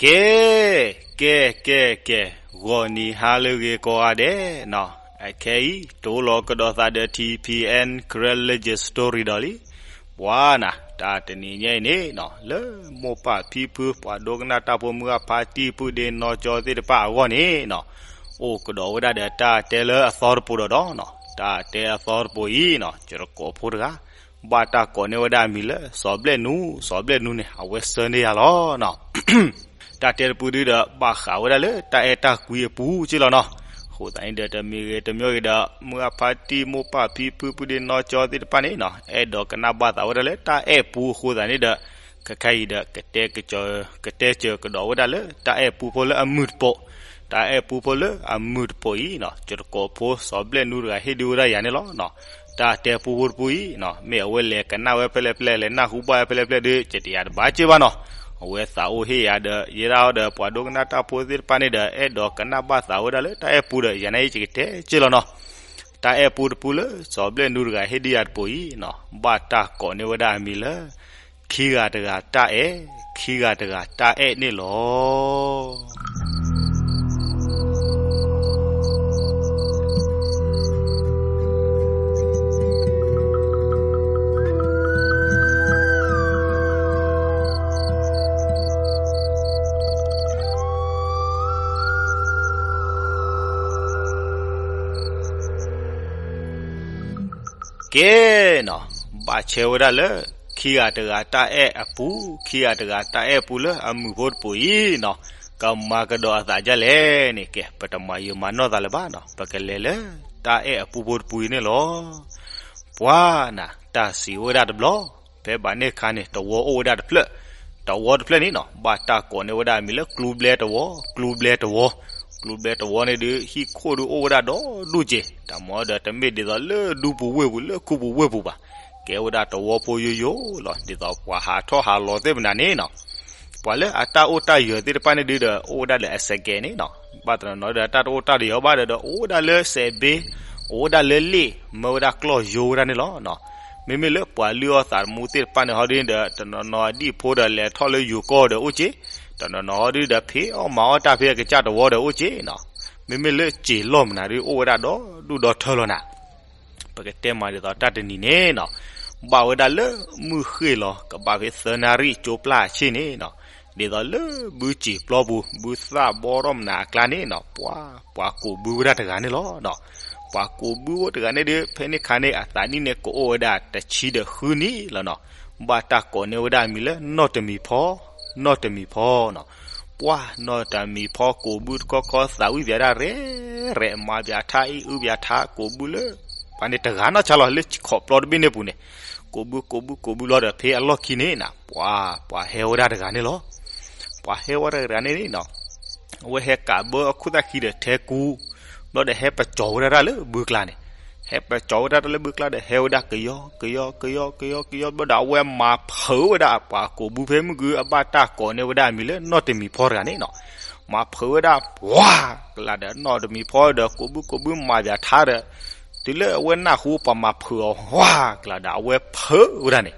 ကဲ, ကဲ, ကဲ, ကဲ, ဂီၤနံၤဟါလၢအဂ့ၤကိးဂၤဒဲးနီၤ, အခဲအံၤ တအိၣ်လီၤကဒီးသးဒီး ထံၣ်ဖံၣ်အဲၣ် Karen Legend Story ဒီးလံ. ပှၤနၤ တၢ်တနံၤညါအံၤန့ၣ်နီၤ လၢမိၢ်ပၢ်ဖံဖု ပှၤဒိကနၣ်တၢ်ဖိ မုၢ်အဖါတံၢ် ပုၢ်ဒ့နီၢ်ကၠီသ့ၣ်တဖၣ်အဂီၢ်န့ၣ်နီၤ, အိၣ်ကဒီးဝဲဒၣ်ဒီးတၢ်တဲလၢအသီတပိၤဒီးဒီးနီၤ, တၢ်တဲအသီတပိၤအံၤနီၤ ယတကိးဖိတဂၤ ဘၣ်တၢ်ကိးန့ၢ်ဝဲဒၣ်အမံၤလၢ စီၤဘျဲၣ်နူ, စီၤဘျဲၣ်နူန့ၣ် အဝဲဆှၢန့ၢ်ယၤလီၤနီၤ. တၢ်တဲတပူၤဒုဒီး ဘၣ်ဃးဝဲဒၣ်လၢတၢ်အဲၣ်တၢ်ကွံအပူၤက့လီၤနီၤ. အဃိသတးန့ၣ်ဒီး တမံၤဂ့ၤတမံၤဂ့ၤဒီး မုၢ်အဖါတံၢ် မိၢ်ပၢ်ဖံဖု ပုၢ်ဒ့နီၢ်ကၠီသ့ၣ်တဖၣ်န့ၣ်နီၤ အဲၣ်ဒိးကနၣ်ဘၣ်သးဝဲဒၣ်လၢတၢ်အဲၣ်ပူအဃိသတးန့ၣ်ဒီး ခဲခါအံၤဒီး ကတဲကစၢၤကဒီးဝဲဒၣ်လၢတၢ်အဲၣ်ပူဖိလၢအမုာ်တပိၤ, တၢ်အဲၣ်ပူဖိလၢအမုာ်တပိၤအံၤနီၤ ယတကိးဖိ စီၤဘျဲၣ်နူတဂၤဟ့ၣ်ဒုးဝဲဒၣ်ယၤန့ၣ်လီၤနီၤ. တၢ်တဲပူဖိတပူၤအံၤနီၤ မ့ၢ်အဝဲလဲၤကနၣ်ဝဲဖဲလဲၣ်ဖဲလဲၣ် လဲၤနၢ်ဟူဘၣ်ဝဲဖဲလဲၣ်ဖဲလဲၣ်ဒီး ယတယၤတဘၣ်က့ဘၣ်နီၤ. အဝဲသးအိၣ်ဟ့ၣ်ယၤဒီး ယဲဒၣ်အီၤဒီး ပှၤဒိကနၣ်တၢ်ဖိသ့ၣ်တဖၣ်န့ၣ်ဒီး အဲၣ်ဒိးကနၣ်ဘၣ်သးဝဲဒၣ်လၢတၢ်အဲၣ်ပူဒီး ယၤန့ၣ်အံၤ ယကတဲက့လီၤနီၤ. တၢ်အဲၣ်ပူတပူလၢ စီၤဘျဲၣ်နူတဂၤဟ့ၣ်ဒုးယၤတပိၤအံၤနီၤ ဘၣ်တၢ်ကိးန့ၢ်ဝဲဒၣ်အမံၤလၢ ခံဂၤတဂၤတၢ်အဲၣ်, ခံဂၤတဂၤတၢ်အဲၣ်န့ၣ်လီၤ. ကဲနီၤ, ဘၣ်ဆၢဝဲဒၣ်လၢ ခံဂၤတဂၤတၢ်အဲၣ်အပူၤ, ခံဂၤတဂၤတၢ်အဲၣ်ပူၤလၢအမုာ်ဖိတပိၤအံၤနီၤ, ကမၤကဒီးအသးဒ်လဲၣ်န့ၣ် ကဲ ပတမၤယံာ်မၤနီၢ်သးလၢၤဘၣ်နီၤ, ပကလဲၤလၢ တၢ်အဲၣ်အပူဖိတပူအံၤန့ၣ်လီၤ. ပှၤနၤ တၢ်စံးဝဲဒၣ်တဘျီ, ဖဲဘၣ်န့ၣ်အခါန့ၣ် တဝီအိၣ်ဝဲဒၣ်တဖျၢၣ်, တဝီတဖျၢၣ်န့ၣ်နီၤ ဘၣ်တၢ်ကိးန့ၢ်ဝဲဒၣ်အမံၤလၢ ကျူဘျဲတဝီ, ကျူဘျဲတဝီ, ကျူဘျဲတဝီန့ၣ်ဒီး ဟံၣ်ခိၣ်ဒီးအိၣ်ဝဲဒၣ်ဒီဒူၣ်က့ၤ, တၢ်မၤဒီးတမ့ၢ်ဒ်သိးလၢဒူပူၤဝ့ၢ်ပူၤ လၢခူပူၤဝ့ၢ်ပူၤဘၣ်, ကဲဝဲဒၣ်တဝီဖိယိယိလီၤ. ဒ်သိးပှၤဟးထီၣ်ဟးလီၤသ့ၣ်မနုၤန့ၣ်နီၤ, ပှၤလၢအတၢ်အိၣ်တၢ်ယၢၤသ့ၣ်တဖၣ်န့ၣ်ဒုဒီး အိၣ်ဝဲဒၣ်လၢအစဲးကဲးန့ၣ်နီၤ, ဘၣ်တနီၤနီၤဒီး တၢ်တအိၣ်တၢ်တယၢၤဘၣ်ဒီး အိၣ်ဝဲဒၣ်လၢစဲးဘ့, အိၣ်ဝဲဒၣ်လၢလ့ၣ်, မၢဝဲဒၣ်ကျီၢ်ယိဝဲဒၣ်န့ၣ်လီၤ. မ့မ့ၢ်လၢပှၤလုၢ်အီၣ်သးသမူသ့ၣ်တဖၣ်န့ၣ်ဟီဒ်န့ၣ်ဒီး တနီၤနီၤအဒံၣ်ဖိဒီး လဲၤထီၣ်လၢယိၤကီၢ်ဒီးအိၣ်က့ၤ, တနီၤနီၤဟီဒ်ဒီး ဖံးအီၣ်မၤအီၣ်တၢ်ဖဲအကစၢ်တဝီဒီးအိၣ်က့ၤနီၤ, မ့မ့ၢ်လၢစံာ်လီၢ်မနုၤဒု အိၣ်ဝဲဒၣ်ဒီဒူၣ်ဒီထၢလီၤနၤ. ပကတဲမးဒ်သိးတၢ်တနံၤန့ၣ်နီၤ, ဘၣ်ဝဲဒၣ်လၢမုၢ်ဃ့ၢ်လီၤ ကဘၣ်ဖဲသၢနၣ်ရံၣ်ကၠိပျၢ်အဆ့ၣ်န့ၣ်နီၤ, ဒ်သိးလၢဘုစံာ်ပျီပူၤ ဘုသၣ်ဘီထီၣ်မနုၤအကျါန့ၣ်နီၤ, ပှၤ ပှၤကိးဘုဝဲဒၣ်တဂၤန့ၣ်လီၤ. ပှၤကိးဘုဝဲတဂၤန့ၣ်ဒီး ဖဲန့ၣ်အခါန့ၣ် အသးနံၣ်န့ၣ်ကအိၣ်ဝဲဒၣ်တဆံဒီးဃုနံၣ်လီၤနီၤ, ဘၣ်တၢ်ကိးန့ၢ်ဝဲဒၣ်အမံၤလၢ နီၢ်တမံၤဖီ, နီၢ်တမံၤဖီနီၤ. ပှၤနီၢ်တမံၤဖီကိးဘုတခီခီ သးဝံၣ်ပၠးဒၣ်ရဲၣ်ရဲၣ် မၤပၠးထါအံၤ အုပၠးထါ ကိးဘုလၢ ပှၤန့ၣ်တဂၤနီၢ်ဆါလီၤ လၢခီၣ်ပျီတဘ့ၣ်န့ၣ်ပူၤန့ၣ်, ကိးဘုကိးဘုကိးဘုလီၤဒီး ဖဲအလီၢ်ခံန့ၣ်နၤ ပှၤ ပှၤဟဲဝဲဒၣ်တဂၤန့ၣ်လီၤ. ပှၤဟဲဝဲဒၣ်တဂၤန့ၣ်နီၤ, အဝဲဟဲကးဘၢအခိၣ်သၣ်ခံဒီးထဲကူ, ဘျီဒီးဟဲပကၠီၤဝဲဒၣ်တၢ်လၢဘုကျါန့ၣ်, ဟဲပကၠီၤဝဲဒၣ်တၢ်လၢဘုကျါဒီး ဟဲဝဲဒၣ်ကယီကယီကယီကယီကယီ ဘျီဒီးအဝဲမၤဖုးဝဲဒၣ်ပှၤကိးဘုဖဲမုၢ်ဂုၤ အဘၣ်တၢ်ကိးန့ၢ်ဝဲဒၣ်အမံၤလၢ နီၢ်တမံၤဖီတဂၤန့ၣ်နီၤ. မၤဖုးဝဲဒၣ် ဝါ ကလးဒီး နီၢ်တမံၤဖီဒီး ကိးဘုကိးဘုမၤပၠးထါဒီး တုၤလၢအဝဲနၢ်ဟူပှၤမၤဖုးအီၤ ဝါ ကလးဒီး အဝဲဖုးဝဲဒၣ်န့ၣ်,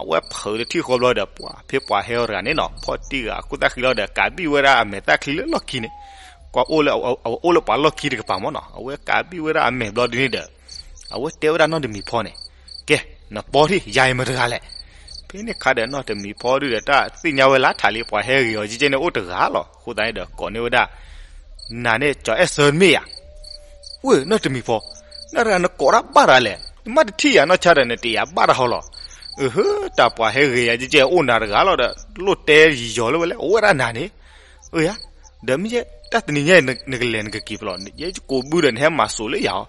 အဝဲဖုးတထံၣ်ဃီဘျီဒီး ပှၤဖဲပှၤဟဲအီၤတဂၤန့ၣ်နီၤ ဖီၣ်တံၢ်ဂၤအခိၣ်သၣ်ခံလီၤဒီး ကးဘံၣ်ဝဲဒၣ်အမဲာ်သၣ်ချံလၢလီၢ်ခံန့ၣ်, ကွၢ်အိၣ်လၢ အအိၣ်လၢပှၤလီၢ်ခံတကပၤမ့ၢ်နီၤ အဝဲကးဘံၣ်ဝဲဒၣ်အမဲာ်ဘျီဒ်န့ၣ်ဒီး အဝဲတဲဝဲဒၣ်နီၢ်တမံၤဖီန့ၣ်, ကဲ နပီထံၣ် ယၤအံၤမတၤတဂၤလဲၣ်. ဖဲန့ၣ်အခါဒီး နီၢ်တမံၤဖီဒုဒီး တၢ်သ့ၣ်ညါဝဲလၢထးလံ ပှၤဟဲဂ့ၤအီၤကဲကဲန့ၣ် အိၣ်တဂၤလီၤ. အဃိသတးန့ၣ်ဒီး ကိးန့ၢ်ဝဲဒၣ် နၤန့ၣ် ကၠီၤအဲၣ်ဆၢမ့ၢ်ဧါ. ဝ့ၢ် နီၢ်တမံၤဖီ, နတဂၤနကိးတၢ်ဘၣ်တဂၤလဲၣ်, နမ့ၢ်တထံၣ်ယၤနီၢ်ဆါဒီး နတယၤဘၣ်တၢ်ဟီလီၤ. အဟၢ တၢ်ပှၤဟဲဂ့ၤယၤကဲကဲအိၣ်နၤတဂၤလီၤဒီး လိၣ်တဲယံာ်ယီၤလၢဝဲလဲၣ် အိၣ်ဝဲဒၣ်နၤန့ၣ် အၢယၤ, ဒီးမ့ၢ်ယဲ တၢ်တနံၤညါအံၤ နကလဲၤနကက့ၤဖဲလဲၣ်, ယဲယကိးဘုဒီး နဟဲမၤစိးလၢယၤအီၤ.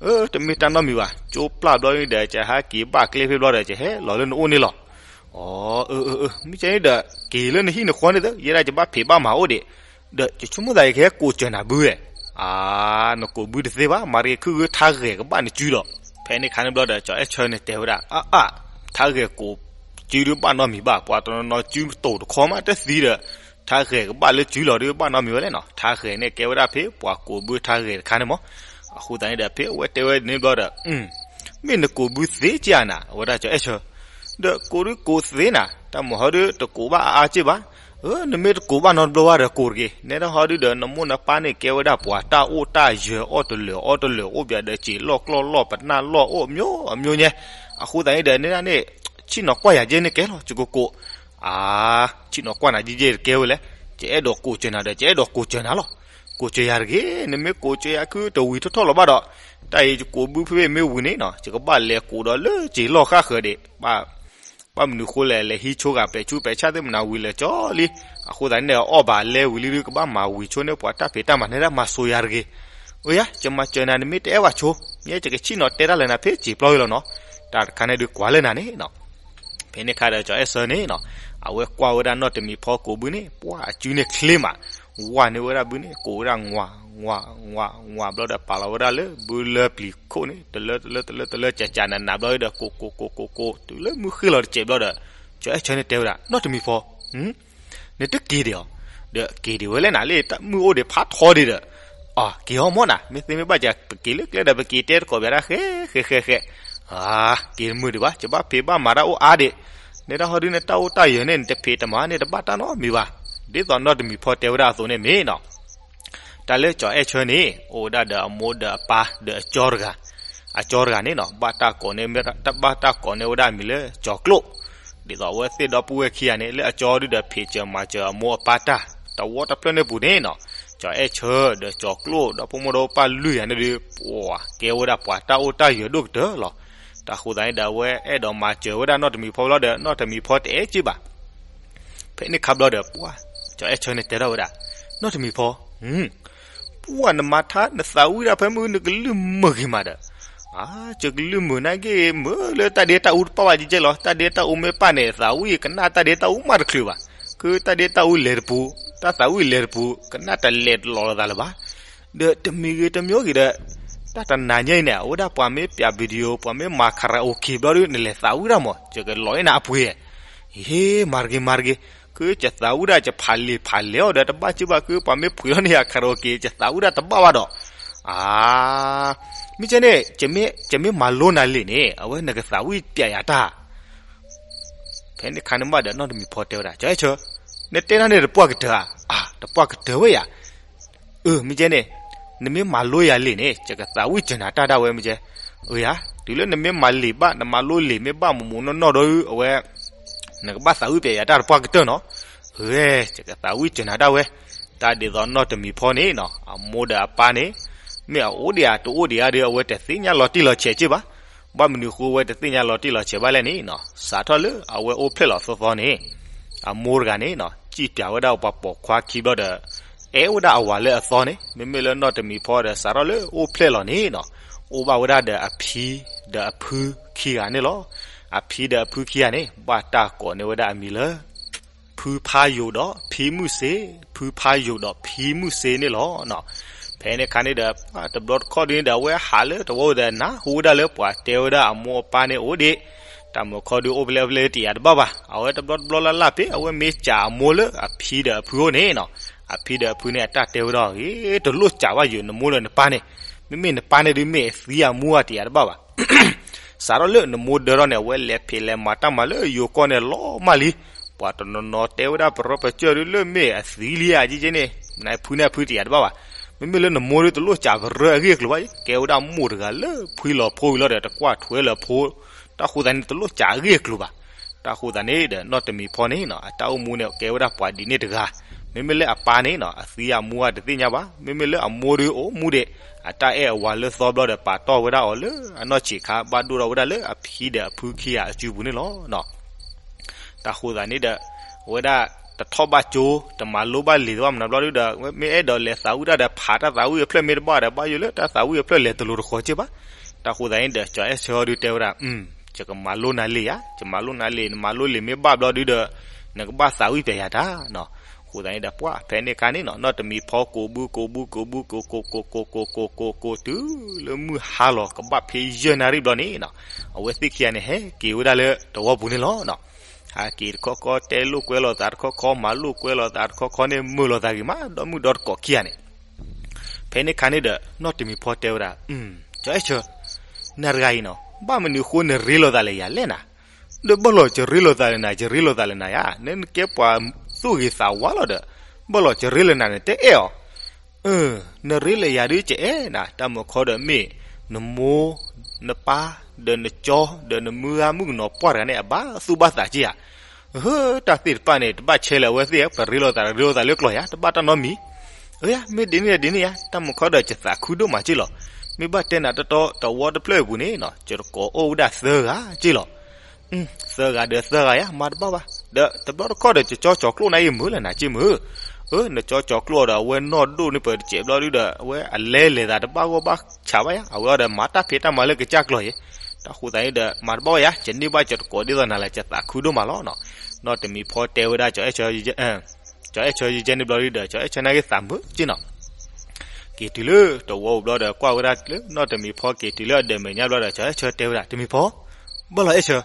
အၢ တမ့ၢ်တၢ်နီတမံၤဘၣ်, ကၠိပျၢ်ဘျီန့ၣ်ဒီး ကဟဲက့ၤဘၣ်ကျဲဖဲဘျီဒီး ကဟဲလီၤလၢနအိၣ်န့ၣ်လီၤ. အၢ အၢ အၢ မ့ၢ်ကဲန့ၣ်ဒီး က့ၤလၢနဟံၣ်နဃီန့ၣ်သ့, ယဲဒၣ်ယဘၣ်ဖံးဘၣ်မၤအိၣ်ဒံး, ဒီးယဆိကမိၣ်သး ယကဟဲကိးစၢၤနၤဘုဧါ. အၢ နကိးဘုတသ့ဘၣ်, မၤတဂ့ၤ ခုၣ်ဂုထါဂဲၤကဘၣ်နစုလီၤ. ဖဲန့ၣ်အခါန့ၣ်ဘျီဒီး ကၠီၤအဲၣ်ဆၢန့ၣ်တဲဝဲဒၣ် အၢ အၢ ထါဂဲၤကိးစုဒုးဘၣ်နီတမံၤဘၣ်, ပှၤတနီၤနီၤစုတိၤတခီမးတသံဒီး ထါဂဲၤကဘၣ်လၢစုလီၤဒုးဘၣ်နီတမံၤဝဲလဲၣ်နီၤ. ထါဂဲၤန့ၣ်ကဲဝဲဒၣ်ဖဲပှၤကိးဘုထါဂဲၤတခါန့ၣ်မး. အဃိသတးန့ၣ်ဒီး ဖဲအဝဲတဲဝဲန့ၣ်ဘျီဒီး မ့ၢ်နကိးဘုသ့က့ဧါနၤ, အဝဲဒၣ်ကၠီၤအဲၣ်ဆၢ, ဒီးကိးဒုးကိးသ့နၤ, တၢ်မၤဟီဒုးတကိးဘၣ်အါအါက့ဘၣ်. နမ့ၢ်တကိးဘၣ်နီတဘျီဘၣ်ဒီးကိးတဂ့ၤ, နဲဒၣ်ဟီဒုဒီး နမိၢ်နပၢ်န့ၣ်ကဲဝဲဒၣ်ပှၤတၢ်အိၣ်တၢ်ယၢၤ အီၣ်တလၢာ်အီတလၢာ် အိၣ်ဘၣ်ဒီးစံာ်လီၢ်ကျီၢ်လီၢ် ပနၢ်လီၢ်အိၣ်အမျိုးမျိုးညါ. အဃိသတးန့ၣ်ဒီး နဲဒၣ်န့ၣ် ဆ့ၣ်နီၤကွၢ်ယၤကဲန့ၣ်ကဲလီၤ ယကကိး. အါ, ဆ့ၣ်နီၤကွၢ်နၤကဲကဲတကဲဝဲလဲၣ်, ယအဲၣ်ဒိးကိးစၢၤနၤဒီး ယအဲၣ်ဒိးကိးစၢၤနၤလီၤ. ကိးစၢၤယၤတဂ့ၤ, နမ့ၢ်ကိးစၢၤယၤခုတဝံၤထီၣ်ထီၣ်လီၤဘၣ်ဒီး, တၢ်အံၤယကိးဘုဖဲမ့ၢ်ဝံၤန့ၣ်နီၤ ယကဘၣ်လဲၤကိးဒီးလၢစံာ်လီၢ်ဃၣ်ဃၢၤဒံး ဘၣ်မနုၤဃိလဲၣ် လဲၤဟံးဆိဂၤပဲာ်ဆူပဲာ်ဆၣ်သ့ၣ်မနၤ ဝံၤလၢာ်ကၠီလံ. အဃိသတးန့ၣ် အီၣ်ဘၣ်လဲဝံၤလံဒု ကဘၣ်မၤဝံၤဆိန့ၢ်ပှၤတၢ်ဖံးတၢ်မၤ နဲဒၣ်မၤစိၤယၤတဂ့ၤ. အိယၤ ယမၤစၢၤနၤ နမ့ၢ်တအဲၣ်ဘၣ်ဆိ, မ့ၢ်ယကဆ့ၣ်နီၤတဲတၢ်လၢနၤဖဲစံာ်ပျီဝဲလီၤနီၤ. တၢ်တခါန့ၣ်ဒုကွၢ်လၢနၤန့ၣ်နီၤ. ဖဲန့ၣ်ခါဒီး ကၠီၤအဲၣ်ဆၢန့ၣ်နီၤ, အဝဲကွၢ်ဝဲဒၣ်နီၢ်တမံၤဖီကိးဘုန့ၣ် ပှၢ်အစုန့ၣ်ချ့မး, ဝါန့ၢ်ဝဲဒၣ်ဘုန့ၣ် ကိးဝဲဒၣ် ငွး ငွး ငွး ငွး ဘျီဒီး ပာ်လီၤဝဲဒၣ်လၢဘုလၢပျံၤခိၣ်န့ၣ် တလၢတလၢတလၢတလၢ ကၠးကၠးနးနး ဘျီဒီး ကိးကိးကိးကိးကိး တုၤလၢမုၢ်ဃ့ၢ်လီၤတစဲးဘျီဒီး ကၠီၤအဲၣ်ဆၢန့ၣ်တဲဝဲဒၣ် နီၢ်တမံၤဖီ, နတက့ၤဒံးအီၤ, ဒီးက့ၤဒံးဝဲလဲၣ်နၤလၢ တၢ်မုၢ်အိၣ်ဒံးဖးထီဒံးဒီး, အက့ၤအီၤမ့ၢ်နၤ မ့ၢ်သ့မ့ၢ်ဘၣ်စး ပက့ၤလၢကျဲဒီး ပက့ၤတဲတကိးဘၣ်ဒၣ်ဃဲဃဲဃဲဃဲ, အါ, က့ၤတမုာ်ဒံးဘၣ် ယဘၣ်ဖံးဘၣ်မၤတၢ်အိၣ်အါဒံး, နဲဒၣ်ဟီဒုန့ၣ် တၢ်အိၣ်တၢ်ယၢၤန့ၣ် နတဖံးတမၤန့ၣ် တဘၣ်တၢ်နီတမံၤဘၣ်, ဒ်သိးနီၢ်တမံၤဖီတဲဝဲဒၣ်အသိးန့ၣ်မ့ၢ်နီၤ. တၢ်လၢကၠီၤအဲၣ်ဆၢန့ၣ် အိၣ်ဝဲဒၣ်ဒီးအမိၢ်ဒီးအပၢ်ဒီးအကၠီတဂၤ, အကၠီတဂၤန့ၣ်နီၤ ဘၣ်တၢ်ကိးန့ၢ်, ဘၣ်တၢ်ကိးန့ၢ်ဝဲဒၣ်အမံၤလၢကၠီၤကျိၣ်, ဒ်သိးအဝဲသ့ၣ်ဒီပုၢ်ဝဲၢ်ခံဂၤန့ၣ် လၢအကၠီဒုဒီးဖံးစၢၤမၤစၢၤအမိၢ်အပၢ်တၢ်, တဝီတဖျၢၣ်န့ၣ်ပူၤန့ၣ်နီၤ, ကၠီၤအဲၣ်ဆၢဒီးကၠီၤကျိၣ်ဒီးဖိမိၢ်ဒီးပၢ်လွံၢ်ဂၤန့ၣ်ဒုး ပှၤကဲဝဲဒၣ်ပှၤတၢ်အိၣ်တၢ်ယၢၤဒိၣ်ကတၢၢ်လီၤ. တၢ်ဃိသတးန့ၣ်ဒီး အဝဲအဲၣ်ဒိးမၤစၢၤဝဲဒၣ်နီၢ်တမံၤဖီဘျီဒီး နီၢ်တမံၤဖီတအဲၣ်က့ဘၣ်. ဖဲန့ၣ်ခါဘျီဒီး ပှၢ်, ကၠီၤအဲၣ်ဆၢန့ၣ်တဲထီၣ်ဝဲဒၣ်, နီၢ်တမံၤဖီ, ပှၢ်နမၤထါနသးဝံၣ်ဒၣ်ဖဲမုၢ်နကလုၢ်မုာ်ဂ့ၤမးဒီး, အါ, ယကလုၢ်မုာ်နာ်က့ မုာ်လၢတၢ်ဒ့တၢ်အူတပၣ်ဘၣ်ကဲကဲလီၤ, တၢ်ဒ့တၢ်အူမ့ၢ်ပၣ်န့ၣ် သးဝံၣ်ကနၣ်တၢ်ဒ့တၢ်အူမးတချုးဘၣ်, ကတၢ်ဒ့တၢ်အူလဲၤတပူၤ, တၢ်သးဝံၣ်လဲၤတပူၤ ကနၣ်တလဲၤတလီၤလိာ်သးလၢၤဘၣ်. ဒီးတမံၤဂ့ၤတမံၤဂ့ၤဒီး တၢ်တနၤညါအံၤန့ၣ် အဝဲဒၣ်ပှၤမ့ၢ်ပျး video ပှၤမ့ၢ်မၤ karaoke ဘျီဒု နလဲၤသးဝံၣ်ဒၣ်မး ယကလီၤအ့ၣ်နၤအပှ့ၤ, ဟ့ မၤတဂ့ၤမၤတဂ့ၤ, ကယသးဝံၣ်ဒၣ်ယဖးလံာ်ဖးလဲၤအီၤဒီးတဘၣ်က့ဘၣ် ကပှၤမ့ၢ်ဖှံးထီၣ်န့ၢ်ယၤ karaoke ယသးဝံၣ်ဒၣ်တဘၣ်ဘၣ်ဒီး, အါ, မ့ၢ်ကဲန့ၣ် ယမ့ၢ်မၤလိနၤလံာ်န့ၣ် အဝဲနကသးဝံၣ်ပျးယၤတၢ် ဖဲန့ၣ်ခါန့ၣ်ဘၣ်ဒီး နီၢ်တမံၤဖီတဲဝဲဒၣ် ကၠီၤအဲၣ်ဆၢ, နတဲဒၣ်န့ၣ်တပှၢ်ကတၢၢ်ဧါ, အါ တပှၢ်ကတၢၢ်ဝဲယၤ, အၢ မ့ၢ်ကဲန့ၣ်, နမ့ၢ်မၤလိယၤလံာ်န့ၣ် ယကသးဝံၣ်စၢၤနၤတၢ်ဒၣ်ဝဲမ့ၢ်ကဲ, အၢယၤ, တုၤလၢနမ့ၢ်မၤလံာ်ဘၣ် နမၤလိလံာ်မ့ၢ်ဘၣ်မုာ်မုာ်နီၢ်နီၢ်ဒီးအဝဲ နကဘၣ်သးဝံၣ်ပျးယၤတၢ်တပှၢ်ကတၢၢ်နီၤ, အၢ ယကသးဝံၣ်စၢၤနၤဒၣ်ဝဲ, တၢ်ဒ်သိးနီၢ်တမံၤဖီန့ၣ်နီၤ အမိၢ်ဒီးအပၢ်န့ၣ်, မ့ၢ်အအိၣ်ဒံးဧါတအိၣ်ဒံးဧါဒီး အဝဲတသ့ၣ်ညါလီၤတံၢ်လီၤဆဲးက့ဘၣ်, ဘၣ်မနုၤဃိအဝဲတသ့ၣ်ညါလီၤတံၢ်လီၤဆဲးဘၣ်လဲၣ်န့ၣ်နီၤ စးထီၣ်လၢအဝဲအိၣ်ဖျဲၣ်လီၤသီသီန့ၣ်, အမိၢ်တဂၤန့ၣ်နီၤ စံၣ်တၢ်ဝဲဒၣ်ပှၤပိာ်ခွါခံဘျီဒီး အဲၣ်ဝဲဒၣ်အဝၤလၢအသီန့ၣ် မ့မ့ၢ်လၢနီၢ်တမံၤဖီဒီး စးထီၣ်လၢအိၣ်ဖျဲၣ်လီၤန့ၣ်နီၤ, အိၣ်ဘၣ်ဝဲဒၣ်ဒီးအဖံဒီးအဖုခံဂၤန့ၣ်လီၤ. အဖံဒီးအဖုခံဂၤန့ၣ် ဘၣ်တၢ်ကိးန့ၢ်ဝဲဒၣ်အမံၤလၢ ဖုဖါယိာ်ဒီးဖံမုၢ်စ့, ဖုဖါယိာ်ဒီးဖံမုၢ်စ့န့ၣ်လီၤ. ဖဲန့ၣ်ခါန့ၣ်ဒီး တဘျီတခီၣ်ဒုန့ၣ်ဒီး အဝဲဟးလၢတဝီဝဲဒီး နၢ်ဟူဝဲဒၣ်လၢပှၤတဲဝဲဒၣ်အမိၢ်အပၢ်န့ၣ်အိၣ်ဒံး, တၢ်မုၢ်ခီဒုအိၣ်ဖျဲၣ်အိၣ်ဖျဲၣ်တယာ်တဘၣ်ဘၣ်, အဝဲတဘျီတဘျီလၢ်လၢ်ဖဲ အဝဲမ့ၢ်စံၣ်အမိၢ်လၢအဖံဒီးအဖုအိၣ်န့ၣ်နီၤ, အဖံဒီးအဖုန့ၣ် အတၢ်တဲဝဲဒၣ်ဂ့ၤ တလိၣ်စံၣ်ဘၣ်ယိာ်နမိၢ်ဒီးနပၢ်န့ၣ်, မ့မ့ၢ်နပၢ်န့ၣ်ဒုမ့ၢ်အသံအမူအတယာ်တဘၣ်ဘၣ် စးထီၣ်လၢနမိၢ်ဒၢထီၣ်န့ၣ် အဝဲလဲၤဖံးလဲၤမၤတၢ်မၤလၢယိၤကီၢ်န့ၣ်လီၤမၢ်လံ, ပှၤတနီၤနီၤတဲဝဲဒၣ်ပရၢပကၢၢ်ဒုလၢမ့ၢ်အသံလံဧါ ကဲကဲန့ၣ်, နဖုန့ၣ်အဖုတယာ်တဘၣ်ဘၣ်, မ့မ့ၢ်လၢနမိၢ်ဒုတလိၣ်စံၣ်ပရၢအဂ့ၢ်အကျိၤဘၣ်, ကဲဝဲဒၣ်မိၢ်တဂၤလၢဖှံလီၤဖိဝံၤလီၤဒီး တကွၢ်ထွဲလၢဖိ, တၢ်ဃိသတးန့ၣ် တလိၣ်စံၣ်အဂ့ၢ်အကျိၤဘၣ်. တၢ်ဃိသတးန့ၣ်ဒီး နီၢ်တမံၤဖီန့ၣ်နီၤ အတၢ်အိၣ်မူန့ၣ်ကဲဝဲဒၣ်ပှၤဒ်န့ၣ်တဂၤ, မ့မ့ၢ်လၢအပၢ်န့ၣ်နီၤ အသံအမူအတသ့ၣ်ညါဘၣ်, မ့မ့ၢ်လၢအမိၢ်ဒုအိၣ်မူဒံး, အတၢ်အဲၣ်အဝၤလၢသီဘျီဒီး ပာ်တီၢ်ဝဲဒၣ်အီၤလၢအနီၢ်ဆံးခါ ဘၣ်ဒိၣ်ထီၣ်ဝဲဒၣ်လၢအဖံဒီးအဖုခံဂၤအစုပူၤန့ၣ်လီၤ. တၢ်ဃိသတးန့ၣ်ဒီး အဝဲဒၣ်တထီၣ်ဘၣ်ကၠိ တမၤလိဘၣ်လံာ်တဘၣ်မနုၤဘျီဒုဒီး မ့ၢ်အဲၣ်ဒိးလဲၤသးဝံၣ်တၢ်ဒီး ဖးတၢ်သးဝံၣ်အဖျၢၣ်မ့ၢ်တဘၣ်ဒီး ဘၣ်ယိၣ်လၢတၢ်သးဝံၣ်အဖျၢၣ်လဲၤတလိၤတဃီၤက့ဘၣ်. တၢ်ဃိသတးန့ၣ်ဒီး ကၠီၤအဲၣ်ဆၢအီၤဒုတဲဝဲဒၣ် ယကမၤလိနၤလံာ်ဧါ, ယမၤလိနၤလံာ်, နမၤလိလံာ်မ့ၢ်ဘၣ်ဘျီဒုဒီး နကဘၣ်သးဝံၣ်ပျဲယၤတၢ်နီၤ. အဃိသတးန့ၣ်ဒီး ပှၢ်ဖဲန့ၣ်ခါန့ၣ်နီၤ နီၢ်တမံၤဖီကိးဘုကိးဘုကိးဘုကိးကိးကိးကိးကိးကိးကိးကိးကိးကိး တုၤလၢမုၢ်ဟါလီၤ ကဘၣ်ဖဲယဲၢ်နၣ်ရံၣ်ဘျီန့ၣ်နီၤ အဝဲသ့ၣ်ခံဂၤန့ၣ် ဟဲက့ၤဝဲဒၣ်လၢတဝီပူၤန့ၣ်လီၤ. ဟဲက့ၤတခီခီ တဲလိာ်ကွဲလိာ်သးတခီခီ မၤလိာ်ကွဲလိာ်သးတခီခီန့ၣ် မုာ်လိာ်သးဂ့ၤမး ဒီမုၢ်ဒီတကိးခံဂၤန့ၣ် ဖဲန့ၣ်ခါန့ၣ်ဒီး နီၢ်တမံၤဖီတဲဝဲဒၣ်, ကၠီၤအဲၣ်ဆၢ, နၤတဂၤအံၤနီၤ ဘၣ်မနုၤအဃိနရ့လိာ်သးလၢယၤလဲၣ်နၤ, ဒီးဘၣ်လီၤ ယရ့လိာ်သးလၢနၤ ယရ့လိာ်သးလၢနၤယါ, နကဲပှၤ သူၣ်ဂ့ၤသးဝါလီၤဒီး, ဘၣ်လီၤ ကရ့လိာ်နၤန့ၣ် တအဲၣ်အီၤ. အၢ, နရ့လိာ်ယၤဒုး ကအဲၣ်နၤ, တၢ်မုာ်ခီဒီးမ့ၢ်နမိၢ်နပၢ် ဒီးနကၠီ ဒီးနမုၢ်ဂၤမုၣ်ကနီၤပှၢ်တဂၤန့ၣ် အဘၣ်သူၣ်ဘၣ်သးက့ဧါ. အၢ, တၢ်သ့ၣ်တဖၣ်န့ၣ် တဘၣ်ဆဲးလၢၤအဝဲသ့ၣ်ဧါ, ပရ့လိာ်သး ရ့လိာ်သးလၢကျိာ်ယၤ, တဘၣ်တၢ်နီတမံၤ. အၢယၤ, မ့ၢ်ဒ်န့ၣ်ဒ်န့ၣ်ယၤ, တၢ်မုာ်ခီဒီး ယသးခုဒိၣ်မးက့လီၤ. မ့ၢ်ဘၣ်တဲနၤတီတီ တဝီတဖျၢၣ်အပူၤန့ၣ်နီၤ, ယတကိးအိၣ်ဝဲဒၣ်သၢဂၤက့လီၤ. သၢဂၤဒီးသၢဂၤယၤ မၤတဘၣ်ဘၣ်. ဒီးတဘျီတခီၣ်ဒီး ယကၠီကၠီၤကျိၣ်န့ၣ်ဂ့ၤမုာ်လၢနၤက့မုာ်. အၢ, နကၠီကၠီၤကျိၣ်အီၤဒီး အဝဲနီၢ်ဒိၣ်န့ၢ်ပတစဲးဘျီဒုဒီး အဝဲအလဲလဲၤသးတဘၣ်ဂီၢ်ဘၣ်ဆးဘၣ်ယၤ, အဝဲအီၤဒီးမၤတၢ်ဖံးတၢ်မၤလၢကစၢ်ကျီၢ်အံၤ, တၢ်ဃိသးန့ၣ်ဒီး မၤတဘၣ်ဘၣ်ယၤ, ယန့ၢ်ဘၣ်ယတကိးဒ်သိးနၤလၢ ယသးခုဒိၣ်မးလီၤနီၤ. နီၢ်တမံၤဖီတဲဝဲဒၣ် ကၠီအဲၣ်ဆၢ ကၠီအဲၣ်ဆၢယကဲန့ၣ်ဘျီဒုဒီး ကၠီအဲၣ်ဆၢန့ၣ်ဂ့ၤသးမုာ်က့နီၤ. က့ၤတုၤလၢတဝီပူၤဘျီဒီး ကွၢ်ဝဲဒၣ်လၢနီၢ်တမံၤဖီက့ၤတုၤလၢအဒၢးမဲာ်ညါဘျီဒီး ကၠီအဲၣ်ဆၢတဲဝဲဒၣ် တမံၤဖီ, ဘၣ်လီၤအဲၣ်ဆၢ,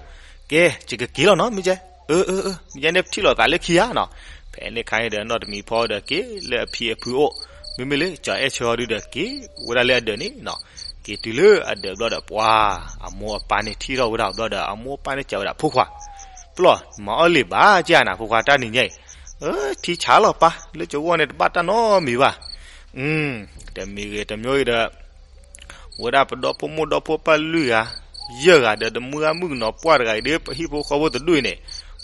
ကဲ, ယကက့ၤလီၤနီၤ မ့ၢ်ကဲ, အၢ, အၢ, အၢ, မ့ၢ်ကဲန့ၣ်ထံၣ်လိာ်သးလၢခံဧါနီၤ. ဖဲန့ၣ်ခါန့ၣ်ဒီး နီၢ်တမံၤဖီဒီးက့ၤလၢအဖံအဖုအိၣ်, မ့မ့ၢ်လၢကၠီအဲၣ်ဆၢအီၤဒုဒီးက့ၤဝဲဒၣ်လၢအဒၢးန့ၣ်နီၤ. က့ၤတုၤလၢအဒၢးဘျီဒီး ပှၤ အမိၢ်အပၢ်န့ၣ်ထံၣ်ထီၣ်ဝဲဒၣ်ဘျီဒီး အမိၢ်အပၢ်န့ၣ်စံးဝဲဒၣ် ဖိခွါ, ပျီၢ် မၤအီၣ်လံာ်ဘၣ်က့နၤ ဖိခွါ တၢ်နံၤညါအံၤ, အၢ, ထံဆးလီၤပၢ်, လၢကဝီၤန့ၣ်တဘၣ်တၢ်နီတမံၤဘၣ်. တမံၤဂ့ၤတမံၤဂ့ၤဒီး ဝဲဒၣ်ပဒီဖိမိၢ်ဒီဖိပၢ်လွံၢ်ဂၤ, ယဲၢ်ဂၤဒီး တမုၢ်ဂၤမုၣ်ကနီၤပှၢ်တဂၤအံၤဒီး ပဟံၣ်ဖိဃီဖိတဒူၣ်အံၤန့ၣ်,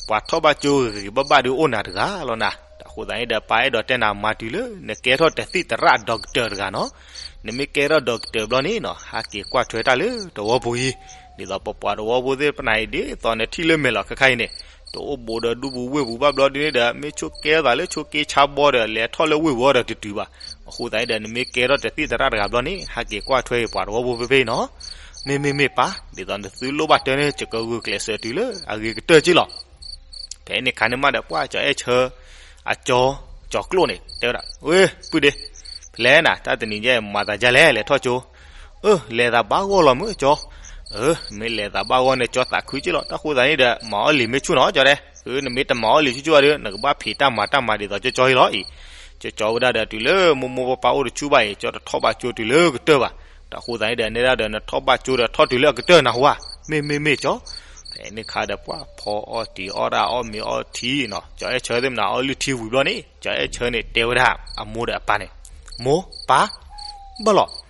ပှၤထီၣ်ဘၣ်ကၠိဂ့ၤဂ့ၤဘၣ်ဘၣ်ဒုးအိၣ်နၤတဂၤလီၤနၤ. တၢ်ဃိသးန့ၣ်ဒီး ပၢ်အဲၣ်ဒိးတဲနၤမၤတုၤလၢ နကဲထီၣ်တသံၣ်သရၣ် doctor တဂၤနီၤ. နမ့ၢ်ကဲထီၣ် doctor ဘျီန့ၣ်နီၤ, ဟးက့ၤကွၢ်ထွဲတၢ်လၢတဝီပူၤအံၤ, ဒ်သိးပပှၤတဝီဖိသ့ၣ်တဖၣ်အံၤ ဒ်သိးနထံၣ်လၢမဲာ်လီၤခဲခါအံၤန့ၣ်, တအိၣ်ဘူးဒီးဒူပူၤဝ့ၢ်ပူၤဘၣ်ဘျီဒ်န့ၣ်ဒီး မ့ၢ်ဆိကဲထီၣ်သးလၢဆိက့ဆါဘီဒီး လဲၤထီၣ်လၢဝ့ၢ်ပူၤအီၤဒီးတတုၤဘၣ်. အဃိသတးန့ၣ်ဒီး နမ့ၢ်ကဲထီၣ်တသံၣ်သရၣ်တဂၤဘျီန့ၣ် ဟးက့ၤကွၢ်ထွဲအံၤပှၤတဝီဖိဖဲဖဲအံၤနီၤ. မ့မ့ၢ်မ့ၢ်ပၢ်, ဒ်သိးနသုလိၣ်ဘၣ်တၢ်န့ၣ် ယကဂုာ်ကျဲးစၢးတုၤလၢအဂ့ၤကတၢၢ်က့လီၤ. ဖဲန့ၣ်ခါန့ၣ်မးဒီး ပှၤကၠီအဲၣ်ဆၢအကၠီ, ကၠီကျိၣ်န့ၣ် တဲဝဲဒၣ်, ဝ့ၢ် ပုၢ်ဒ့, ဖဲလဲၣ်နၤ တၢ်တနံၤညါမၤသးဒ်လဲၣ် လဲၤထီၣ်ကၠိ. အၢ, လဲၤသးဘၣ်ဂီၢ်လီၤမုၢ်ကၠီ. အၢ, မ့ၢ်လဲၤသးဘၣ်ဂီၢ်န့ၣ် ကၠီသးခုက့လီၤ. တၢ်ဃိသတးန့ၣ်ဒီး မၤအီၣ်လံာ်မ့ၢ်ဆူၣ်နီၤ ကၠီတဲ. အၢ, နမ့ၢ်တမၤအီၣ်လံာ်ဆူၣ်ဆူၣ်ဘၣ်ဒီး နကဘၣ်ဖံးတၢ်မၤတၢ်မၤဒ်သိးကၠီကၠီအံၤလီၤအံၤ. ကၠီကၠီဝဲဒၣ်ဒီး တုၤလၢမိၢ်မိၢ်ပၢ်ပၢ်အိၣ်တဆူၣ်ဘၣ်အံၤ ကၠီတထီၣ်ဘၣ်ကၠိတုၤလၢကတၢၢ်ဘၣ်. တၢ်ဃိသတးန့ၣ်ဒီး နဲဒၣ်ဒီး နထီၣ်ဘၣ်ကၠိဒီးထီၣ်တုၤလၢအကတၢၢ်နၢ်ဟူဧါ. မ့ၢ်မ့ၢ်မ့ၢ်ကၠီ. ဖဲန့ၣ်ခါဒီး ပှၤဖီအီၣ်တံၤအီၣ်တၢ်အီၣ်မ့ၤအီထံနီၤ, ကၠီအဲၣ်ဆၢသ့ၣ်မနၤအီၣ်လုၢ်ထံဝံၤဘျီန့ၣ် ကၠီအဲၣ်ဆၢန့ၣ်တဲဝဲဒၣ် အမိၢ်ဒီးအပၢ်န့ၣ်, မိၢ်ပၢ်, ဘၣ်လီၤ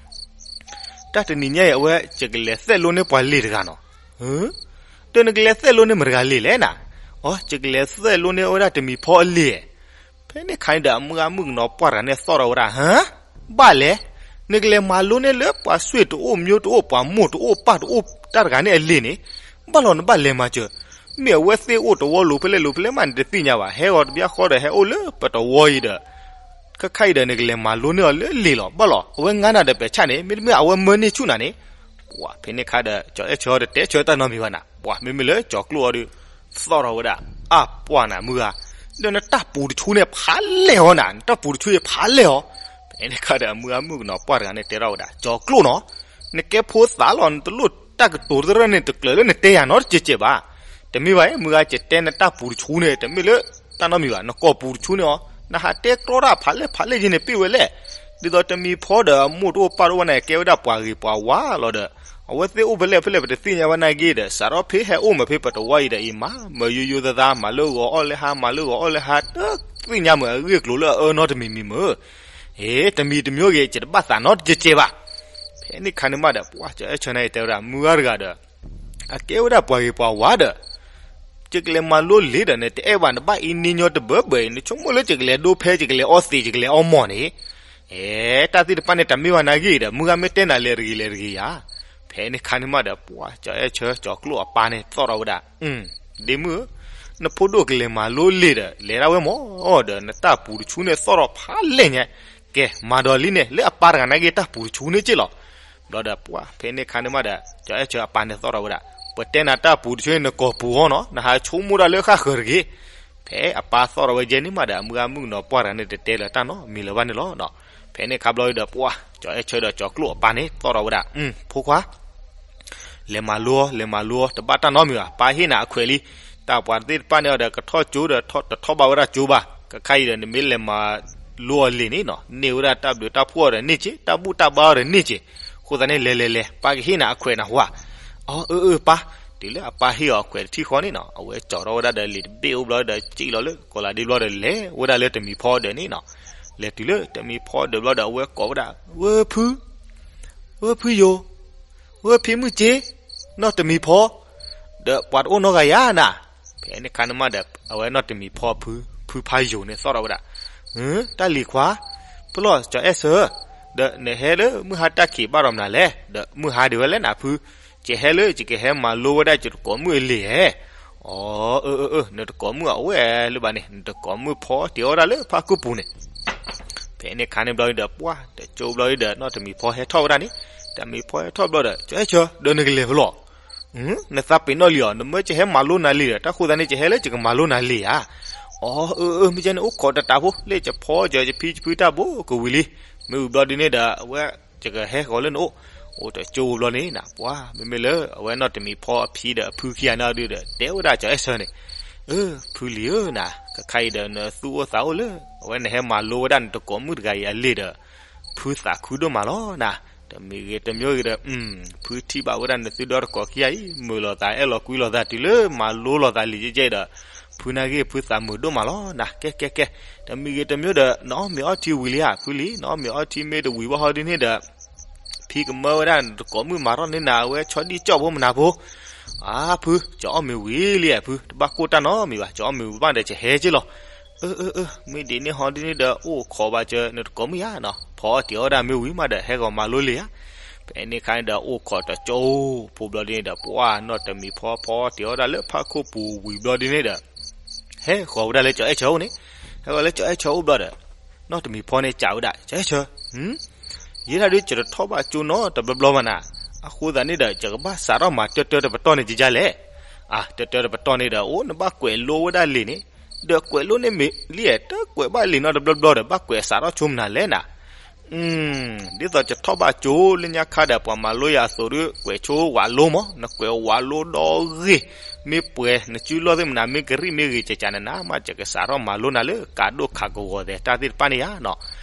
တၢ်တနံၤညါအံၤ အဝဲယကလဲၤသဲးလိန့ၢ်ပှၤလံာ်တဂၤနီၤ. ဒီးနကလဲၤသဲးလိန့ၢ်မတၤတဂၤလံာ်လဲၣ်နၤ. အိ, ယကလဲၤသဲးလိန့ၢ်ဝဲဒၣ်တမံၤဖီအလံာ်. ဖဲန့ၣ်ခါန့ၣ်ဒီး အမုၢ်ဂၤမုၣ်ကနီၤပှၢ်တဂၤန့ၣ်သီၣ်ထီၣ်ဝဲဒၣ်, ဟါ, ဘၣ်လဲၣ်, နကလဲၤမၤလိန့ၢ်လၢပှၤစွ့ၣ်တအိၣ် မျိုးတအိၣ် ပှၤမိၢ်တအိၣ်ပၢ်တအိၣ်တၢ်တဂၤန့ၣ်အလံာ်န့ၣ်, ဘၣ်လီၤနဘၣ်လဲၤမၤစၢၤ. မ့ၢ်အဝဲသ့ၣ်အိၣ်တဝီလိၤဖဲလဲၣ်လိၤဖဲလဲၣ်မး နတသ့ၣ်ညါဘၣ်. ဟဲဂီၤတဘျီဃီဒီး ဟဲအိၣ်လၢပတဝီအံၤဒီး ခဲခါအံၤဒီး နကလဲၤမၤလိန့ၢ်အီၤလၢလံာ်လီၤ. ဘၣ်လီၤ အဝဲငါနၤဒီးပဆၣ်န့ၣ် မ့တမ့ၢ်အဝဲမၢန့ၢ်ဆူၣ်နၤန့ၣ်. ပှၤဖဲန့ၣ်ခါဒီး ကၠီအဲၣ်ဆၢတတဲဆၢတၢ်နီတမံၤဘၣ်နၤ. ပှၤမ့မ့ၢ်လၢကၠီကျိၣ်အီၤဒီး သီၣ်ထီၣ်ဝဲဒၣ်, အါပှၢ်နၤမုၢ်ဂၤ, ဒီးနတၢ်ပူၤတဆူန့ၣ်ဖးလဲၢ်အီၤနၤ, နတၢ်ပူၤတဆူအံၤဖးလဲၢ်အီၤ. ဖဲန့ၣ်ခါဒီး အမုၢ်ဂၤမုၣ်ကနီၤပှၢ်တဂၤန့ၣ်တဲထီၣ်ဝဲဒၣ်, ကၠီကျိၣ်နီၤ, နကဲဖိသၣ်လီၤ နတလိၣ်တၢ်ကတိၤတရၢၢ်န့ၣ် တကျၢၤလၢနတဲယၤနီတစဲးစဲးဘၣ်. တမ့ၢ်ဘၣ်အံၤ မုၢ်ဂၤ ယတဲနတၢ်ပူၤတဆူန့ၣ် တမ့ၢ်လၢတၢ်နီတမံၤဘၣ်, နကိာ်ပူၤတဆူန့ၣ်အီၤ နဟးတဲကြီတၢ်ဖးလဲၢ်ဖးလဲၢ်ယဲန့ၣ် ပ့ၢ်ဝဲလဲၣ်. ဒ်သိးတမံၤဖီဒီး အမိၢ်တအိၣ်ပၢ်တအိၣ်ဝဲန့ၣ် ကဲဝဲဒၣ်ပှၤဂ့ၤပှၤဝါလီၤဒီး အဝဲသ့ၣ်အိၣ်ဖဲလဲၣ်ဖဲလဲၣ်ပတသ့ၣ်ညါဝဲနာ်က့ဒီး စးထီၣ်ဖဲဟဲအိၣ်မးဖဲပတဝီအံၤဒီးအံၤမး မၤယိယိသးသး မၤလၢဂီၤအီၣ်လၢဟါ မၤလၢဂီၤအီၣ်လၢဟါ တသ့ၣ်ညါမး အဂ့ၢ်အကျိၤလၢအအၢနီတမံၤမံၤမး. အ့ တမံၤတမံၤဂ့ၤ ယတဘၣ်သးနီတစဲးစဲးဘၣ်. ဖဲန့ၣ်ခါန့ၣ်မးဒီး ပှၤကၠီအဲၣ်ဆၢန့ၣ်တဲဝဲဒၣ် မုၢ်ဂၤတဂၤဒီး အကဲဝဲဒၣ်ပှၤဂ့ၤပှၤဝါဒီး ယကလဲၤမၤလိလံာ်ဒီး နတအဲၣ်ဘၣ် နဘၣ်အံၤန့ၢ်ညီတဘၢဘၢ နဆိကမိၣ်လၢယကလဲၤဒိဖဲ ယကလဲၤအီသံး ယကလဲၤအီမီၢ်န့ၣ်. အဲ တၢ်သ့ၣ်တဖၣ်န့ၣ် တမ့ၢ်ဘၣ်နာ်ဂ့ၢ်ဒီး မုၢ်ဂၤမ့ၢ်တဲနၤလဲၤတဂ့ၤလဲၤတဂ့ၤယၤ. ဖဲန့ၣ်ခါန့ၣ်မးဒီး ပှၤကၠီအဲၣ်ဆၢ ကၠီကျိၣ်အပၢ်န့ၣ် သီၣ်ထီၣ်ဝဲဒၣ်, ဒ့မုၣ်ဧၢ, နဖိဒိၣ်ကလဲၤမၤလိလံာ်ဒီး လဲၤဒၣ်ဝဲမီၢ်ဒီး နတၢ်ပူၤတဆူန့ၣ်သီၣ်ထီၣ်ဖးလဲၢ်ညါ. ကဲ မၤဒီးလံန့ၣ် လၢအပၢ်တဂၤနာ်က့ တၢ်ပူၤတဆူန့ၣ်က့လီၤ. ဘျီဒီးပှၤ ဖဲန့ၣ်ခါန့ၣ်မးဒီး ကၠီအဲၣ်ဆၢအပၢ်န့ၣ်သီၣ်ထီၣ်ဝဲဒၣ်, ပတဲနၤတၢ်ပူၤတဆူန့ၣ် နကိာ်ပူၤအီၤနီၤ နဟးဆိကမိၣ်တၢ်လၢဃၣ်ဃၢၤတဂ့ၤ. ဖဲအပၢ်သီၣ်ထီၣ်ဝဲယဲန့ၣ်မးဒီး အမုၢ်ဂၤမုၣ်ကနီၤပှၢ်တဂၤန့ၣ် တတဲလၢၤတၢ်နီတမံၤလၢၤဘၣ်န့ၣ်လီၤ. ဖဲန့ၣ်ခါဘျီဒီးပှၤ ကၠီအဲၣ်ဆၢဒီးကၠီကျိၣ်အပၢ်န့ၣ်သီၣ်ထီၣ်ဝဲဒၣ်, ဖိခွါ လဲၤမၤလိအီၤ လဲၤမၤလိအီၤ တဘၣ်တၢ်နီတမံၤဘၣ်, ပၢ်ဟ့ၣ်နၤအခွဲးလံ. တၢ်ပှၤသ့ၣ်တဖၣ်န့ၣ်အီၤဒီး ကထီၣ်ကၠိဒီးတထီၣ်ဘၣ်ဝဲဒၣ်ကၠိဘၣ်. ခဲခါအံၤဒီး နမ့ၢ်လဲၤမၤလိအီၤလံာ်န့ၣ်နီၤ န့ၢ်ဝဲဒၣ်တၢ်ဘျုးတၢ်ဖှိၣ်အီၤဒီးန့ၢ်က့ၤ, တၢ်ဘူၣ်တၢ်ဘါအီၤဒီးန့ၢ်က့ၤ. အဃိသတးန့ၣ် လဲၤလဲၤလဲၤ ပၢ်ကဟ့ၣ်နၤအခွဲးနၢ်ဟူဧါ. အၢ အၢ အၢ ပၢ်, တ တုၤလၢအပၢ်ဟ့ၣ်အီၤခွဲးတထံၣ်ဃီန့ၣ်နီၤ အဝဲကၠီၤထီၣ်ဝဲဒၣ်ဒီးလံာ်တဘ့ၣ်အိၣ်ဘျီဒီး စံၣ်လီၤလၢကီးလးဒ့ဘျီဒီး လဲၤဝဲဒၣ်လၢတမံၤဖီဒၢးန့ၣ်နီၤ. လဲၤတုၤလၢတမံၤဖီဒၢးဘျီဒီး အဝဲကိးဝဲဒၣ် ဝဲၢ်ဖု ဝဲၢ်ဖုယိၤ ဝဲၢ်ဖံမုၢ်စ့ နီၢ်တမံၤဖီ ဒီးပှၤတအိၣ်နီတဂၤဧါနၤ. ဖဲန့ၣ်ခါန့ၣ်မးဒီး အဝဲနီၢ်တမံၤဖီဖု ဖုဖးယိၤန့ၣ်သီၣ်ထီၣ်ဝဲဒၣ်, တၢ်လံၤခွါ, ဖုလီၤ ကၠီၤအဲၣ်ဆၢ, ဒီးနဟဲလၢမုၢ်ဟါတၢ်ခံးဘၣ်ဒီးမနုၤလဲၣ်, ဒီးမုၢ်ဟါဒံးဝဲလဲၣ်နၤဖု, ယဟဲလၢယကဟဲမၤလိဝဲဒၣ်ယတကိးမုၣ်အလံာ်ဧါ. အၢ အၢ အၢ နတကိးမုၣ်အအိၣ်ဝဲလၢၤဘၣ်န့ၣ် နတကိးမုၣ်ဖီတ့ၤအီၣ်ဒၣ်လၢဖးခိၣ်ပူၤန့ၣ် ဖဲန့ၣ်ခါန့ၣ်ဘျီဒီး ပှၢ် တကၠိဘျီဒီး နီၢ်တမံၤဖီဟဲထီၣ်ဝဲဒၣ်န့ၣ်, တမံၤဖီဟဲထီၣ်ဘျီဒီး ကၠီၤအဲၣ်ဆၢ ဒီးနကလဲၤဖဲလဲၣ်, နသးပ့ၤနီၣ်လံအီၤ နမ့ၢ်ကဟဲမၤလိနၤလံာ်ဒီး တၢ်ဃိသတးန့ၣ် ကဟဲလၢယကမၤလိနၤလံာ်ဧါ. အၢ အၢ အၢ မ့ၢ်ကဲန့ၣ် အိၣ်ခိးတတးဖိ လၢယဖီကၠီၤယဖံယဖုတၢ်ဘိကဝံၤလံ, မ့ၢ်ဝံၤဘျီဒ်န့ၣ်ဒီး အဝဲယကဟဲဃီၤလၢနအိၣ်, အိၣ်တကၠိဘျီန့ၣ်နၤ ပှၢ် မ့မ့ၢ်လၢအဝဲနီၢ်တမံၤဖီအဖံဒီးအဖုခံဂၤန့ၣ်ဒုဒီး တဲဝဲဒၣ်ကၠီၤအဲၣ်ဆၢန့ၣ်, အၢ ဖုလံၤဧၢနၤ, ခဲခါအံၤဒီးနသူၣ်အိၣ်သးအိၣ်လၢ အဝဲနဟဲမၤလိဝဲဒၣ်နတကိးမုၣ်တဂၤအံၤအလံာ်ဒီး ဖုသးခုဒိၣ်မးလီၤနၤ, တမံၤဂ့ၤတမံၤဂ့ၤဒီး ဖုထံၣ်ဘၣ်ဝဲဒၣ်နသုဒီတကိးခံဂၤအံၤ မုာ်လိာ်သးအဲၣ်လီၤကွံလိာ်သးတုၤလၢမၤလိလိာ်သးလံာ်ကဲကဲဒီး ဖုနာ်ဂ့ၢ်ဖုသးမုာ်ဒိၣ်မးလီၤနၤ, ကဲကဲကဲ, တမံၤဂ့ၤတမံၤဒီး နအီၣ်မ့ၤအီထံဝံၤလံဧါ ဖုလံၤ နအီၣ်မ့ၤအီထံမ့ၢ်တဝံၤဘၣ်ဟီဒ်န့ၣ်ဒီး ဖံကမၢဝဲဒၣ်နတကိးမုၣ်မၤထီၣ်န့ၢ်နၤ အဝဲဆီဒံၣ်ကၠီၣ်ဖိမနၤဖိ, အါဖု ကၠီၤအီၣ်မ့ၤဝံၤလံဧါဖု တဘၣ်ကိၢ်တၢ်နီတမံၤဘၣ် ကၠီၤအီၣ်မ့ၤဝံၤဘၣ်ဒီး ကဟဲက့လီၤ. အၢ အၢ အၢ မ့ၢ်ဒ်န့ၣ်ဟီဒ်န့ၣ်ဒီး အိၣ်ခိးဘၣ်စၢၤ နတကိးမုၣ်ယါနီၤ ဖီအီၣ်တ့ၤအီၣ်ဒၣ်မ့ၢ်ဝံၤမးဒီး ဟဲဂီၤမၤလိလံာ်ဧါ. ဖဲန့ၣ်ခါန့ၣ်ဒီး အိၣ်ခိးတကၠိဖိဘျီဒ်န့ၣ်ဒီး ပှၢ်နီၢ်တမံၤဖီဖီတ့ၤအီၣ်ဒၣ်လၢဖးခိၣ်ပူၤဝံၤဘျီဒ်န့ၣ်ဒီး ဟဲဃီၤဝဲဒၣ်လၢကၠီၤအဲၣ်ဆၢအအိၣ်န့ၣ်, ဟဲဃီၤလၢကၠီၤအဲၣ်ဆၢအအိၣ်ဘျီဒီး နီၢ်တမံၤဖီန့ၣ်စံးဝဲဒၣ် ကၠီၤအဲၣ်ဆၢ, ယဲဒၣ်ဒုး ယတထီၣ်ဘၣ်ကၠိနီတဘျီဘျီဘၣ်နၤ, အဃိသတးန့ၣ်ဒီး ယကဘၣ်စးထီၣ်မၤတၢတၢတပတီၢ်န့ၣ်ယယါလဲၣ်. အါ တၢတၢတပတီၢ်န့ၣ်ဒီး အိၣ်နဘၣ်ကွဲးလိဝဲဒၣ်လံာ်န့ၣ်, ဒီးကွဲးလိန့ၢ်မ့ၢ်လံဧါ တကွဲးဘၣ်လံာ်နီတဘျီဘျီဒီး ဘၣ်ကွဲးစးထီၣ်ဆိမနၤလဲၣ်နၤ ဒ်သိးယထီၣ်ဘၣ်ကၠိလၢညါခါဒီး ပှၤမၤလိယၤအသိးဒီး ကွဲးဆိဝးလိမး, နကွဲးဝးလိဒီဂ့ၤ, မ့ၢ်ပှဲၤ နစုလီၢ်သ့ၣ်မနၤ မ့ၢ်ကရံၣ်မ့ၢ်ဂ့ၤ ကကနနၤမး ယကစးထီၣ်မၤလိနၤလၢကးဒိၣ်ခးကဝီၤသဲးတၢ်သ့ၣ်တဖၣ်န့ၣ်ဧါနီၤ.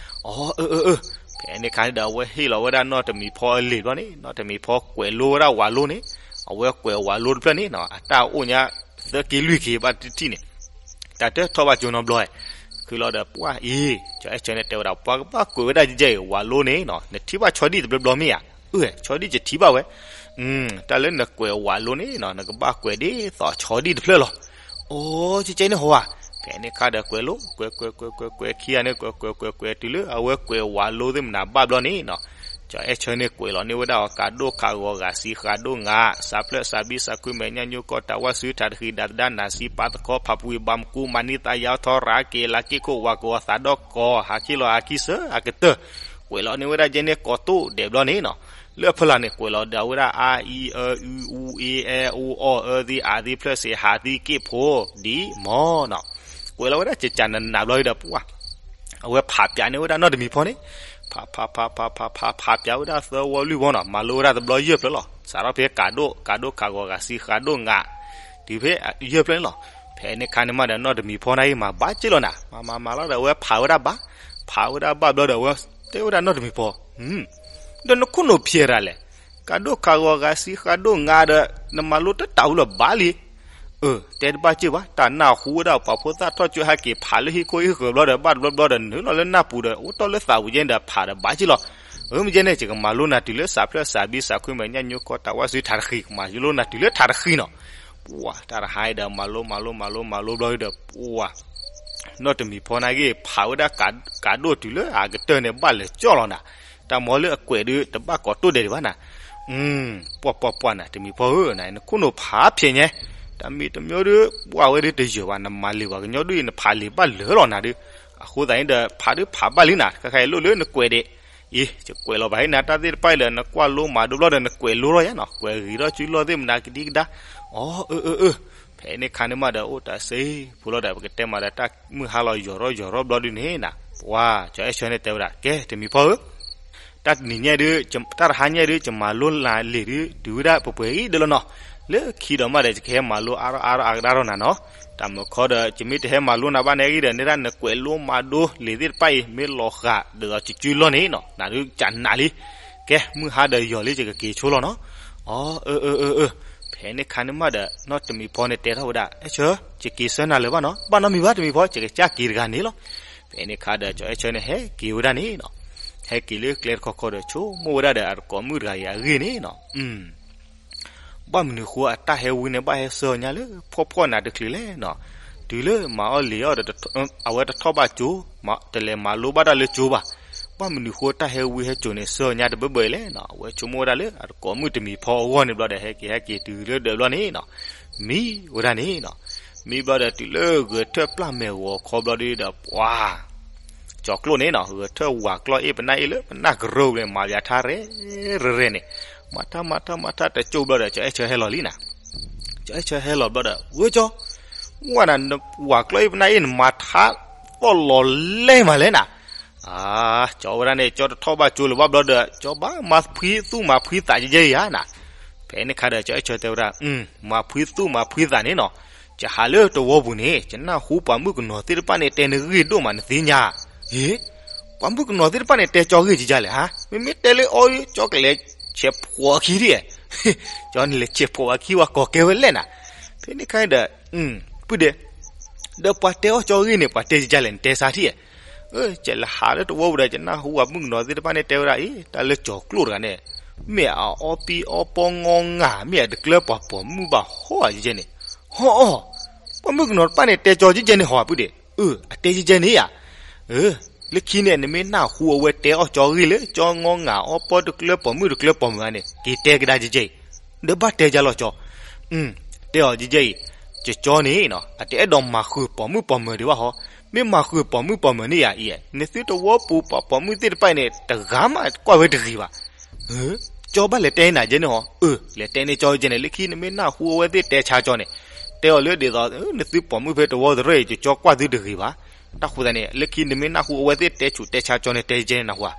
အၢ အၢ အၢ ဖဲန့ၣ်ခါန့ၣ်ဒီး အဝဲဟ့ၣ်လီၤဝဲဒၣ်နီၢ်တမံၤဖီအလံာ်ဘျီန့ၣ် နီၢ်တမံၤဖီကွဲးလိဝဲဒၣ်ဝးလိန့ၣ်, အဝဲကွဲးဝးလိတဖျၢၣ်န့ၣ်နီၤ အတၢ်အိၣ်ညါသၢက့လွံၢ်က့ဘၣ်တထံၣ်န့ၣ် တၢ်တထီၣ်ဘၣ်ကၠိနီတဘျီ, ခုလီၤဒီးပှၢ်အံၤ ကၠီၤအဲၣ်ဆၢန့ၣ်တဲဝဲဒၣ် ပှၤကဘၣ်ကွဲးဝဲဒၣ်ယဲအံၤ ဝးလိန့ၣ်နီၤ နထံၣ်ဘၣ်ဆီဒံၣ်တဘျီဘျီမ့ၢ်ဧါ. အၢ ဆီဒံၣ်ယထံၣ်ဘၣ်ဝဲ, တၢ်လၢနကွဲးဝးလိန့ၣ်နီၤ နကဘၣ်ကွဲးဒ်သိးဆီဒံၣ်တဖျၢၣ်လီၤ. အိ ကဲကဲန့ၣ်ဟီဧါ. ဖဲန့ၣ်ခါဒီးကွဲးလိ ကွဲးကွဲးကွဲးကွဲးကွဲးခံဂၤန့ၣ် ကွဲးကွဲးကွဲးကွဲးတုၤလၢအဝဲကွဲးဝးလိသ့ၣ်မနၤဘၣ်ဘျီန့ၣ်နီၤ ကၠီၤအဲၣ်ဆၢန့ၣ်ကွဲးလီၤန့ၢ်ဝဲဒၣ်အီၤ ကးဒိၣ်ခးဂီၤဂာ်စံးဃာ်ဒိၣ်ငါ စးဖျၢၣ်စးဘံၣ်စးခွံမဲာ်ညါညိကီတၢ်ဝၣ်စုထးတဃံးဒၣ်သဒၣ်နးစံးပာ်သခီဖးပှံၤဘၣ်မကူမၤနံၣ်သးယါထီၣ်ရၤက့ၤလၤက့ၤခိၣ်ဝၤကဝီၤသးဒီကီၢ် ဟးခ့လီၤဟးခ့ဆၢအကတၢၢ် ကွဲးလီၤန့ၢ်ဝဲဒၣ်ယဲန့ၣ်ကိးတိၢ်ဒဲးဘျီန့ၣ်နီၤ လၢအဖီလာ်န့ၣ် ကွဲးလီၤဒၣ်ဝဲဒၣ် အါ အံ အၢ အု အူ အ့ အဲ အိ အီ အၢ သံ အး သံ ဖျၢၣ် စ့ ဟး သံ က့ၣ် ဖိ ဒံး မီ နီၤ ကွဲးလီၤဝဲဒၣ်ကကနနးဘျီဒီးပှၢ် အဝဲဖးပၠးန့ၢ်ဝဲဒၣ်နီၢ်တမံၤဖီန့ၣ် ဖးဖးဖးဖးဖးဖးဖးပၠးဝဲဒၣ်သၢဝီလွံၢ်ဝီနီၤ မၤလိဝဲဒၣ်တဘျီယဲၢ်ဖျၢၣ်လီၤ စးထီၣ်ဖဲကးဒိၣ် ကးဒိၣ်ခးဂီၤဂာ်စံးဃာ်ဒိၣ်ငါ တုၤဖဲယဲၢ်ဖျၢၣ်န့ၣ်လီၤ. ဖဲန့ၣ်ခါန့ၣ်မးဒီးနီၢ်တမံၤဖီန့ၣ်အံၤမၤဘၣ်က့ၢ်လီၤနၤ မၤမၤမၤလီၤဒီးအဝဲဖးဝဲဒၣ်ဘၣ် ဖးဝဲဒၣ်ဘၣ်ဘျီဒီးအဝဲတဲဝဲဒၣ်နီၢ်တမံၤဖီ ဒီးနခိၣ်နူာ်ဖျဲးရၤလဲၣ် ကးဒိၣ်ခးဂီၤဂာ်စံးဃာ်ဒိၣ်ငါဒီး နမၤလိတတးဝံၤလီၤဘၣ်လံ အၢ တဲတဘၣ်က့ၢ်ဘၣ် တၢ်နၢ်ဟူဝဲဒၣ်ပှၤဖိသၣ်ထီၣ်ကၠိဟဲက့ၤဖးလၢဟံၣ်ခိၣ်ဟံၣ်ဃၢၤဘျီဒီး ဘၣ်တဘျီဘျီဒီး နုာ်လီၤလၢနၢ်ပူၤဒီး အိၣ်တီၢ်လၢသးပူၤယဲန့ၣ်ဒီး ဖးဒီးဘၣ်က့ၢ်လီၤ. အၢ မ့ၢ်ယဲန့ၣ် ယကမၤလိနၤတုၤလၢစးဖျၢၣ်စးဘံၣ်စးခွံမဲာ်ညါညိကီတၢ်ဝၣ်စုထးတဃံး ကမၤလိနၤတုၤလၢထးတဃံးနီၤ. ပှၤ တၢ်တဟါအံၤဒီး မၤလိမၤလိမၤလိမၤလိဘျီဒီး ပှၤ နီၢ်တမံၤဖီန့ၣ်ဂ့ၢ် ဖးဝဲဒၣ်ကးဒိၣ်တုၤလၢအကတၢၢ်န့ၣ် ဘၣ်လဲၤကၠီၣ်လီၤနၤ. တၢ်မီလၢအကွဲးဒုး တဘၣ်ကိးတိၢ်ဒဲးဒံးဘၣ်နၤ. ပှၤပှၤပှၤနၤ တမံၤဖီဧၢ နခိၣ်နူာ်ဖးဖျဲးညါ တၢ်မံၤတမံၤဒုး ပှၤဝဲဒုးတယၢၤဘၣ် နမၤလံာ်ပှၤကညီဒုးအံၤ နဖးလံာ်ဘၣ်လၢာ်လီၤနၤဒုး. အဃိသတးန့ၣ်ဒီး ဖးဒုးဖးဘၣ်လံနၤ ခဲခါအံၤလိၣ်လၢနကွဲးဒံး အံၤ ယကွဲးလီၤဘၣ်ဟံးနၤ တၢ်သ့ၣ်တဖၣ်အံၤဒီး နကွၢ်လိမၤဒိဘျီဒီး နကွဲးလိထီၣ်ယါနီၤ ကွဲးဂ့ၤထီၣ်စုလီၢ်သ့ၣ်မနၤကဒံကဒါ. အီ အၢ အၢ အၢ ဖဲန့ၣ်ခါန့ၣ်မးဒီး အိၣ်တၢ်စ့ဖိလီၤဒီး ပကတဲမးဒီး တၢ်မုၢ်ဟါလီၤယိာ်ထီၣ်ယိာ်ထီၣ်ဘျီဒုးန့ၣ်နၤ ပှၤ ကၠီၤအဲၣ်ဆၢန့ၣ်တဲဝဲဒၣ် ကဲ တမံၤဖီဧၢ တၢ်တနံၤညါဒုး တၢ်တဟါညါဒုး ယမၤလိနၤလံာ်ဒုး တုၤဝဲဒၣ်ပှဲၤပှဲၤအံၤဒၣ်လီၤနီၤ. လၢခံဒီးမးဒီး ယကဟဲမၤလိအါထီၣ်အါထီၣ်အါကဒါထီၣ်နၤနီၤ. တၢ်မုၢ်ခီဒီး ယမ့ၢ်တဟဲမၤလိနၤဘၣ်န့ၣ်ဂ့ၤဒီး နဲဒၣ်နကွဲးလိမၤဒိလံာ်သ့ၣ်တဖၣ်အံၤ မ့ၢ်လီၤဃာ်ဒ်သိးစုလီၢ်န့ၣ်နီၤ နၤဒုးကနးလံ. ကဲ မုၢ်ဟါဒီးယိာ်လံ ယကက့ၤဆိလီၤနီၤ. အီ အၢ အၢ အၢ အၢ ဖဲန့ၣ်ခါန့ၣ်မးဒီး နီၢ်တမံၤဖီန့ၣ်တဲထီၣ်ဝဲဒၣ် အဲၣ်ဆၢ, ယက့ၤဆၢနၤလၢၤဘၣ်နီၤ, ဘၣ်နီတမံၤဘၣ်တမံၤဖီ, ယကစၢ်က့ၤတဂၤန့ၣ်လီၤ. ဖဲန့ၣ်ခါဒီး ကၠီအဲၣ်ဆၢန့ၣ်ဟဲက့ၤဝဲဒၣ်န့ၣ်နီၤ, ဟဲက့ၤလၢကျဲတခီခီဒီး ဆိကမိၣ်ဝဲဒၣ်ဒီးအတကိးမုၣ်တဂၤအံၤအဂ့ၢ်န့ၣ်နီၤ. ဘၣ်မနုၤဃိအတၢ်ဟဲဝံန့ၣ် ဘၣ်ဟဲဆှၢအီၤညါလၢဖှီၣ်ဖှီၣ်နးတချုးလဲၣ်နီၤ, တုၤလၢမၤအီၣ်လံၤအီၣ်ဒီး အဝဲတထီၣ်ဘၣ်ကၠိ, တလဲၤမၤလိဘၣ်တၢ်လၢကၠိဘၣ်. ဘၣ်မနုၤဃိတၢ်ဟဲဝံဟဲစိာ်န့ၣ် ဆှၢအီၤညါတဘၢဘၢအံၤလဲၣ်နီၤ, အဝဲဆိကမိၣ်ဝဲဒၣ်လၢအတကိးမုၣ်တမံၤဖီအဂီၢ်န့ၣ်ဘျီဒီး ဟဲက့ၤဟဲက့ၤတုၤလၢဒၢးဘျီန့ၣ်နီၤ, မံဝဲဒၣ်န့ၣ်နီၤ. မံဘျီဒီးတုၤလၢဂဲၤထၢၣ်ပျၢ်မဲာ်ဂီၤခီဘျီဒီး ပှၤ ကၠီၤကျိၣ်န့ၣ်နီၤ, ဂဲၤထၢၣ်ဝၤကျီၢ်အ့ၣ်ပနၢ်အ့ၣ်လၢ ပနၢ်ကရၢၢ်န့ၣ် မၤဘၣ်ထါရဲၣ်ရဲၣ်န့ၣ်, မၤထါမၤထါမၤထါတကၠိဘျီဒီး ကၠီအဲၣ်ဆၢဟဲလီၤလံနီၤ. ကၠီအဲၣ်ဆၢဟဲလီၤဘျီဒီး ဝဲကၠီ, ဝၤနၤ ဝၤကျီၢ်အ့ၣ်ပနၢ်အ့ၣ်န့ၣ် မၤထါသီၣ်လီၤလဲၢ်မးလဲၣ်နီၤ. အါ, ကၠီဝဲဒၣ်န့ၣ် ကၠီတထီၣ်ဘၣ်ကၠိလၢၤဘၣ်ဘျီဒီး ကၠီဘၣ်မၤဖှံသူၣ်မၤဖှံသးကဲကဲအံၤဧါနီၤ. ဖဲန့ၣ်ခါဒီး ကၠီအဲၣ်ဆၢတဲဝဲဒၣ်, မၤဖှံသူၣ်မၤဖှံသးန့ၣ်နီၤ, ယဟးလၢတဝီပူၤန့ၣ် ယနၢ်ဟူပှၤမုၣ်ကနီၤသ့ၣ်တဖၣ်န့ၣ် တဲနဂ့ၢ်ဒိၣ်မးနသ့ၣ်ညါ. အ့, ပှၤမုၣ်ကနီၤသ့ၣ်တဖၣ်န့ၣ် တဲကၠီဂ့ၢ်ကဲကဲလဲၣ်ဧါ, မ့မ့ၢ်တဲလၢအီၤ ကၠီကလဲၤဆဲးဖိးအခံဒ်, ကၠီန့ၣ်လဲၤဆဲးဖိးအခံဝဲကိးကဲဝဲလဲၣ်နီၤ. ဖဲန့ၣ်ခါဒီး ပုၢ်ဒ့, ဒီးပှၤတဲအီၤကၠီဂ့ၢ်န့ၣ် ပှၤတဲကဲကဲလဲၣ် နတဲဆါထံၣ်ဧါ. ကလဲၤဟးလၢတဝီပူၤဒီး ယနၢ်ဟူပှၤမုၣ်ကနီၤသ့ၣ်တဖၣ်န့ၣ် တဲဝဲဒၣ်အံၤ တၢ်လၢကၠီၤကျိၣ်တဂၤန့ၣ် မ့ၢ်အအီပံအီပီငီငၤ မ့ၢ်အတကျၢပှၤပိာ်မုၣ်ဘၣ်ဟီဧါ ကဲကဲန့ၣ်. ဟီအီၤ, ပှၤမုၣ်ကနီၤတဖၣ်န့ၣ် တဲကၠီကဲကဲန့ၣ်ဟီဧါ ပုၢ်ဒ့. အၢ အတဲကဲကဲန့ၣ်ဧါ. လၢခံန့ၣ် နမ့ၢ်နၢ်ဟူအဝဲတဲအီၤကၠီဂ့ၢ်လၢ ကၠီငီငၤအီပီတကျၢပိာ်မုၣ်တကျၢပိာ်မုၣ်ဧါန့ၣ် က့ၤတဲကဒါကဲကဲအံၤ, ဒီးဘၣ်တဲကဒါလီၤကၠီ. တဲအီၤကဲကဲအံၤ, ကၠီကၠီန့ၣ်နီၤ အတအဲၣ်ဒိးမၤဃုာ်ပိာ်မုၣ်ပိာ်မၢၤဒံးဘၣ်ဟီ, မ့ၢ်မၤဃုာ်ပိာ်မုၣ်ပိာ်မၢၤန့ၣ်ဧါအံၤ, နသုတဝီပူၤပှၤပိာ်မုၣ်သ့ၣ်တဖၣ်အံၤန့ၣ် တဂၤမးကွၢ်ဝဲတဂ့ၤဘၣ်. ကၠီဘၣ်လဲၤတဲန့ၣ်ကဲန့ၣ်ဟီ, အၢ လဲၤတဲန့ၣ်ကၠီကဲန့ၣ် လၢခံနမ့ၢ်နၢ်ဟူအဝဲသ့ၣ်တဲဆါကၠီန့ၣ်, တဲအီၤလၢဒ်သိး နသုပိာ်မုၣ်ဖဲတဝီတရၢၢ်အံၤ ကၠီကွၢ်သုတဂ့ၤဘၣ်. တၢ်ဃိသတးန့ၣ် လၢခံနမ့ၢ်နၢ်ဟူအဝဲသ့ၣ်တဲဆူးတဲဆါကၠီန့ၣ် တဲကဲန့ၣ်နၢ်ဟူဧါ.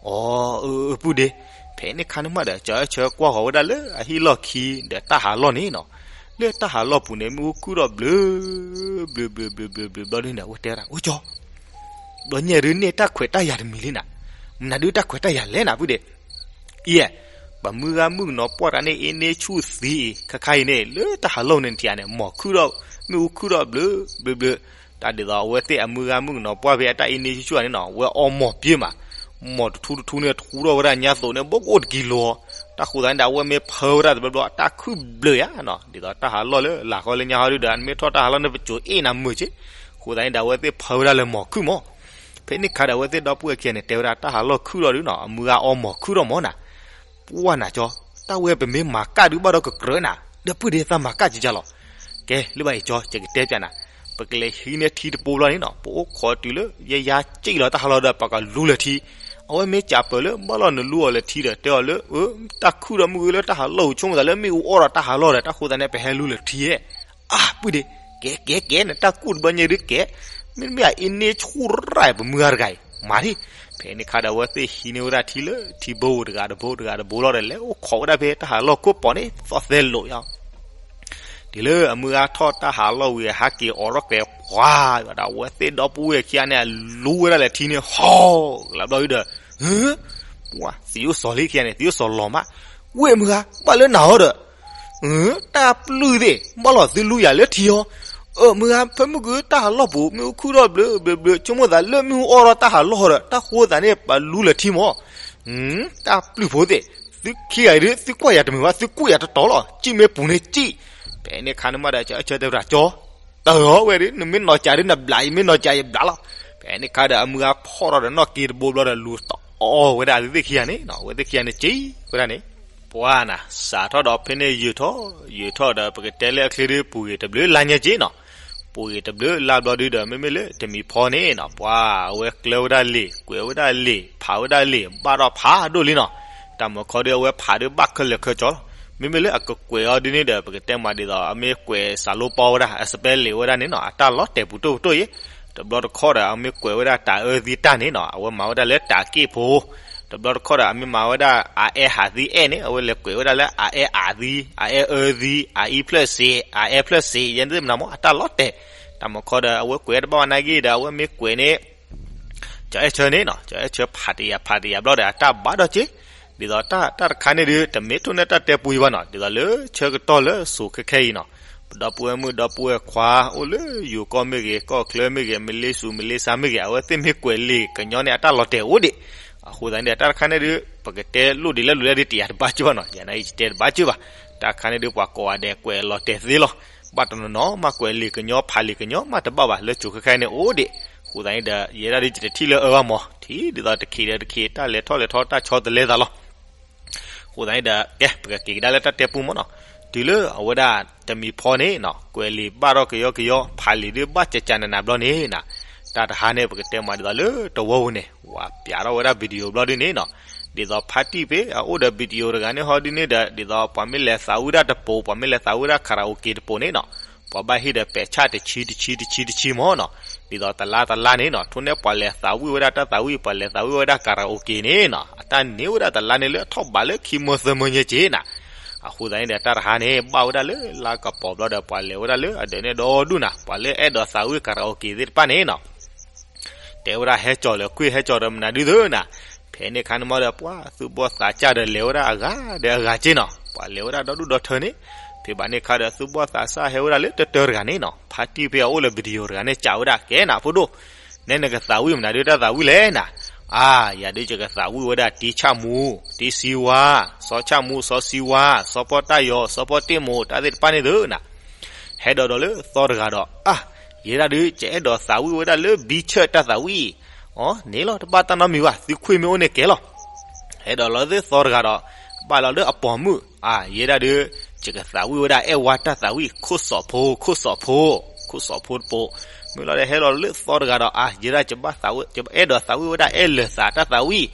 အီ အၢ ပုၢ်ဒ့, ဖဲန့ၣ်ခါန့ၣ်မးဒီး ကၠီအဲၣ်ဆၢကွၢ်ဃီၤဝဲဒၣ်လၢအဟံၣ်လီၢ်ခံဒီးတၢ်ဟးလီၢ်န့ၣ်နီၤ, လၢတၢ်ဟးလီၢ်ပူၤန့ၣ် မ့ၣ်အူခုၣ်ထီၣ်ဘျုး ဘျုးဘျုးဘျုးဘျုးဘျုးဘျီဒ်န့ၣ် အဝဲတဲဝဲဒၣ် အိၣ်ကၠီ, ဘျီညါဒုးန့ၢ်တၢ်ခွဲးတၢ်ယာ်တမံၤလံနၤ, မနုၤဒုးတၢ်ခွဲးတၢ်ယာ်လဲၣ်နၤ ပုၢ်ဒ့. အံၤ, ပှၤမုၢ်ဂၤမုၣ်ကနီၤပှၢ်တၢ်န့ၣ်အ့န့ဆူၣ်သံအံၤ ခါခါအံၤန့ၣ် လၢတၢ်ဟးလီၢ်န့ၣ်ထံၣ်ဧါန့ၣ် မီၤခုၣ်ထီၣ် မ့ၣ်အူခုၣ်ထီၣ်ဘျုးဘျုးဘျုး, တၢ်ဒ်သိးအဝဲသ့ၣ်အမုၢ်ဂၤမုၣ်ကနီၤပှၢ်ဖဲအတၢ်အ့န့ဆူၣ်ဆူၣ်ဧါန့ၣ်နီၤ အဝဲအီမီၤပျ့ၤမး, မီၤတထူတထူန့ၣ် ထူထီၣ်ဝဲဒၣ်ညါသိးန့ၣ် ဘိကအိၣ်တကံလိၤ, တၢ်ဃိသတးန့ၣ်ဒီး အဝဲမ့ၢ်ဖၢဝဲဒၣ်တဘျီဘျီ အတၢ်ခုၣ်ဘျုးဧါနီၤ, ဒ်သိးတၢ်ဟးလီၢ်လၢလာ်ဃီလၢညါဟီဒုဒီး နမ့ၢ်ထီၣ်တၢ်ဟးလီၢ်န့ၣ် ပစိၤအ့ၣ်နၤမုာ်က့, ဃိသတးန့ၣ်ဒီး အဝဲသ့ၣ်ဖၢဝဲဒၣ်လၢမီၤခုၣ်မး. ဖဲန့ၣ်ခါဒီး အဝဲသ့ၣ်ဒီပုၢ်ဝဲၢ်ခံဂၤန့ၣ် တဲဝဲဒၣ်တၢ်ဟးလီၢ်ခုၣ်ထီၣ်ဒုနီၤ အမုၢ်ဂၤအီမီၤခုၣ်ထီၣ်မးနၤ ပှၢ်နၤကၠီ, တၢ်ဝဲပမ့ၢ်မၤကၣ်ဒုဘၣ်ဒီးကကြၢးနၤ, ဒီးပုၢ်ဒ့သးမၤကၣ်ကကၢ်လီၤ. ကဲ လၢဘၣ်အံၤကၠီ ယကတဲပျးနၤ, ပကလဲၤဟံးန့ၢ်ထံတပိဘျီန့ၣ်နီၤ ပအိၣ်ခိးတုၤလၢ ယယါစံၣ်လီၤတၢ်ဟးလီၢ်ဒီး ပကလူလၢထံ, အဝဲမ့ၢ်စံးပၢၢ်လၢ ဘၣ်လီၤနလူအီၤလၢထံဒီး တဲအီၤလၢ အၢ တၢ်ခုၣ်ဒီးမုၢ်ဂ့ၤလၢတၢ်ဟးလီၢ်အူဆိကမိၣ်သးလၢမ့ၣ်အူအီၣ်ဒီးတၢ်ဟးလီၢ်ဒီး တၢ်ဃိသတးန့ၣ် ပဟဲလူလၢထံဧါ. အါ ပုၢ်ဒ့, ကဲ ကဲ ကဲ နတၢ်ကူၣ်တဘျီညါဒုးကဲ, မ့မ့ၢ်အအ့န့ဆူၣ်ရၣ်ပမုၢ်ဂၤတဂၤအံၤ မၤဒံး. ဖဲန့ၣ်ခါဒီး အဝဲသ့ၣ်ဟံးန့ၢ်ဝဲဒၣ်ထံလၢထံဘိတဂၤတဘိတဂၤတဘိလီၤဒီး လဲၤအိၣ်ခိးဝဲဒၣ်ဖဲတၢ်ဟးလီၢ်ခိၣ်ပီၤန့ၣ် သီၣ်သဲလိာ်ယါ တုၤလၢအမုၢ်ဂၤထီၣ်တၢ်ဟးလီၢ်ဝံၤ ဟးက့ၤအိးထီၣ်ကျဲပှၤဒီး အဝဲသ့ၣ်ဒီပုၢ်ဝဲၢ်ခံဂၤန့ၣ် လူဝဲဒၣ်လၢထံန့ၣ် ဟီၣ်ကလးဘျီဒုဒီး, ပှၤသံအိၣ်စီၤလံခံဂၤန့ၣ် သံအိၣ်စီၤလီၤမး, ဝဲၢ်မုၢ်ဂၤ ဘၣ်လၢနၤဟီဒီး တၢ်ပျုၢ်သ့ၣ် ဘၣ်လီၤသုလူယၤလၢထံဟီ, အၢ မုၢ်ဂၤ ဖဲမုၢ်ဂၤတၢ်ဟးလီၢ်ပူၤ မ့ၣ်အူခုၣ်ထီၣ်ဘျုးဘျုးဘျုး ဆိကမိၣ်သးလၢမ့ၣ်အူအီၣ်ထီၣ်တၢ်ဟးလီၢ်ဟီဒီး တၢ်ဃိသးန့ၣ် ပလူလၢထံမး, တၢ်ပျုၢ်ဖိသ့ၣ် သုခံဂၤအံၤဒုး သုကွၢ်ယၤတမုာ်ဘၣ် သုကူၣ်ယၤတတီၤလီၤ စံၣ်မ့ၢ်ပူၤန့ၣ်စံၣ်. ဖဲန့ၣ်ခါန့ၣ်မးဒီး ကၠီအဲၣ်ဆၢတဲဝဲဒၣ် ကၠီ တၢ်ဂီၤဝဲဒုး နမ့ၢ်နီၤကးဒုးနဘျး ယမ့ၢ်နီၤကးယဘျးလီၤ. ဖဲန့ၣ်ခါဒီး အမုၢ်ဂၤဖီၣ်ထီၣ်ဒီးနီၢ်က့တဘိဘျီဒီး လူၤတအီၣ်ဝဲဒၣ်အဝဲသ့ၣ်ခံဂၤန့ၣ်နီၤ အဝဲသ့ၣ်ခံဂၤန့ၣ်စံၣ်ဝဲဒၣ်န့ၣ် ပှၤနၤ စးထီၣ်ဒီးဖဲန့ၣ်ယုာ်ထီၣ် ယုာ်ထီၣ်ဒီး ပကတဲလၢအချ့ဒုး ပူၤဂ့ၤတဘျုးလါညါက့နီၤ, ပူၤဂ့ၤတဘျုးလါဘျီဒုဒီး မ့မ့ၢ်လၢတမံၤဖီန့ၣ်နီၤ ပှၤအဝဲကျၢဝဲဒၣ်လံာ် ကွဲးဝဲဒၣ်လံာ် ဖးဝဲဒၣ်လံာ် ဘၣ်ဒီးဖးဒိၣ်လံနီၤ, တၢ်မုၢ်ခီဒုး အဝဲဖးဒုးဘၣ်ခဲလၢာ်ခဲဆ့လီၤ. မ့မ့ၢ်လၢအကကွဲးအီၤဒုန့ၣ်ဒီး ပကတဲမးဒ်သိး အမ့ၢ်ကွဲးစးလိပီဝဲဒၣ် အspelling ဝဲဒၣ်န့ၣ်နီၤ အတၢ်လီၤတဲာ်ပူၤတိၢ်ပူၤတိၢ်ယ့ၣ်, တဘျီတခီၣ်ဒီး အမ့ၢ်ကွဲးဝဲဒၣ်တၢ်အၢသံတၢ်န့ၣ်နီၤ အဝဲမၤဝဲဒၣ်လၢတၢ်က့ၣ်ဖိ တဘျီတခီၣ်ဒီး အမ့ၢ်မၤဝဲဒၣ် အအဲၣ်ဟးသံအဲၣ်န့ၣ် အဝဲလဲၤကွဲးဝဲဒၣ်လၢ အအဲၣ်အးသံ အအဲၣ်အၢသံ အအံဖျၢၣ်စ့ အအဲၣ်ဖျၢၣ်စ့ ယဲန့ၣ်မနုၤမး အတၢ်လီၤတဲာ်, တၢ်မုၢ်ခီဒီး အဝဲကွဲးတဘၣ်ဝဲနာ်က့ဒီး အဝဲမ့ၢ်ကွဲးန့ၣ် ကၠီအဲၣ်ဆၢန့ၣ်နီၤ ကၠီအဲၣ်ဆၢဖးတယာ်ဖးတယာ်ဘျီဒီး အတၢ်ဘၣ်ဒီးက့ၤ ဒ်သိးတၢ်တခါန့ၣ်ဒုး တမ့ၢ်ထိၣ်န့ၢ်တၢ်တဲပူအံၤဘၣ်နီၤ, ဒ်သိးလၢဆၢကတီၢ်လၢစိၤခဲခဲအံၤနီၤ, ပဒီပုၢ်ဝဲၢ်မုၣ်ဒီပုၢ်ဝဲၢ်ခွါ အိၣ်လၢယိၤကီၢ်မ့ၢ်ဂ့ၤ ကီၢ်ချၢမ့ၢ်ဂ့ၤ မလ့စူၤမလ့စါမ့ၢ်ဂ့ၤ အဝဲသ့ၣ်မ့ၢ်ကွဲးလံာ်ကညီန့ၣ် အတၢ်လီၤတဲာ်အိၣ်ဒံး. အဃိသတးန့ၣ်ဒီး တၢ်တခါန့ၣ်ဒုး ပကတဲလိၣ်ဒံးလၢလိၤလၢဒုး တယၤတဘၣ်ကၠိၣ်ဘၣ်နီၤ, ယၤန့ၣ်ယတဲတဘၣ်ကၠိၣ်ဘၣ်. တၢ်တခါန့ၣ်ဒုး ပှၤကိးဂၤဒဲးကွဲးလီၤတဲာ်သ့လီၤ. ဘၣ်တနီၤနီၤမး ကွဲးလံာ်ကညီ ဖးလံာ်ကညီမးတဘၣ်ဘၣ် လၢစိၤခဲခဲအံၤန့ၣ်အိၣ်ဒံး. အဃိသတးန့ၣ်ဒီး ယဲဒၣ်ဒုး ယတထံၣ်လၢအၢဘၣ်မး, ထံၣ်ဒ်သိးတခ့ဒီးတခ့ တၢ်လဲၤထီၣ်လဲၤထီ တၢ်ဆီတလဲသးလီၤ. အဃိသတးန့ၣ်ဒီး ကဲ ပကက့ၤကဒါလၢတၢ်တဲပူမးနီၤ. တုၤလၢအဝဲဒၣ်တမံၤဖီန့ၣ်နီၤ ကွဲးလံာ်ဘၣ်ထီၣ်ကယီကယီ ဖးလံာ်ဒုးဘၣ်ကကနးနးဘျီန့ၣ်နီၤ, တၢ်တဟါန့ၣ် ပကတဲမးဒ်သိးလၢတဝီပူၤန့ၣ် ဝၤပျးထီၣ်ဝဲဒၣ် video ဘျီဒုန့ၣ်နီၤ, ဒ်သိးဖါတံၢ်ဖဲအအိၣ်ဒီး video တဂၤန့ၣ်ဟီဒုန့ၣ်ဒီး ဒ်သိးပှၤမ့ၢ်လဲၤသးဝံၣ်ဒၣ်တပိၤ ပှၤမ့ၢ်လဲၤသးဝံၣ်ဒၣ် karaoke တပိၤန့ၣ်နီၤ, ပှၤဘၣ်ဟ့ၣ်ဒီးပဲာ်ဆၣ်တဆံတဆံတဆံတဆံမးနီၤ, ဒ်သိးတလါတလါန့ၣ်နီၤ ထိၣ်န့ၢ်ပှၤလဲၤသးဝံၣ်ဝဲဒၣ်တၢ်သးဝံၣ် ပှၤလဲၤသးဝံၣ်ဝဲဒၣ် karaoke န့ၣ်နီၤ အတၢ်န့ၢ်ဝဲဒၣ်တလါန့ၣ်လၢအထီၣ်ဘးလၢခံမၢသၢမၢညါက့ၤနီၤ. အဃိသတးန့ၣ်ဒီး တၢ်တဟါန့ၣ် ဘၣ်ဝဲဒၣ်လၢလါကပီၤဘျီဒီး ပှၤလဲၤဝဲဒၣ်လၢအဒၢးန့ၣ်ဒီဒူၣ်နီၤ ပှၤလၢအဲၣ်ဒိးသးဝံၣ် karaoke သ့ၣ်တဖၣ်န့ၣ်နီၤ တဲဝဲဒၣ်ဟဲကၠီၤလၢကွ့ၢ် ဟဲကၠီၤဒီးမနုၤဒုသ့ၣ်နီၤ, ဖဲန့ၣ်ခါန့ၣ်မးဒီး ပှၤသူၣ်ဘီၣ်သးစၢ်ဒီးလဲၤဝဲဒၣ်အဂၤဒီးအဂၤက့ၤနီၤ ပှၤလဲၤဝဲဒၣ်ဒီဒူၣ်ဒီထၢန့ၣ်, ဖဲဘၣ်န့ၣ်ခါဒီး သူၣ်ဘီၣ်သးစၢ်ဟဲဝဲဒၣ်လၢတတၢတဂၤန့ၣ်နီၤ ဖါတံၢ်ဖဲအအိၣ်လၢ video တဂၤန့ၣ် စံးဝဲဒၣ် ကဲနၤဖိဒိၣ်, နဲနကသးဝံၣ်မနုၤဒုတၢ်သးဝံၣ်လဲၣ်နၤ, အါ ယၤဒုးယကသးဝံၣ်ဝဲဒၣ်တံဆၣ်မူ, တံစံဝါ, စီဆၣ်မူ စီစံဝါ, စီပီၣ်တၢ်ယီၤ စီပီၣ်တ့ၢ်မိၤ တၢ်သ့ၣ်တဖၣ်န့ၣ်သ့ၣ်နီၤ ဟဲဒီးဒီးလၢသီတဂၤဒီး အါ ယဲဒၣ်ဒုး ယအဲၣ်ဒိးသးဝံၣ်ဝဲဒၣ်လၢ ဘံဆၢၣ်တၢ်သးဝံၣ်, အီ န့ၣ်လီၤ တဘၣ်တၢ်နီတမံၤဘၣ် သုခွံမ့ၢ်အိၣ်န့ၣ်ကဲလီၤ. ဟဲဒီးလီၤသ့ၣ်သီတဂၤဒီး ဘၣ်လီၤလၢအပိာ်မုၣ်, အါ ယဲဒၣ်ဒုး ယကသးဝံၣ်ဝဲဒၣ်အဲၣ်ဝါတၢ်သးဝံၣ် ခိၣ်စီၤဖိ ခိၣ်စီၤဖိ, ခိၣ်စီၤဖိတပိၤ, မ့ၢ်လီၤဒီးဟဲလီၤလၢသီတဂၤဒီး အါ ယဲဒၣ်ယဘၣ်သးဝံၣ် ယအဲၣ်ဒိးသးဝံၣ်ဝဲဒၣ်အဲၣ်လၢာ်သးတၢ်သးဝံၣ်,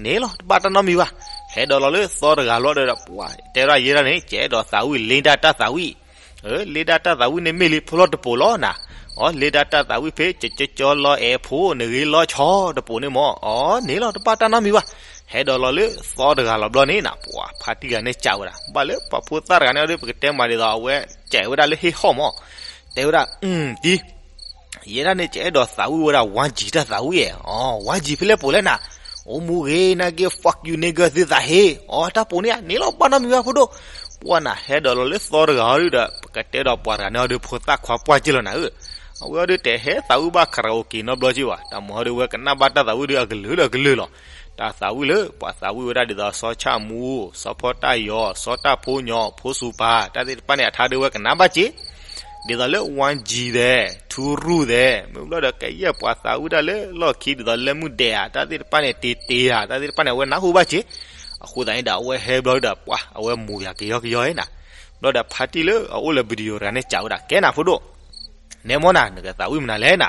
န့ၣ်လီၤ တဘၣ်တၢ်နီတမံၤဘၣ်. ဟဲဒီးလီၤလၢသီတဂၤလီၤဒီး ပှၤတဲဒၣ်ယဲဒၣ်န့ၣ် ယအဲၣ်ဒိးသးဝံၣ် လ့ဒၣ်တၢ်သးဝံၣ် လ့ဒၣ်တၢ်သးဝံၣ်န့ၣ်မ့ၢ်လံဖိလီၤတပိၤလီၤနၤ, အီ လ့ဒၣ်တၢ်သးဝံၣ်ဖဲ ကကကၠီလီၤအဲၣ်ဖိ နဂ့ၤလီၤဆီတပိၤန့ၣ်မး, အီ န့ၣ်လီၤ တဘၣ်တၢ်နီတမံၤဘၣ်. ဟဲဒီးလီၤလၢသီတဂၤလီၤဘျီန့ၣ်နၤ ပှၤဖါတံၢ်ဂၤန့ၣ်စံးဝဲဒၣ် ဘၣ်လၢပှၤဖိသၣ်တဂၤန့ၣ်ဒီး ပကတဲမးဒ်သိးအဝဲစံးဝဲဒၣ်လၢဟ့ၣ်ဟီၣ်မး, တဲဝဲဒၣ် တံ ယဲဒၣ်န့ၣ် ယအဲၣ်ဒိးသးဝံၣ်ဝဲဒၣ် ဝါကၠံ တၢ်သးဝံၣ်, အီ ဝါကၠံ ဖဲလဲၣ်ပိၤလဲၣ်နၤ, အိၣ်မူဂ့ၤ နာ်က့ fuck you nigga သုသးဟ့, အီ တၢ်ပိၤန့ၣ်ဧါ န့ၣ်လီၤ ဘၣ်နီတမံၤဘၣ်ဖိဒိၣ်. ပှၤနၤ ဟဲဒီးလီၤလၢသီတဂၤအီၤဒုဒီး ပကတဲဒီးပှၤတဂၤန့ၣ်အီၤဒု ဖိသၣ်ခွါပှၢ်က့ၢ်လီၤနၤဧၢ, အဝဲအီၤဒု တဟဲသးဝံၣ်ဘၣ် karaoke နီတဘျီက့ၢ်ဘၣ်, တၢ်မၤဟီဒု ဝဲကနၣ်ဘၣ်တၢ်သးဝံၣ်ဒု အကလုာ်လၢအကလုာ်လီၤ. တၢ်သးဝံၣ်လၢ ပှၤသးဝံၣ်ဝဲဒၣ်ဒ်သိး စီၤဆၣ်မူ, စီၤဖီတၢ်ယီၤ, စီၤတၢ်ဖိညီ, ဖိစူၤပၤ တၢ်သ့ၣ်တဖၣ်န့ၣ် အထါဒု ဝဲကနၣ်ဘၣ်က့ၢ် ဒ်သိးလၢ ဝါကၠံ သဲး, ထူရူၢ် သဲး, မ့ၢ်ဘျီဒီး ကယဲၢ်ပှၤသးဝံၣ်ဒၣ်လၢလီၢ်ခံ ဒ်သိး လၢမုၢ်ဒဲးဧါ တၢ်သ့ၣ်တဖၣ်န့ၣ် တ့တ့ဧါ တၢ်သ့ၣ်တဖၣ်န့ၣ် အဝဲနၢ်ဟူဘၣ်က့ၢ်. အဃိသတးန့ၣ်ဒီး အဝဲဟဲဘျီဒီး ပှၤ အဝဲမူၤယၤကယီကယီဧါနၤ, ဘျီဒီးဖါတံၢ်လၢအအိၣ်လၢ video တဂၤန့ၣ် စံးဝဲဒၣ် ကဲနၤဖိဒိၣ် နဲမ့ၢ်နၤ နကသးဝံၣ်မနုၤလဲၣ်နၤ,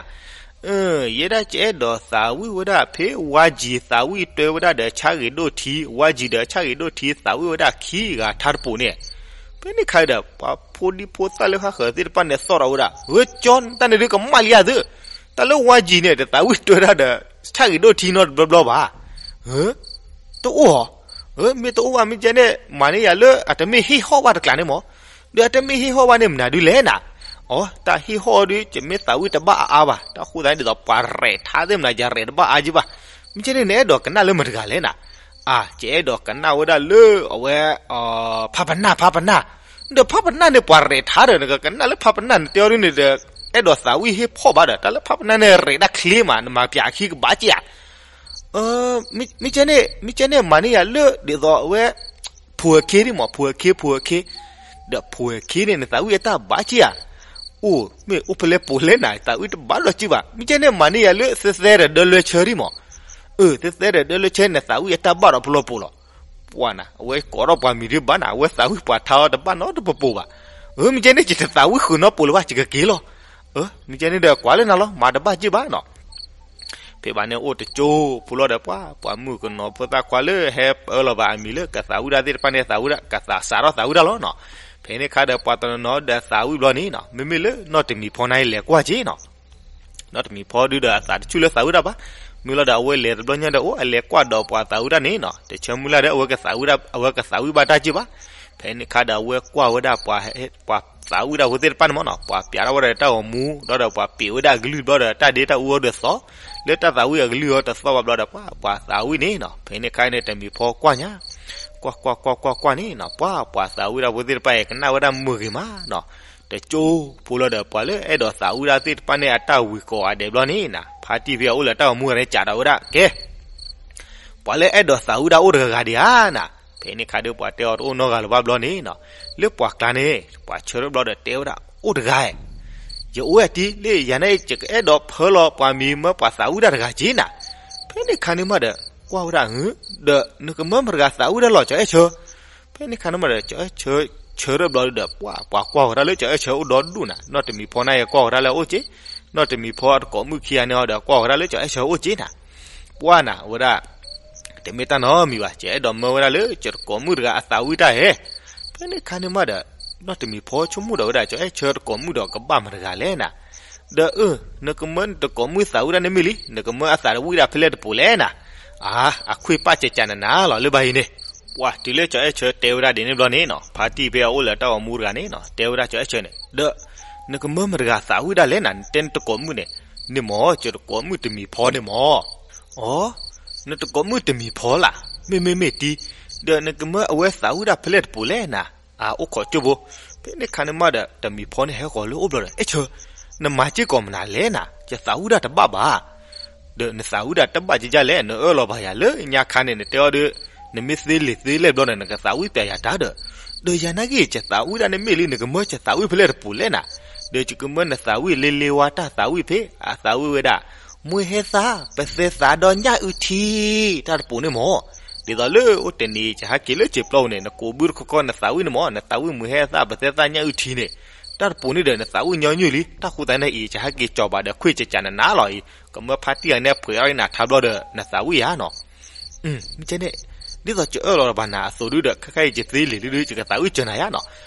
အၢ ယဲဒၣ်ကအဲၣ်ဒိးသးဝံၣ်ဝဲဒၣ် ဖဲဝါကၠံ သးဝံၣ်တွဲဝဲဒၣ်ဒီး ဆၣ်ဂ့ၤဒိၣ်ထံ, ဝါကၠံ ဒီးဆၣ်ဂ့ၤဒိၣ်ထံ သးဝံၣ်ဝဲဒၣ်ခံဂၤထါတပိၤန့ၣ်, ဖဲန့ၣ်ခါဒီး ပှၤဖိဒံဖိသၣ်လၢဟါဃၢၤသ့ၣ်တဖၣ်န့ၣ် သီၣ်ထီၣ်ဝဲဒၣ် ဧၢ ကၠီ တၢ်န့ၣ်ဒု ကမၣ်လံဧါသု, တၢ်လၢဝါကၠံ န့ၣ် တသးဝံၣ်တွဲဒၣ်ဒီး ဆၣ်ဂ့ၤဒိၣ်ထံနီတဘျီဘျီဘၣ် တအိၣ်ဧါ, မ့ၢ်တအိၣ်ဘၣ် မ့ၢ်ကဲန့ၣ် မၤန့ၢ်ယၤလၢအတမ့ၢ်ဟ့ၣ်ဟီၣ်ဘၣ်တကျးန့ၣ်မး, ဒီးအတမ့ၢ်ဟ့ၣ်ဟီၣ်ဘၣ်န့ၣ် မနုၤဒုလဲၣ်နၤ, အီ တၢ်ဟ့ၣ်ဟီၣ်ဒု ယမ့ၢ်သးဝံၣ်တဘၣ်အါအါဘၣ်, တၢ်ဃိသတးန့ၣ် ဒ်သိးပှၤရဲၣ်ထါသ့ၣ်မနုၤ ယရဲၣ်တဘၣ်အါက့ဘၣ်, မ့ၢ်ကဲန့ၣ် နအဲၣ်ဒိးကနၣ်လၢမတၤတဂၤလဲၣ်နၤ, အၢ ယအဲၣ်ဒိးကနၣ်ဝဲဒၣ်လၢ အဝဲ ဖးပနၢ် ဖးပနၢ်, ဒီးဖးပနၢ်န့ၣ် ပှၤရဲၣ်ထါဒီး နကကနၣ်လၢဖးပနၢ် နတဲအီၤဒ်န့ၣ်ဒီး အဲၣ်ဒိးသးဝံၣ်ဟ့ၣ်ဖီၣ်ဘၣ်ဒီး တၢ်လၢဖးပနၢ်န့ၣ် ရဲၣ်ဒၣ်ချ့မး နမၤပၠးအခံကဘၣ်က့ဧါ မ့ၢ်ကဲန့ၣ် မ့ၢ်ကဲန့ၣ် မၤန့ၢ်ယၤလၢ ဒ်သိးအဝဲ ဖိၣ်အခ့ဒ်မး ဖိၣ်အခ့ ဖိၣ်အခ့, ဒီးဖိၣ်အခ့န့ၣ် နသးဝံၣ်အတၢ်ဘၣ်က့ဧါ, အိၣ် မ့ၢ်အိၣ်ဖဲလဲၣ်ပိၤလဲၣ်နၤ သးဝံၣ်တဘၣ်လီၤက့ဘၣ်, မ့ၢ်ကဲန့ၣ် မၤန့ၢ်ယၤလၢ သဲသဲဒီးဒၢလွဲဆၢဒ်မး, အၢ သဲသဲဒီးဒၢလွဲဆၢ နသးဝံၣ်အတၢ်ဘၣ်ဒီးဖဲလဲၣ်ပိၤလီၤ, ပှၤနၤ အဝဲကိးထီၣ်ပှၤမံၤဒ်ဘၣ်နၤ အဝဲသးဝံၣ်ပှၤထါအီၤတဘၣ်နီတပပူၤဘၣ်, အၢ မ့ၢ်ကဲန့ၣ် ယတသးဝံၣ်ဃုာ်နီတပူၤလၢၤဘၣ် ယကက့ၤလီၤ, မ့ၢ်ကဲန့ၣ်ဒီး ကွၢ်လၢနၤလီၤ မၤတဘၣ်က့ဘၣ်နီၤ ဖဲဘၣ်န့ၣ်အိၣ်တကၠိဖိလီၤဒီးပှၤ ပှၤမုၣ်ကနီၤဖိသၣ်ခွါလၢဟဲပၢလီၤဘၣ်အမံၤလၢကသးဝံၣ်တၢ်သ့ၣ်တဖၣ်န့ၣ် သးဝံၣ်ဒၣ် ကသးစးထီၣ်သးဝံၣ်တၢ်လီၤနီၤ, ဖဲန့ၣ်ခါဒီးပှၤတနီၤနီၤဒီးသးဝံၣ်ဘျီန့ၣ်နီၤ မ့မ့ၢ်လၢနီၢ်တမံၤဖီန့ၣ်လဲၤကွၢ်က့နီၤ, နီၢ်တမံၤဖီဒုဒီးအသးတဆူၣ်လၢသးဝံၣ်တၢ်ဘၣ်, မ့ၢ်လီၤဒီးအဝဲလဲၤတဘျီညါဒီးအိၣ် အလဲၤကွၢ်ဒီးပှၤသးဝံၣ်တၢ်န့ၣ်နီၤ တဆၢမုၢ်လၢ်ဒီး အဝဲကသးဝံၣ်ဘၣ်တၢ်က့ဘၣ်, ဖဲန့ၣ်ခါဒီးအဝဲကွၢ်ဝဲဒၣ် ပှၤသးဝံၣ်တၢ်ဖိသ့ၣ်တဖၣ်န့ၣ်မ့ၢ်နီၤ, ပှၤပျးထီၣ်ဝဲဒၣ်တၢ်ဂီၤမူ ဒီးပှၤပံာ်ဝဲဒၣ်အကလုၢ်ဘျီဒီး တၢ်ဒ့တၢ်အူအီၤဒီးသီ, လၢတၢ်သးဝံၣ်အကလုၢ်အီၤတသီဘၣ်ဘျီဒီး ပှၤသးဝံၣ်န့ၣ်နီၤ. ဖဲန့ၣ်ခါန့ၣ် တမံၤဖီကွၢ်ညါ ကွၢ်ကွၢ်ကွၢ်ကွၢ်ကွၢ်န့ၣ်နီၤ, ပှၤပှၤသးဝံၣ်တၢ်ဖိသ့ၣ်တဖၣ်အံၤ ကနၣ်ဝဲဒၣ်မုာ်ဂ့ၤမးနီၤ. တကၠိဖိလီၤဒီး ပှၤလၢအဲၣ်ဒိးသးဝံၣ်တၢ်သ့ၣ်တဖၣ်န့ၣ် အတၢ်ဝံၤကိးဂၤဒဲးဘျီန့ၣ်နီၤ, ဖါတံၢ်ဖဲအအိၣ်လၢတၢ်ဂီၤမူတဂၤန့ၣ် စံးဒီးဝဲဒၣ် ကဲ ပှၤလၢအဲၣ်ဒိးသးဝံၣ်တၢ်အိၣ်တဂၤဂၤဒံးဧါနီၤ. ဖဲန့ၣ်ခါဒီး ပှၤတဲအီၤတအိၣ်နီတဂၤလၢၤဘၣ်ဘျီန့ၣ်နီၤ, လၢပှၤကျါန့ၣ် ပှၤဆၢထၢၣ်ဘျီဒီးတဲဝဲဒၣ် အိၣ်တဂၤဧၢ, ယအိၣ်ဝဲတံၢ်လၢယၤန့ၣ် ယကအဲၣ်ဒိးဖၢလီၤပှၤမံၤမၢပှၤသးဝံၣ်တၢ်တဂၤက့ၤနီၤ. ဖဲန့ၣ်ခါန့ၣ်မးဒီး ကွၢ်ဝဲဒၣ် ဒီးနကမၢမတၤတဂၤသးဝံၣ်တၢ်လီၤ ကၠီၤအဲၣ်ဆၢ. ဖဲန့ၣ်ခါန့ၣ်မးဒီး ကၠီၤအဲၣ်ဆၢဆၢထၢၣ်ဘျီဒီး ပှၤကွၢ်ဃီၤတၢ်လၢကၠီၤအဲၣ်ဆၢအိၣ်ဒီဒူၣ်နီၤ, နီၢ်တမံၤဖီန့ၣ် ကွၢ်ဃီၤတၢ်လၢအအိၣ်က့ၤ, နီၢ်တမံၤဖီအတကိးမုၣ်ခံဂၤန့ၣ်ဒီး ကွၢ်ဃီၤတၢ်လၢကၠီၤအဲၣ်ဆၢအိၣ်က့ၤနီၤ. ပှၤနီၤ ဝဲဒၣ် တမ့ၢ်တၢ်နီတမံၤဘၣ်, ယအဲၣ်ဒိးမၢဝဲဒၣ်လၢ ယတကိးမုၣ်တဂၤအသးဝံၣ်တၢ်ဧဲ. ဖဲန့ၣ်ခါန့ၣ်မးဒီး နီၢ်တမံၤဖီဆိကမိၣ်ဒီးဝဲဒၣ် ကၠီၤအဲၣ်ဆၢတကိးမုၣ်ဒီးကဘၣ်မတၤတဂၤလဲၣ်နီၤ. ဒီးအၢ နကမၢနတကိးမုၣ်သးဝံၣ်တၢ်န့ၣ်မ့ၢ်လံ, နကမၢအသးတဝံၣ်ဒၣ်ဖဲလဲၣ်တပူၤလဲၣ်နီၤ. အါ အခွံၣ်ပာ်ကကးနနၤလီၤလၢဘၣ်အံၤန့ၣ်. ပှၤတုၤလၢကၠီၤအဲၣ်ဆၢတဲဝဲဒၣ်ဒ်န့ၣ်ဘျီန့ၣ်နီၤ, ဖါတံၢ်ဖဲအအိၣ်လၢတၢ်ဂီၤမူတဂၤန့ၣ်နီၤ တဲဝဲဒၣ်ကၠီၤအဲၣ်ဆၢန့ၣ် ဒီး နကမၢမတၤတဂၤသးဝံၣ်ဒၣ်လဲၣ်နီၤ, နတဲနတကိးမုၣ်န့ၣ်. န့ၣ်မ့ၢ် ယတကိးမုၣ်တမံၤဖီန့ၣ်မ့ၢ်. အိ နတကိးမုၣ်တမံၤဖီလၢ်, မ့မ့မ့ၢ်တံၢ်, ဒီးနကမၢအဝဲသးဝံၣ်ဒၣ်ဖဲလဲၣ်တပူၤလဲၣ်နီၤ. အအိၣ်ခိးကၠိဘိ. ဖဲန့ၣ်ခါန့ၣ်မးဒီး တမံၤဖီန့ၣ်ဟဲဃီၤလၢအအိၣ်ဘျီဒီး အဲၣ်ဆၢ, နမၤစ့ၢ်ကီးမနုၤလဲၣ်နီၤ, ယသးဝံၣ်ဒၣ်တဘၣ်ဘၣ်. ဒီးနသးဝံၣ်ဒၣ်တဘၣ်ကကလဲၣ်, နအၢၣ်လီၤဘၣ်ယၤလၢညါခါန့ၣ် နတဲအီၤဒီး နမ့ၢ်သ့လံာ်သ့လဲၢ်ဘျီန့ၣ် နကသးဝံၣ်ပျဲယၤတၢ်ဒီး, ဒီးယၤနာ်က့ ယသးဝံၣ်ဒၣ်န့ၣ်မ့ၢ်လံ နကမၢယသးဝံၣ်ဖဲလဲၣ်တပူၤလဲၣ်နီၤ. ဒီးယကမၢနသးဝံၣ်လ့လ့ဝါတၢ်သးဝံၣ်ဖဲ အသးဝံၣ်ဝဲဒၣ် မွေဟဲသၣ် ပသဲသးဒီးညၣ်အုၣ်ထံ တၢ်တပူၤန့ၣ်မ့ၢ်. ဒ်သိးလၢအိၣ်တနံၤ ယဟဲက့ၤလၢစံာ်ပျီပူၤန့ၣ် နကိးဘုတခီခီ နသးဝံၣ်န့ၣ်မ့ၢ် နသးဝံၣ်မွေဟဲသၣ် ပသဲသၣ်ညၣ်အုၣ်ထံန့ၣ်, တၢ်တပူၤန့ၣ်ဒီး နသးဝံၣ်ညီနုၢ်လံ. တၢ်ဃိသတးန့ၣ်အံၤ ယဟဲက့ၤကၠီၤဘၣ်ဒီး ခွံၣ်ကကးနနၤလီၤအံၤ, ကမၢဖါတံၢ်အီၤန့ၣ် ဖှဲးအီၤန့ၣ်နၤထါဘျီဒီး နသးဝံၣ်ယၤနီၤ. မ့ၢ်ကဲန့ၣ်, ဒ်သိးယအၢၣ်လီၤဘၣ်နၤအသိးဒုဒီး ခဲခါအံၤယသ့လံာ်ဒုဒီး ယကသးဝံၣ်စၢၤနၤယါနီၤ.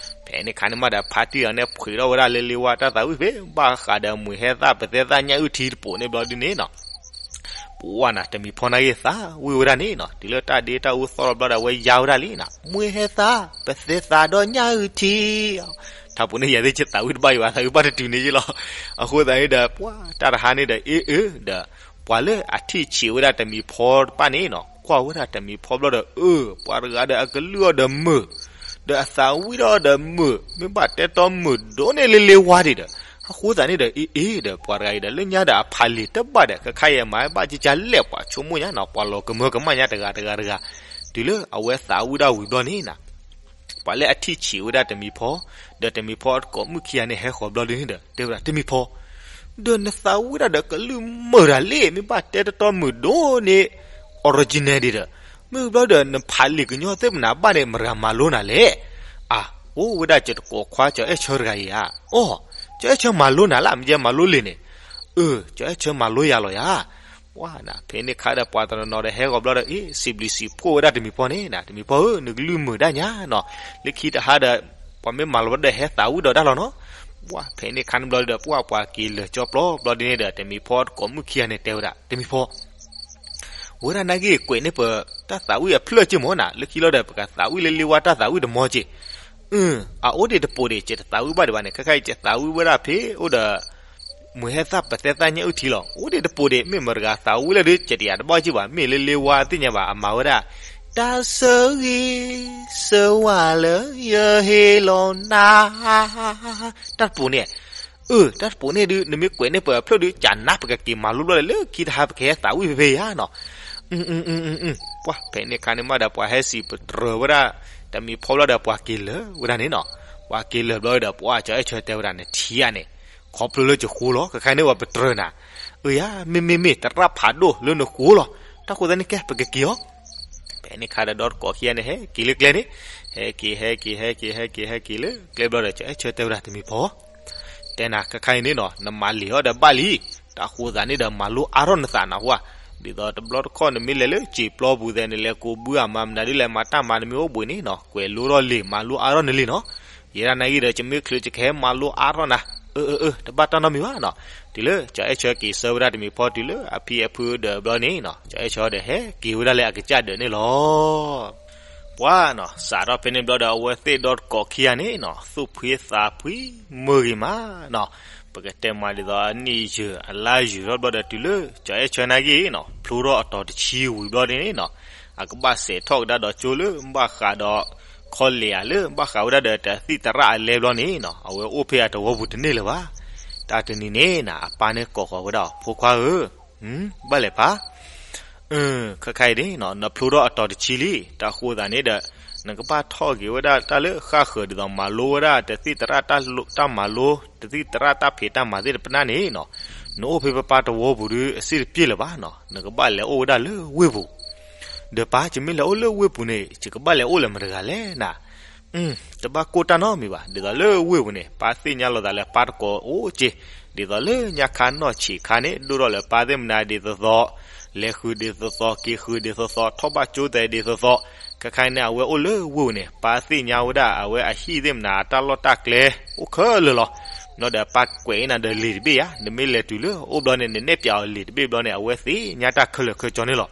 ဖဲန့ၣ်ခါန့ၣ်မးဒီး ဖါတံၢ်အီၤန့ၣ် ဖှဲးထီၣ်ဝဲဒၣ်လ့လ့ဝါတၢ်သးဝံၣ်ဖဲ ဘၣ်ဃးဒီးမွေဟဲသၣ် ပသဲသၣ်ညၣ်အုၣ်ထံတပူၤန့ၣ်ဘျီဒုန့ၣ်နီၤ. ပှၤနီၤ တမံၤဖီနာ်က့သးဝံၣ်ဝဲဒၣ်န့ၣ်နီၤ, တုၤလၢတၢ်ဒ့တၢ်အူသီၣ်လီၤဘျီဒီး အဝဲယါဝဲဒၣ်လံနီၤ, မွေဟဲသၣ် ပသဲသးဒီးညၣ်အုၣ်ထံ ထါပူၤန့ၣ် ယၤသ့ၣ်ယသးဝံၣ်တဘၣ်ယံၤဘၣ် သးဝံၣ်ဘၣ်တတုၤန့ၣ်ယ့လီၤ. အဃိသတးန့ၣ်ဒီး ပှၤတၢ်တဟါန့ၣ်ဒီး အ့ၣ်အၢဒီး ပှၤလၢအထံၣ်ဆံးဝဲဒၣ်တမံၤဖီတဖၣ်န့ၣ်နီၤ ကွၢ်ဝဲဒၣ်တမံၤဖီဘျီဒီး အၢ ပှၤတဂၤဒီးအကလုၢ်အီၤဒီးမုာ်, ဒီးအသးဝံၣ်ဒီးမုာ်, မ့ၢ်ဘၣ်တဲတီမုာ်ဒိၣ်န့ၢ်လ့လ့ဝါဒံးဒီး အဃိသတးန့ၣ်ဒီး အ့ၣ်အၢဒီး ပှၤတဂၤအံၤဒီး လၢညါဒီးအဖးလံာ်တဘၣ်ဒီး ခဲခါအံၤမၤဘၣ်ကကလဲၣ် ပှၤဆိကမိၣ်ညါနီၤ ပှၤလီၤကမၢကမၣ်ညါတဂၤတဂၤတဂၤ, တုၤလၢအဝဲသးဝံၣ်ဒၣ်ဝံၤဘျီန့ၣ်နီၤ ပှၤလၢအထံၣ်ဆံးဝဲဒၣ်တမံၤဖီ, ဒီးတမံၤဖီအတကိးမုၣ်ခံဂၤန့ၣ် ဟဲဃီၤဘျီဒုန့ၣ်ဒီး တဲဝဲဒၣ် တမံၤဖီ, ဒီးနသးဝံၣ်ဒၣ်ဒီးကလုၢ်မုာ်တၢ်လံ, မ့ၢ်ဘၣ်တဲတတီမုာ်ဒိၣ်န့ၢ် original ဒံးဒီး, မ့ၢ်ဘျီဒီး နဖးလံာ်ကညီသ့ၣ်မနၤဘၣ်န့ၣ် မတၤတဂၤမၤလိနၤလဲၣ်. အၢ အိၣ်ဝဲဒၣ် ကၠီၤတကိးခွါ ကၠီၤအဲၣ်ဆၢတဂၤအံၤဧါ. အိၣ် ကၠီၤအဲၣ်ဆၢမၤလိနၤလၢ် မ့ၢ်ကဲမၤလိလံာ်န့ၣ်. အၢ ကၠီၤအဲၣ်ဆၢမၤလိယၤလီၤယၤ. ပှၤနီၤ ဖဲန့ၣ်ခါဒီး ပှၤတနီၤနီၤဒီး ဟဲဃီၤဘျီဒီး အ့ၣ် စံးဘျုးစံးဖှိၣ်ဝဲဒၣ်တမံၤဖီန့ၣ်နီၤ, တမံၤဖီဧၢ နကလုၢ်မုာ်ဒၣ်ညါနီၤ, လၢခံတဟါဒီး ပှၤမ့ၢ်မၤလိဘျီဒီး ဟဲသးဝံၣ်ဒီးဒၣ်လီၤနီၤ. ပှၤဖဲန့ၣ်ခါန့ၣ်ဘျီဒီး ပှၤပှၤက့ၤလၢာ်ကၠီပျီဘျီဒ်န့ၣ်ဒီး တမံၤဖီအတကိးမုၣ်ခံဂၤန့ၣ် တဲဝဲဒၣ် တမံၤဖီ ဝဲဒၣ်နာ်က့ ကွဲးန့ၢ်ပတၢ်သးဝံၣ်အဖျၢၣ်က့မ့ၢ်နီၤ, လၢခံလီၤဒီး ပကသးဝံၣ်လ့လ့ဝါတၢ်သးဝံၣ်တမီက့. အၢ အအိၣ်ဒံးတပိာ်ဒံး ကတသးဝံၣ်ဘၣ်ဒံးဘၣ်န့ၣ် ခဲခါအံၤ ကသးဝံၣ်ဝဲဒၣ်ဖဲအိၣ်ဒီး မွေဟဲသၣ် ပသဲသၣ်ညၣ်အုၣ်ထံလီၤ. အိၣ်ဒံးတပိာ်ဒံး မ့ၢ်မတၤတဂၤသးဝံၣ်လၢဒုး ကတယၤတဘၣ်က့ဘၣ်, မ့ၢ်လ့လ့ဝါသ့ၣ်ညါဘၣ် အမၤဝဲဒၣ် တၢ်ဆၢဂ့ၤ ဆၢဝါလၢယဟ့ၣ်လီၤနၤ တၢ်တပိာ်န့ၣ်. အၢ တၢ်တပိာ်န့ၣ်ဒုး နမ့ၢ်ကွဲးန့ၢ်ပှၤအဖျၢၣ်ဒုး ကနၣ်ပကက့ၤမၤလိဘျီဒီး လၢခံတဟါ ပကဟဲသးဝံၣ်ဖဲဖဲယါနီၤ. ပှၤဖဲန့ၣ်ခါန့ၣ်မးဒီး ပှၤဟဲစံးပတြၢၤဝဲဒၣ် တမံၤဖီဘျီဒီး ပှၤက့ၤလၢာ်ဝဲဒၣ်န့ၣ်နီၤ. ပှၤက့ၤလၢာ်ဘျီဒီး ပှၤကၠီၤအဲၣ်ဆၢတဲဝဲဒၣ်န့ၣ် ထံဧါန့ၣ် ခီဖျိလၢယဃိလီၤ. ခဲခါန့ၣ် ပှၤပတြၢၤနၤ. အၢ ယၤ မ့မ့မ့ၢ် တရၣ်ဖးဒိၣ်လၢနဃိလီၤ. တၢ်ဃိသတးန့ၣ် ကဲ ပကက့ၤအီၤ. ဖဲန့ၣ်ခါဒီး ဒီတကိးခံဂၤန့ၣ် ဟဲက့ၤလၢကျဲန့ၣ် ဟဲက့ၤ ဟဲက့ၤ ဟဲက့ၤ ဟဲက့ၤ ဟဲက့ၤလၢကျဲဘျီဒီး ကၠီၤအဲၣ်ဆၢတဲဝဲဒၣ် တမံၤဖီ တဲနၤ ခဲခါအံၤန့ၣ်နီၤ နမၤလံာ်အီၤဒီးဘၣ်လံ. တၢ်ဃိသတးန့ၣ်ဒီး မၤလိအါထီၣ်နသးနၢ်ဟူဧါ. ဒ်သိးတဘျီတခီၣ်နမ့ၢ်လဲၤလၢစံာ်ပျီပူၤသဲး နလဲၤကိးဘုအမၤမနုၤဒ်လဲၣ် မၤတၢ်မၤနမ့ၢ်အိၣ်ဘှံးန့ၣ်နီၤ ကွဲးလိထီၣ်လံာ် မၤလိအါထီၣ်နလံနီၤ. ယဲဒၣ်နာ်က့ဒီး ယမ့ၢ်ချုးယကဟဲမၤလိအါထီၣ်နၤ. အၢ အၢ အၢ တဘၣ်တၢ်နီတမံၤဘၣ်နီၤ. တုၤလၢကၠီၤအဲၣ်ဆၢက့ၤဆၢဝဲဒၣ်တမံၤဖီ တုၤလၢအဖံအဖုဒီးဘျီန့ၣ်နီၤ ကၠီၤအဲၣ်ဆၢဒီးဟဲက့ၤဝဲဒၣ်လၢအကစၢ်ဒၢးန့ၣ်လီၤ. ပှၤနီၤ စးထီၣ်ဖဲန့ၣ်ဘျီဒီး အဝဲသ့ၣ်ဒီတကိးခံဂၤန့ၣ်နီၤ သူၣ်ဖှံသးဖှံမုာ်ဂ့ၤမးနီၤ. ပကတဲမးဒ်သိးအနံၣ်ယုာ်အလါယုာ်ထီၣ်ဘျီဒီး တုၤလၢကၠီၤအဲၣ်ဆၢနာ်က့နီၤ ဖျိထီၣ်အတီၤတဆံဝံၤဘျီန့ၣ်နီၤ အကဘၣ်စဲးထီၣ်ကဒါဒီးကၠိလၢဘၣ်ဃးဒီး ခီလ့ၣ်ဧါ လၢဘၣ်ဃးဝဲဒၣ်ဒီးတသံၣ်သရၣ်အလဲဘျီန့ၣ်နီၤ အဝဲအိၣ်ဖဲအတဝီပူၤတန့ၢ်လၢၤဘၣ်. တၢ်တနံၤန့ၣ်နီၤ အပၢ်န့ၣ်ကိးဃီၤဝဲဒၣ် ဖိခွါဧၢ, ဘၣ်လဲၣ်ပၢ်, ခဲခါအံၤန့ၣ်နီၤ နဖျိထီၣ်အတီၤတဆံလံ, တၢ်ဃိသးန့ၣ်ဒီး နကဘၣ်ထီၣ်က့ၤဝဲဒၣ်တၢ်လၢဃၣ်ဃၢၤဒ်သိးမၤလိဝဲဒၣ်တသံၣ်သရၣ်တၢ်မၤလိ, တသံၣ်သရၣ်တၢ်ဖံးတၢ်မၤသ့ၣ်တဖၣ်န့ၣ်နီၤ, နအိၣ်ဖဲပၢ်ပၢ်တဝီပူၤဒီးအစ့ၣ်တပျ့ၢ်လၢၤဘၣ်နီၤ, နကဘၣ်လဲၤအိၣ်ဝဲဒၣ်လၢဝ့ၢ်ပူၤ. ဒီးပၢ် ယမ့ၢ်လဲၤအိၣ်လၢဝ့ၢ်ပူၤန့ၣ် ယကဘၣ်လဲၤအိၣ်လၢမတဂၤလဲၣ်နၤ. တဘၣ်ကိၢ်တၢ်နီတမံၤဘၣ်, ဒ်သိးလၢဝ့ၢ်ပူၤန့ၣ် ပၢ်သ့ၣ်ညါလိာ်သးလၢပၢ်တကိးအိၣ်က့ၤ, ဒ်သိးလၢညါခါနီၢ်ဆံးခါန့ၣ် ဒိၣ်ထီၣ်လၢပၢ်သ့ၣ်မနၤဒ်သိးသိး, လဲၤဃုာ်ဒ်သိးသိး, က့ၤဃုာ်ဒ်သိးသိး, ထီၣ်ဘၣ်ကၠိသဲးဒ်သိးသိး, ခဲခါန့ၣ် အဝဲအိၣ်လၢဝ့ၢ်ပူၤန့ၣ် ပၢ်သ့ၣ်ညါဝဲဒၣ် အဝဲအဟံၣ်သ့ၣ်မနၤ အတၢ်လီၢ်တၢ်ကျဲ အိၣ်ခဲလၢာ်လီၤ. ဘျီဒီးပၢ်ကွဲးအံၤနၤဒီးလံာ်တဘ့ၣ်ယါ, နမ့ၢ်လဲၤတုၤလၢအအိၣ်ဘျီန့ၣ် နနဲၣ်ပၠးအီၤလံာ်တဘ့ၣ်ဘျီန့ၣ် အဝဲသ့ၣ်ညါတၢ်ခဲလၢာ်ခဲဆ့န့ၣ်လီၤ.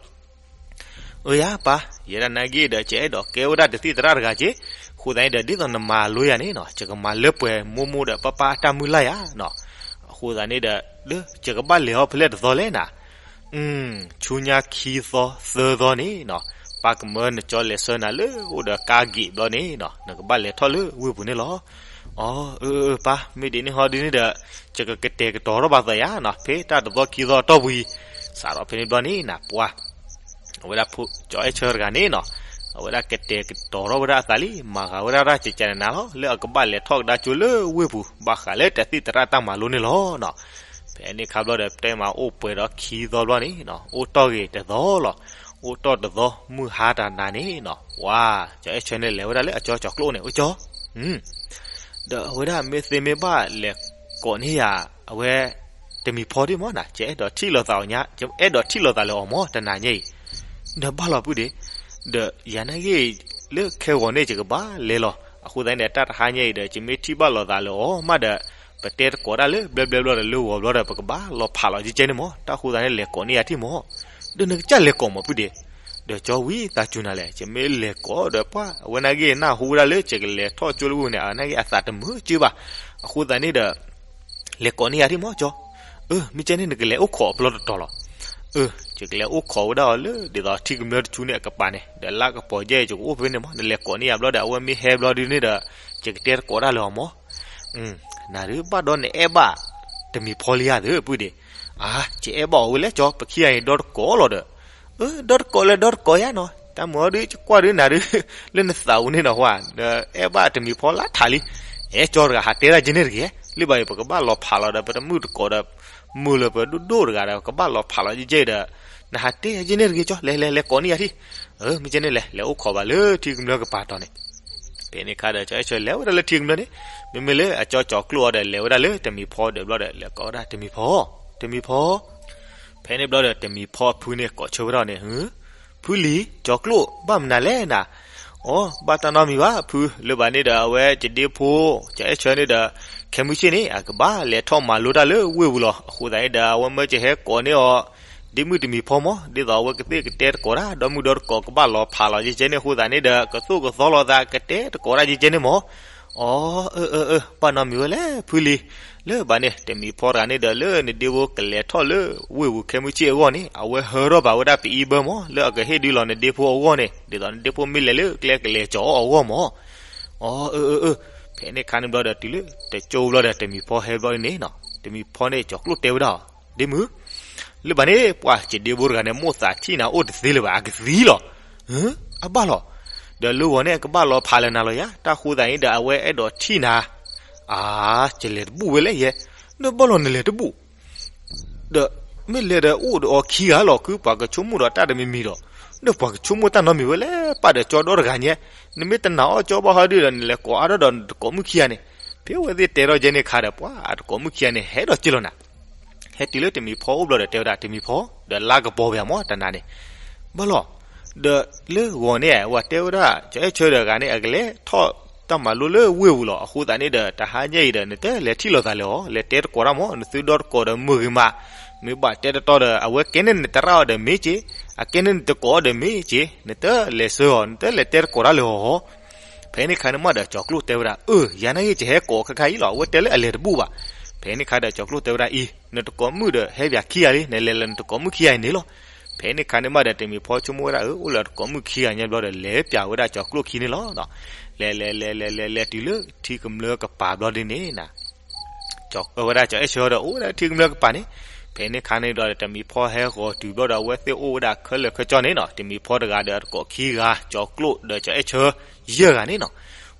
အၢယါပၢ်, ယဲဒၣ်နာ်က့ဒီး ယအဲၣ်ဒိးကဲဝဲဒၣ်တသံၣ်သရၣ်တဂၤက့, အဃိသတးန့ၣ်ဒီး ဒ်သိးနမၤလိယၤန့ၣ်နီၤ ယကမၤလၢပှဲၤမိၢ်မိၢ်ဒီးပၢ်ပၢ်အတၢ်မုၢ်လၢ်ယၤနီၤ. အဃိသတးန့ၣ်ဒီး လၢယကဘၣ်လဲၤအီၤဖဲလဲၣ်တသီလဲၣ်နၤ. ဆူညါခံသီသၢသီန့ၣ်နီၤ, ပၢ်ကမၢနကၠီလဲၤဆှၢနၤလၢအိၣ်ဒီးကါဂ့ၢ်ဘျီန့ၣ်နီၤ နကဘၣ်လဲၤထီၣ်လၢဝ့ၢ်ပူၤန့ၣ်လီၤ. အၢ အၢ အၢ ပၢ်, မ့ၢ်ဒ်န့ၣ်ဟီဒ်န့ၣ်ဒီး ယကကတဲာ်ကတီၤထီၣ်ဘၣ်သးယၤနီၤ, ဖဲတၢ်တသီခံသီအတီၢ်ပူၤအံၤ, စးထီၣ်ဖဲန့ၣ်ဘျီန့ၣ်နၤ ပှၤ အဝဲဒၣ်ကၠီၤအဲၣ်ဆၢတဂၤန့ၣ်နီၤ, အဝဲဒၣ်ကတဲာ်ကတီၤထီၣ်ဝဲဒၣ်အသးလံ, မၤဃာ်ဝဲဒၣ်တၢ်ကကနၤလီၤ လၢအကဘၣ်လဲၤထီၣ်ကဒါကၠိလၢဝ့ၢ်ပူၤ ဘၣ်ဃးလၢတသံၣ်သရၣ်တၢ်မၤလိန့ၣ်လီၤနီၤ. ဖဲန့ၣ်ခါဘျီဒီး တဲမးအိၣ်ပှဲၤဒီးခံသီဘျီန့ၣ်နီၤ, အိၣ်တီၢ်ဂ့ၤတသီလီၤ. အိၣ်တီၢ်တသီမုၢ်ဟါတနၤန့ၣ်နီၤ, ပှၤ ကၠီၤအဲၣ်ဆၢန့ၣ် လဲၤဝဲဒၣ်လၢအကၠီကၠီၤကျိၣ်န့ၣ် အိၣ်ကၠီ ဒီးအဝဲဒၣ်မ့ၢ်သ့မ့ၢ်ဘၣ်လဲၤကိးန့ၢ်ယၤ အဝဲ တမံၤဖီဒံးမၢ်နၤ, ယအဲၣ်ဒိးထံၣ်လိာ်သးအီၤညါ, ယအဲၣ်ဒိးထံၣ်လိာ်သးလၢအီၤမၢ် တနၤညါအံၤ. ဒီးဘၣ်လီၤပုၢ်ဒ့, ဒီးယၤနာ်က့ လၢခဲဂီၤန့ၣ် ယကဘၣ်လဲၤလီၤ. အဃိသတးန့ၣ် တၢ်တဟါညါအံၤဒီး ယမ့ၢ်ထံၣ်ဘၣ်လိာ်သးလၢအီၤမးဒီး ပတဲတကိးတၢ်လၢဘျဲဘျဲဘျီဒီး လၢဂီၤဘျီဒီး ပကဘၣ်လီၤဖးလီၤကဲကဲန့ၣ်မၢ်. တၢ်ဃိသတးန့ၣ် လဲၤကိးန့ၢ်ယၤထံၣ်မၢ်. ဒီးနကစၢ်လဲၤကိးမၢ်ပုၢ်ဒ့, ဒီးကၠီဝံသးစူၤနၤလဲၣ်, ယမ့ၢ်လဲၤကိးဒီးပှၤ အဝဲနာ်က့နၢ်ဟူဝဲဒၣ်လၢ ယကလဲၤထီၣ်ကၠိလၢဝ့ၢ်ပူၤန့ၣ် အနာ်က့အသးတမုာ်ကၢဘၣ်. အဃိသတးန့ၣ်ဒီး လဲၤကိးန့ၢ်ယၤထံၣ်မၢ်ကၠီ. အၢ မ့ၢ်ကဲန့ၣ် နကလဲၤအိၣ်ခိးအပျီတတီၤလီၤ. အၢ ယကလဲၤအိၣ်ခိးဝဲဒၣ်အီၤလၢ ဒ်သိးထံကမျၢၢ်တဆူန့ၣ်အကပၤန့ၣ် ဒီးလါကပီၤယဲၢ် ယကအိၣ်ဖဲန့ၣ်မၢ်. နလဲၤကိးန့ၢ်ယၤဘျီဒီး အဝဲမ့ၢ်ဟဲဘျီဒ်န့ၣ်ဒီး ယကတဲတကိးတၢ်လၢအီၤမၢ်. နၤဒုးဘၣ်ဒီးနအဲၣ်ဘၣ် တမံၤဖီလံဧါသ့ၣ် ပုၢ်ဒ့. အါ ယအဲၣ်ဘၣ်အီၤဝဲလဲၣ်ကၠီ, ပခံဂၤအံၤဒီတကိးလီၤဒီး. အၢ ဒီတကိးလၢဒီတကိးယါနီၤ, တၢ်မၤအီၤဒုး ယကွၢ်ဒုးနၤဒုး လၢနသးပူၤန့ၣ်နီၤ ပှၤ နအဲၣ်ဘၣ်တမံၤဖီလၢထးလံ. အဲၣ်ကၠီတဂၤ ဟးတဲဒၣ်ကဲန့ၣ်တဂ့ၤ, လၢဘၣ်အံၤ ပကဘၣ်လီၤဖးလီၤဒီး ပတမုၣ်တကိးဒီး မုာ်လၢပဒိၣ်ဒိၣ်တဂၤဒီး ကဘၣ်လီၤဖးလီၤကဲကဲဒီး နဟးတဲယၤကဲန့ၣ်တဂ့ၤကၠီ, လဲၤလဲၤလဲၤကိးန့ၢ်ယၤထံၣ်. အၢ မ့ၢ်ကဲန့ၣ်လဲၣ် လဲၤအိၣ်ခိးဘၣ်လၢထံကမျၢၢ်ကပၤတီၤန့ၣ် ဖဲန့ၣ်ခါဒီး ကၠီအဲၣ်ဆၢလဲၤဝဲဒၣ်လၢထံကမျၢၢ်န့ၣ်, မ့မ့ၢ်လၢအကၠီကၠီၤကျိၣ်အီၤဒီး လဲၤဝဲဒၣ်လၢတမံၤဖီဒီးဘျီဒီး လဲၤကိးဝဲဒၣ်တမံၤဖီ, တမံၤဖီ. ဖဲန့ၣ်ဘျီဒီး တမံၤဖီအဖုန့ၣ် ကိးဆၢဝဲဒၣ်န့ၣ်, ဖုလံၤ ကၠီၤကျိၣ် ဘၣ်မနုၤလဲၣ်နၤ. အိ ဘၣ်တၢ်နီတမံၤဘၣ်ဖု, လၢဘၣ်န့ၣ်ဒီး အဝဲယဒ့ဖိ ကၠီအဲၣ်ဆၢန့ၣ်ဒီး ခဲမုၢ်ဆ့ၣ်န့ၣ် အကဘၣ်လဲၤထီၣ်မၤလိတၢ်လၢဝ့ၢ်ပူၤလီၤ. အဃိသတးန့ၣ်ဒီး အဝဲမၢယဟဲကိးန့ၢ်အီၤ ဒ့မုၣ်တမံၤဖီမၢ်, ဒ်သိးအဝဲကသ့ၣ်ကတဲတကိးတၢ် ဒီမုၣ်ဒီတကိးကဘၣ်လီၤဖးလီၤကဲကဲန့ၣ် အဃိသတးန့ၣ်ဒီး ကသိၣ်ကသီလိာ်သး ကတဲတကိးတၢ်ကဲကဲန့ၣ်မၢ်. အိ အၢ အၢ အၢ ဘၣ်နီတမံၤဝဲလဲၣ်ဖုလံၤ. လၢဘၣ်န့ၣ် တမံၤဖီတဂၤန့ၣ်ဒီး လၢနဒ့ဖိကလဲၤထီၣ်လၢဝ့ၢ်ပူၤခဲမုၢ်ဆ့ၣ်အဂီၢ်န့ၣ် အဝဲဟၢထီၣ်ဘၣ်ဝဲဒၣ်ပအံဘၢမၢ်, လၢအကဟ့ၣ်ဒုးလီၤနဒ့ဖိအဂီၢ်န့ၣ် ဒ်သိးနဒ့ဖိမ့ၢ်လဲၤလၢကျဲကလဲၤကၠီၤအီၣ်အဂီၢ်မၢ်. အိ အၢ အၢ အၢ ဖဲန့ၣ်ခါန့ၣ်ဘျီဒီး တုၤလၢတကၠိဘျီဒီး တမံၤဖီဟဲဘျီန့ၣ်နီၤ, တမံၤဖီန့ၣ် ကၠီၤကျိၣ်တဲဝဲဒၣ်အီၤ, ဒ့မုၣ်, လၢဘၣ်န့ၣ် ပှၤယဒ့ဖိတဂၤန့ၣ် မိၣ်သးထံၣ်နၤအိၣ်တသ့လၢၤဘၣ် အကသံလီၤ. အဘၣ်လီၤ. ဒီးလၢဂီၤန့ၣ် အကဘၣ်လီၤဖးလၢနၤလီၤယါ, တၢ်ဃိသတးန့ၣ်ဒီး အဝဲအဲၣ်ဒိးထံၣ်နၤ. အါ, ယလဲၤတဘူၣ်ဝဲလဲၣ်ယဲ, ဒီးဘၣ်လီၤနလဲၤတဘူၣ် ဒီးမ့ၢ်လဲၤဒီးအိၣ်ဒီးအီၤခံဂၤလီၤ, ခုပှၤကဆိကမိၣ်ဒီးတၢ်တမံၤမံၤဒီး, ဒီးပှၤကဆိကမိၣ်တၢ်နီတမံၤဝဲလဲၣ်, ပၢ်ဒီးကၠီဒီတဂၤညါ, နမ့ၢ်တနာ်အီၣ်ကၠီဘၣ်ဟီဒုဒီး နလဲၤကိးအါထီၣ်ဒီးနတကိးမုၣ်ခံဂၤန့ၣ်, ဖဲအဝဲသ့ၣ်တဲထီၣ်ကဲန့ၣ်ခါဒီး ပှၤအတကိးမုၣ်ခံဂၤန့ၣ် ဟဲဒီးက့ၤလီၤနၤ. ဟဲတုၤလၢတမံၤဖီအိၣ်ဘျီဒီး တဲဝဲဒၣ်တမံၤဖီ, ဒီးလါကပီၤပယၤမၢ်တနၤန့ၣ်, ဘၣ်လီၤ. ဒီးလၢဂီၤန့ၣ် ဝဲတဲဝဲဒၣ် ကၠီအဲၣ်ဆၢဒီးဂၤန့ၣ် အကလဲၤထီၣ်တၢ်မၤလိလၢဝ့ၢ်ပူၤလီၤ. အဃိသတးန့ၣ်ဒီး တဟါညါအံၤဒီး နတလဲၤထံၣ်လိာ်သးလၢအီၤ, လဲၤတဲတကိးတၢ်မၢ်, နသုဒီတကိးဒီးမုာ်ဂ့ၤမး, မ့ၢ်ဘၣ်တဲတတီဒီး အဝဲကဲန့ၢ်နတရၣ်အီၤဒီးမ့ၢ်က့ၤ, အကဲန့ၣ်နတကိးအီၤဒီးမ့ၢ်က့ၤ နတလဲၤဆှၢအီၤ နတလဲၤတဲတကိးတၢ်လၢဟီၣ်ဟီၣ်. ဖဲန့ၣ်ခါန့ၣ်မးဒီးကၠီၤကျိၣ်တဲဝဲဒၣ် အၢ ယၤနာ်က့ ယဟဲကိးခါခါအံၤလီၤ အဝဲတဲလၢအလဲၤတဘူၣ်ဘၣ်. ဖဲန့ၣ်ခါဒီးကၠီၤကျိၣ်တဲဝဲဒၣ်အံၤ နတကိးမုၣ်ဒီးဟဲပၠးခံဂၤလံ နလဲၤလၢနတကိးမုၣ်ခံဂၤအံၤန့ၣ်လီၤ. ဖဲန့ၣ်ခါန့ၣ်မးဒီးတမံၤဖီဆိကမိၣ်ဝဲဒၣ် အၢ အိၣ်လၢတကိးမုၣ်ခံဂၤညါဘျီဒီး လဲၤပၠးဝဲဒၣ်ကၠီၤကျိၣ်ခံန့ၣ်လီၤ. လဲၤလဲၤလဲၤလဲၤလဲၤလဲၤတုၤလၢထံကမျၢၢ်ကပၤဘျီဒ်န့ၣ် ဝဲဒၣ်ကၠီၤအဲၣ်ဆၢဒီးအိၣ်ဝဲဒၣ်ထံကမျၢၢ်ကပၤန့ၣ်. ဖဲန့ၣ်ခါန့ၣ်ဒီးတမံၤဖီဟဲဂီၤတုၤဘျီဒီး အဝဲသ့ၣ်အိၣ်ဝဲဒၣ်ခဲလၢာ်ခဲကၠီန့ၣ်နီၤ တမံၤဖီတဂၤဒီးတကိးခံဂၤ ကၠီၤကျိၣ်ဒီးကၠီၤအဲၣ်ဆၢ ယဲၢ်ဂၤန့ၣ်နီၤ.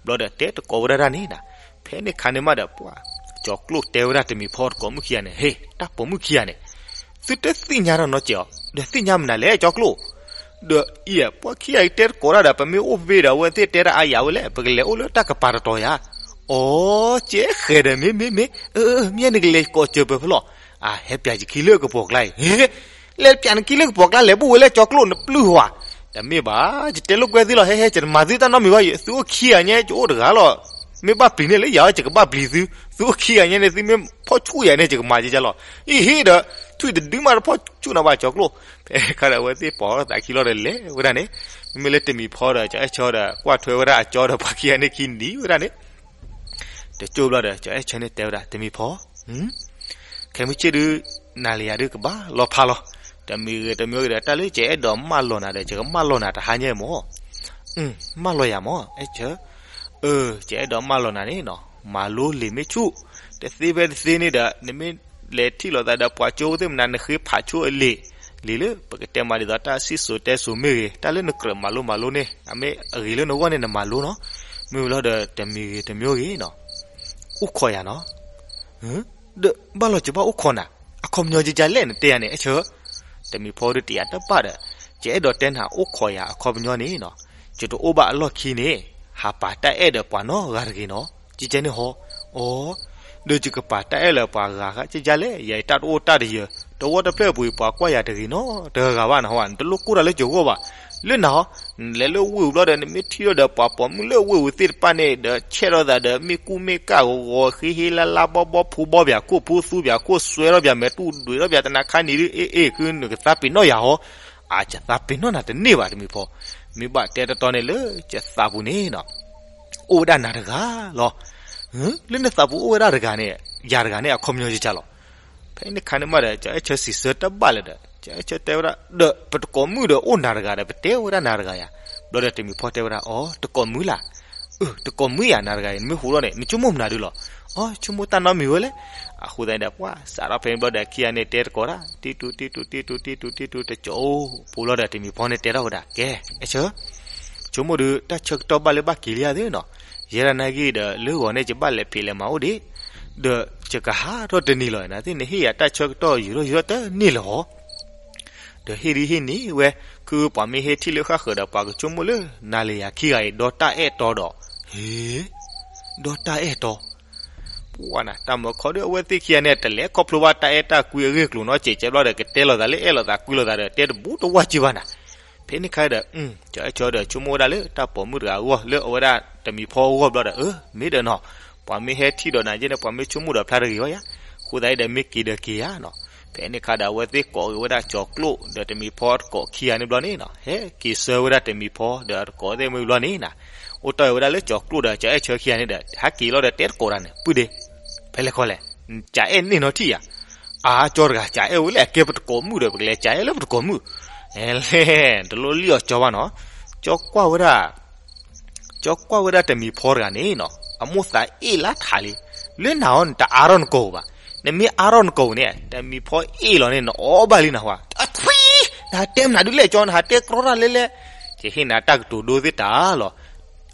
ဘျီဒီးတဲတကိးဝဲဒၣ်တၢ်န့ၣ်နီၤ. ဖဲန့ၣ်ခါန့ၣ်မးဒီးပှၤ ကၠီၤကျိၣ်တဲဝဲဒၣ်တမံၤဖီတကိးမုၣ်ခံဂၤန့ၣ် ဟ့ၣ် တၢ်ပိာ်မုၣ်ခံဂၤန့ၣ် သုတသ့ၣ်ညါထီၣ်နီတစဲးအီၤ ဒီးသ့ၣ်ညါမနုၤလဲၣ်ကၠီၤကျိၣ် ဒီးအံၤ ပှၤခံဂၤအံၤတဲတကိးတၢ်ဒီး ပမ့ၢ်အိၣ်ဘ့ၣ်ဒီး အဝဲသ့ၣ်တဲတၢ်အါယၤဝဲလဲၣ် ပကလဲၤအိၣ်လၢတၢ်ကပၤတတီၤယၤ. အိ ကဲဃဲၤဒီး မ့ၢ်မ့ၢ်မ့ၢ် အၢ မ့ၢ်နကလဲၤကိးစၢၤပၢၤဖဲလဲၣ်. အဟဲပၠးယခံလၢကပီၤကျါအံၤ လဲၤပၠးနခံလၢကပီၤကျါလဲၤဘူၣ်ဝဲလၢကၠီၤကျိၣ်နပျုၢ်ဝဲ. တမ့ၢ်ဘၣ် ယတဲလိာ်ကွဲသုလီၤ ဟဲဟဲ ယတမၤသုတၢ်နီတမံၤဘၣ် သုအိၣ်ခံဂၤညါ ယအိၣ်တဂၤလီၤ. မ့ၢ်ဘၣ်ပျံၤန့ၣ်လၢယၤ ယကဘၣ်ပျံၤသု သုအိၣ်ခံဂၤညါန့ၣ် သုမ့ၢ်ဖီၣ်ဆူၣ်ယၤန့ၣ် ယကမၤယကလီၤ. အံၤဟ့ၣ်ဒီး ထွံၣ်တဒုမးတဖီၣ်ဆူၣ်နီၤဘၣ်ကၠီၤကျိၣ်. ဖဲခါဒီးအဝဲသ့ၣ်ပိာ်သးခံလီၤဒီးလဲၤဝဲဒၣ်န့ၣ် မ့မ့ၢ်လၢတမံၤဖီဒီး ကၠီၤအဲၣ်ဆၢဒီး ကွၢ်ထွဲဝဲဒၣ်အကၠီဒီးပှၤခံဂၤန့ၣ်ခံနံၤဝဲဒၣ်န့ၣ် တကၠိဘျီဒီး ကၠီၤအဲၣ်ဆၢန့ၣ်တဲဝဲဒၣ် တမံၤဖီ ခဲမုၢ်ဆ့ၣ်ဒု နၤလၢယၤဒုကဘၣ်လီၤဖးလီၤ. တမံၤဂ့ၤတမံၤဂ့ၤဒီး တၢ်လၢယအဲၣ်ဒိးမၢလီၤနၤဒီး ယကမၢလီၤနၤတဟါညါမၢ်. မၢလီၤယၤမၢ် အဲၣ်ဆၢ. အၢ ယအဲၣ်ဒိးမၢလီၤနၤန့ၣ်နီၤ မၤလိလံာ်မ့ၢ်ဆူၣ် တသ့ဖဲတသ့န့ၣ်ဒီး နမ့ၢ်လဲၤထံၣ်လိာ်သးဒီးပှၤကၠိသ့ၣ်မနၤ နဃ့ဖးဆိအလံာ် လံာ်လၢပကတဲမၤဒ်သိးတၢ်စံၣ်စိၤတဲစိၤမ့ၢ်ဂ့ၤ တၢ်လၢနကြၢးမၤလိမၤလိန့ၣ် အမ့ၢ်အဂ့ၤလၢနဂီၢ်န့ၣ် နမၤလိနီၤ. မ့ၢ်ဝံၤလီၤဒီးတမံၤဂ့ၤတမံၤဂ့ၤနီၤ အိၣ်ခိးယၤနီၤ. ဒီးဘၣ်လီၤ ယဘၣ်အိၣ်ခိးနၤ အခီပညီကကလဲၣ်နတဲယၤန့ၣ် အဲၣ်ဆၢ. တမံၤဖီဒုတယာ်တဘၣ်ဒီး ယအဲၣ်ဒိးတဲနၤ အိၣ်ခိးယၤအခီပညီန့ၣ်နီၤ ယတအိၣ်ဘၣ်အလီၢ်ခံန့ၣ် ဟးပာ်တၢ်အဲၣ်ဒီးပှၤနီတဂၤတဂ့ၤနီၤ ကကဲန့ၣ်ဟီ. အိ ဒီးယကပာ်တၢ်အဲၣ်လၢပှၤဂၤဂၤကကလဲၣ် ယၤအံၤတၢ်တအိၣ်တၢ်တယၢၤ တဝီတဖျၢၣ်ပူၤအံၤ ပှၤကွၢ်ယၤတဂ့ၤနီတဂၤဘၣ်နဟီ နတလိၣ်ကိၢ်တၢ်လၢယဂီၢ်ဘၣ်. လၢနဟီ နလဲၤလၢဝ့ၢ်ပူၤဘျီဒီး နမ့ၢ်ထံၣ်ထီၣ်ဒီးပှၤပိာ်မုၣ်လၢဝ့ၢ်ပူၤသ့ၣ်တဖၣ်န့ၣ်ဒီး ဆဲးထီၣ်သးဒီး မ့ၢ်ကူၣ်မ့ၢ်ကၣ်ဂီၤဂီၤ ဃ့ဟ့လါလါဘီဘီ ဖူဘီပၠးခိၣ် ဖူသူပၠးခိၣ် စွဲထီၣ်ပၠးမဲာ်တူၢ် ဒွဲးထီၣ်ပၠးတနါခါနံၤဒု အ့ၣ်အ့ၣ် ခုနကသးပ့ၤနီၣ်ယၤဟီ အၢ ယသးပ့ၤနီၣ်နၤတန့ၢ်ဘၣ်တမံၤဖီ မ့ၢ်ဘၣ်တဲတတီန့ၣ်လၢယသးပူၤန့ၣ်နီၤ အိၣ်ဝဲဒၣ်နၤတဂၤလီၤ. လၢနသးပူၤအိၣ်ဝဲဒၣ်တဂၤန့ၣ် ယၤတဂၤန့ၣ် အခီပညီယကလီၤ. ဖဲန့ၣ်ခါန့ၣ်မးဒီး ကၠီၤအဲၣ်ဆၢစံးဆၢတဘၣ်လၢၤဒီး ကၠီၤအဲၣ်ဆၢတဲဝဲဒၣ် ဒီးပတကိးမုၣ်ဒီးအိၣ်နၤတဂၤဒီး ပတဲဝဲဒၣ်နၤတဂၤယၤ. ဘျီဒီးတမံၤဖီတဲဝဲဒၣ် အိ တကိးမုၣ်လၢ် အၢ တကိးမုၣ်ယၤနၤတဂၤအံၤ နမ့ၢ်ဟူးထီၣ်န့ၣ် နဆိကမိၣ်မနုၤဒုလီၤ. အိ ဆိကမိၣ်တၢ်နီတမံၤဝဲလဲၣ်. အဃိသတးန့ၣ်ဒီး ပှၤစးထီၣ်ဖဲန့ၣ်ဘျီဒီး ခံဂၤန့ၣ်တဲတကိးတၢ် တံတူတံတူတံတူတံတူတံတူ တကၠိဖိလီၤဒီး တမံၤဖီန့ၣ်တဲထီၣ်ဝဲဒၣ် ကဲ အဲၣ်ဆၢ ဆိကမိၣ်ဒုး တၢ်ဆၢကတီၢ်ဘၣ်လၢဘၣ်က့ၤလံဧါသ့နီၤ. ယဲဒၣ်နာ်ဂ့ၤဒီး လၢဂီၤန့ၣ် ယဘၣ်လဲၤဖံးလဲၤမၤအိၣ်ဒံး ဒီးယကဟးထီၣ်တနံၤလီၤ. နသ့ၣ်နဟ့ၣ်ယၤတၢ်ဆၢကတီၢ်ယံာ်ထီၣ်ယံာ်ထီၣ်တန့ၢ်လၢၤဟီ ဒီးဟ့ၣ်ဒ်ဟ့ၣ်န့ၣ်ဝဲ ခုပှၤမ့ၢ်ဟဲထံၣ်လၢဃၣ်ဃၢၤဒီး ပှၤကဆိကမိၣ်လၢ နၤလၢယၤခံဂၤအံၤ ဒီတၢ်အဲၣ်တီဒီး ဟ့ ဒီတၢ်အဲၣ်တီ ပှၤနၤ တၢ်မၢခီဒုး အဝဲသ့ၣ်ခံဂၤန့ၣ် တလဲၤခီဖျိဘၣ်တၢ်အဲၣ်တၢ်ကွံအဂ့ၢ်အကျိၤနီတစဲး ကဲဘျီဒီး ကတဲလိာ်သးလၢအဲၣ်လိာ်သးကွံလိာ်သးဒီး တဲတဘူးတဝၢ်က့ဘၣ်နၤ. ဖဲန့ၣ်ခါဒီး ကၠီၤအဲၣ်ဆၢဒီး ဆိကမိၣ်ဝဲဒၣ်လၢတၢ်ပိာ်မုၣ်တဂၤအဂီၢ် လၢအဝဲဒၣ်တမံၤဖီအဂီၢ်ဘျီဒီး အၢ မ့ၢ်ဒီးနီၤ ပှၤမ့ၢ်ဟဲထံၣ်ဒီးနၤယဲန့ၣ် ပှၤမ့ၢ်ဆိကမိၣ်ဒီးဖျါတဂ့ၤဘၣ်ယၤ. အဃိသတးဒီး မ့ၢ်က့ၤဒီးက့ၤဧါနီၤ. ဖဲန့ၣ်ခါဒီး အဝဲသ့ၣ်ကိးက့ၤဝဲဒၣ်ကၠီၤကျိၣ် ဒီးတမံၤဖီတကိးခံဂၤန့ၣ်ဘျီန့ၣ်နီၤ ဟဲက့ၤဆှၢဝဲဒၣ်တမံၤဖီ ဒီးတကိးသ့ၣ်မ့ၢ်ဘျီန့ၣ်နၤ အိၣ်တီၢ်ဝဲဒၣ်လၢကၠီၤကျိၣ်ဒီးကၠီၤအဲၣ်ဆၢခံဂၤန့ၣ်ဒီး ဟဲက့ၤလီၤဒီးတဲတကိးတၢ်န့ၣ် ပုၢ်ဒ့ ဖဲလဲၣ်ခီလဲၣ် ကၠီၤအဲၣ်န့ၣ်နီၤထံၣ်ယၤ အါ ကၠီတဂၤ ကၠီၤအဲၣ်ဝဲလဲၣ် အကဲပတကိးမုၣ်ဒီး ပကလဲၤကၠီၤအဲၣ်လၢပတကိးမုၣ် လဲၣ် တလိၣ်လံၣ်အီၤကၠီဘၣ်နီၤ ကၠီကွၢ်ဝဲဒၣ် ကၠီကွၢ်ဝဲဒၣ်တမံၤဖီတဂၤန့ၣ်နီၤ အမိၢ်သးအ့ၣ်လါထးလံ လၢနၤအီၤ နတအါထီၣ်နကိာ်ပူၤဘၣ် နမ့ၢ်အါထီၣ်နကိာ်ပူၤန့ၣ် တမံၤဖီအ့ၣ်လီၤန့ၣ် နအီၣ်ဘၣ်လံနဟါ အထွံ နဟးတဲမနုၤဒုလဲၣ်ကၠီ နဟးတဲကြီတၢ်လဲၣ်လဲၣ် ယဟ့ၣ်နၤတၢ်ကတိၤဒိသ့ၣ်တၢ်လီၤ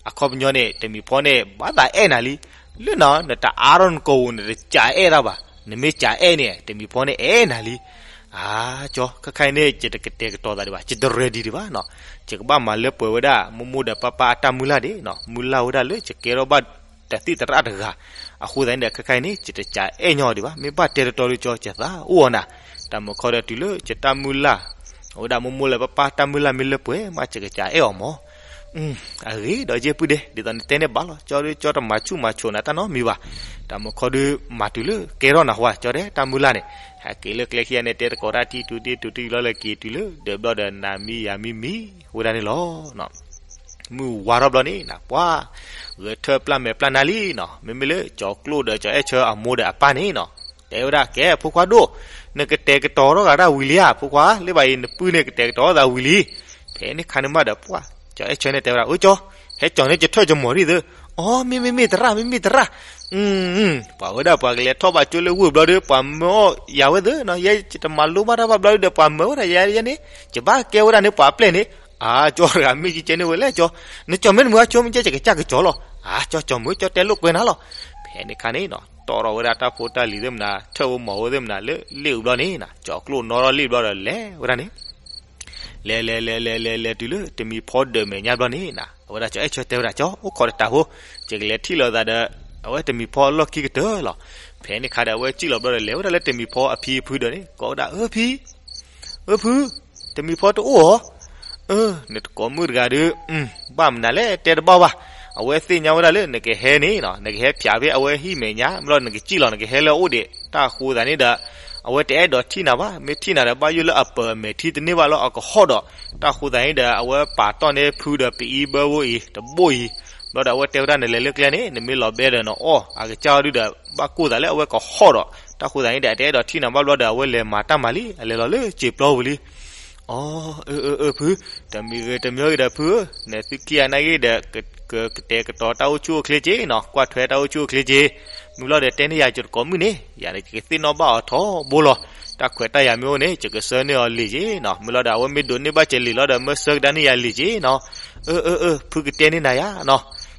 အခီပညီန့ၣ် တမံၤဖီန့ၣ် ဘၣ်သးအဲၣ်နၤလံ လၢနၤအီၤ နတအါထီၣ်နကိာ်ပူၤ နတကၠီၤအဲၣ်တၢ်ဘၣ် နမ့ၢ်ကၠီၤအဲၣ်န့ၣ် တမံၤဖီန့ၣ်အဲၣ်နၤလံ အါ ကၠီ ခဲခါအံၤန့ၣ် ယတကတဲာ်ကတီၤသးဒံးဘၣ် ယတ ready ဒံးဘၣ်နီၤ ယကဘၣ်မၤလၢပှဲၤဝဲဒၣ် မိၢ်မိၢ်ဒီးပၢ်ပၢ်အတၢ်မုၢ်လၢ်ဒံးနီၤ မုၢ်လၢ်ဝဲဒၣ်လၢယကဲထီၣ်ဘၣ်တသံၣ်သရၣ်တဂၤ အဃိသတးန့ၣ်ဒီး ခဲခါအံၤန့ၣ် ယတကၠီၤအဲၣ်ညီဒံးဘၣ် မ့ၢ်ဘၣ်တဲတတီဒုကၠီ ယသးအိၣ်အီၤနၤ တၢ်မၢခီဒီးတုၤလၢယတၢ်မုၢ်လၢ် အဝဲဒၣ်မိၢ်မိၢ်လၢပၢ်ပၢ်တၢ်မုၢ်လၢ်မ့ၢ်လၢပှဲၤမး ယကကၠီၤအဲၣ်အီၤမၢ် အဂ့ၤဒီးယဲၢ်ပုၢ်ဒဲး, ဒ်သိးနတဲန့ၣ်ဘၣ်လီၤ, ကၠီဒုးကၠီတမၤဆူၣ်မၤဆိးနၤတၢ်နီတမံၤဘၣ်. တၢ်မုၢ်ခီဒုးမၤတုၤလၢကဲထီၣ်နၤဝဲ, ကၠီဒဲးတၢ်မုၢ်လၢ်န့ၣ်, ဟဲက့ၤလၢကျဲခံဂၤန့ၣ် တဲတကိးတၢ်ထံၣ် တုၤတ့ၢ်တုၤတ့ၢ်လီၤလၢက့ၤတုၤလၢဒၢးဘျီဒီး နၤမံယၤမံမံဝဲဒၣ်န့ၣ်လီၤ. မုၢ်ဝါထီၣ်ဘျီန့ၣ်နၤ ပှၤဂဲၤထၢၣ်ပျၢ်မဲာ်ပျၢ်နါလံနီၤ, မ့မ့ၢ်လၢကၠီၤကျိၣ်ဒီးကၠီၤအဲၣ်ဆၢအမိၢ်ဒီးအပၢ်န့ၣ်နီၤ, တဲဝဲဒၣ် ကဲဖိခွါဒိၣ်, နကတဲာ်ကတီၤထီၣ်ဂၤဒၣ်ဝံၤလံဧါ, ဖိခွါလၢဘၣ်အံၤ နပုၢ်န့ၣ်ကတဲာ်ကတီၤသးဝံၤလံ. ဖဲန့ၣ်ခါန့ၣ်မးဒီး ပှၤကၠီၤအဲၣ်ဆၢန့ၣ်တဲဝဲဒၣ် အၢကၠီၤ, ဟဲကၠီၤန့ၣ် ယထၢၣ်ယမိၢ်ဒ်သိး, အီ မ့မ့ၢ်မ့ၢ်သရၣ် မ့မ့ၢ်သရၣ် ပှၤဝဲဒၣ်ပှၤကလဲၤထီၣ်ဘၣ်ကၠိလၢဝ့ၢ်ဘျီဒီး ပှၤမၢအီၣ်ယၤဝဲသ့နီၤ, ယဲယတမၤလိဘၣ်တၢ်ဘၣ်ဘျီဒီး ပှၤမၢဝဲဒၣ်ယၤယဲန့ၣ်, ယဘၣ်ကဲဝဲဒၣ်န့ၣ် ပှၤပျဲၢ်န့ၣ်, အါ ကၠီၤတဂၤမ့ၢ်ကကဲန့ၣ်ဝဲလဲၣ်ကၠီၤ, နကၠီၤမ့ၢ်တမုာ်အါကၠီၤ မ့ၢ်ကဲယကစၢ်ကကၠီၤလီၤ, အါ ကၠီၤကၠီၤမုာ် ကၠီၤတဲလိာ်ကွဲနၤလီၤ. ဖဲန့ၣ်ခါန့ၣ်နီၤ တီၢ်ထီၣ်ဝဲဒၣ်တၢ်ဖိတၢ်လံၤသ့ၣ်မနၤ ထၢၣ်ဝဲမီၤဝဲသ့ၣ်မနၤလၢလ့ၣ်အူဘျီန့ၣ်နီၤ, ကၠီၤကျိၣ်နီၣ်ထီၣ်လ့ၣ်ဘျီဒီးလဲၤဝဲဒၣ်န့ၣ် လဲၤလဲၤလဲၤလဲၤလဲၤလဲၤတုၤလၢ တမံၤဖီဒၢးမဲာ်ညါဘျီန့ၣ်နီၤ, အဝဲဒၣ်ကၠီၤအဲၣ်ဆၢတဲဝဲဒၣ် ကၠီၤ အိၣ်ခိးတတးဖိ, ယကလဲၤထံၣ်လိာ်သးဒီး အဝဲတမံၤဖီအလီၢ်ခံကတၢၢ်လီၤ. ဖဲန့ၣ်ခါဒီး အဝဲစံၣ်လီၤဘျီဒီး လဲၤဝဲဒၣ်လၢတမံၤဖီအဖံအဖုဒီးန့ၣ် ကိးဝဲဒၣ် အၢ ဖံ, အၢ ဖု, တမံၤဖီတအိၣ်ဧါ, အၢ နတကိးမုၣ်တဂၤဒီး ဘၣ်မနုၤလဲၣ် တဲတဘၣ်ဘၣ်, အဝဲသ့ၣ်ညါဝဲဒၣ်လၢနကဟဲန့ၣ်နီၤ, နကဟဲဖျးဖဲအဝဲဟံၣ်မဲာ်ညါ မ့ၢ်လီၤနကစံၣ်လီၤ နကဟဲလၢအအိၣ်ဒံး, တၢ်ဃိသးန့ၣ်ဒီး အဝဲတအဲၣ်ဒိးထံၣ်နၤဘၣ်, မ့ၢ်ထံၣ်နၤဒီး ဘၣ်ယိၣ်လၢအပၢၤအမဲာ်ထံတန့ၢ်ဘၣ်လီၤ အကဟီၣ်ဒီး, တၢ်ဃိသးန့ၣ်ဒီး အဝဲပာ်တီၢ်န့ၢ်ဖုဒီးပအံဘၢဝဲအံၤတဘိၣ်အံၤ, ဘျီဒီးအဝဲတဲဝဲဒၣ် နလဲၤလၢကျဲန့ၣ် နမ့ၢ်လီၤဘဲဒီးနအီၣ်အကစၢ်အီၤဒုဒီး ဘၣ်ကိၢ်သးလၢအဝဲကဟီၣ်ဒီး, တၢ်ဃိသးန့ၣ်ဒီး အတအဲၣ်ဒိးထံၣ်နၤဘၣ်ဘျီဒီး အဝဲလဲၤမၤတၢ်မၤလံ အလဲၤလီၤလၢစံာ်ပျီပူၤလံ. အၢ အၢ အၢ ဖု, တမံၤဂ့ၤတမံၤဂ့ၤဒီးဖုဧၢ, နသုခံဂၤနာ်က့ဒီး ကကတဲာ်ကတီၤတၢ်အိၣ်ဆူၣ်အိၣ်ချ့က့ၤနီၤ, ကွၢ်ထွဲတၢ်အိၣ်ဆူၣ်အိၣ်ချ့က့ၤ, မ့ၢ်လီၤဒီးတဲန့ၢ်ယၤယတကိးမုၣ်န့ၣ် ယၤန့ၣ် ယကသ့ၣ်နီၣ်ဘၣ်အီၤထီဘိလီၤ, တၢ်ခွဲးတၢ်ယာ်မ့ၢ်အိၣ်န့ၣ် ယကဆှၢန့ၢ်အီၤလံာ်က့ၤနီၤ, မ့ၢ်လီၤဒီး အဝဲမ့ၢ်ဒိးန့ၢ်ဘၣ်ကလံာ်လီၤဒီး မၢဆှၢကဒါန့ၢ်ယၤလံာ်က့ၤနီၤ. အၢ အၢ အၢ ဖုကတဲန့ၢ်နၤယၤနီၤ,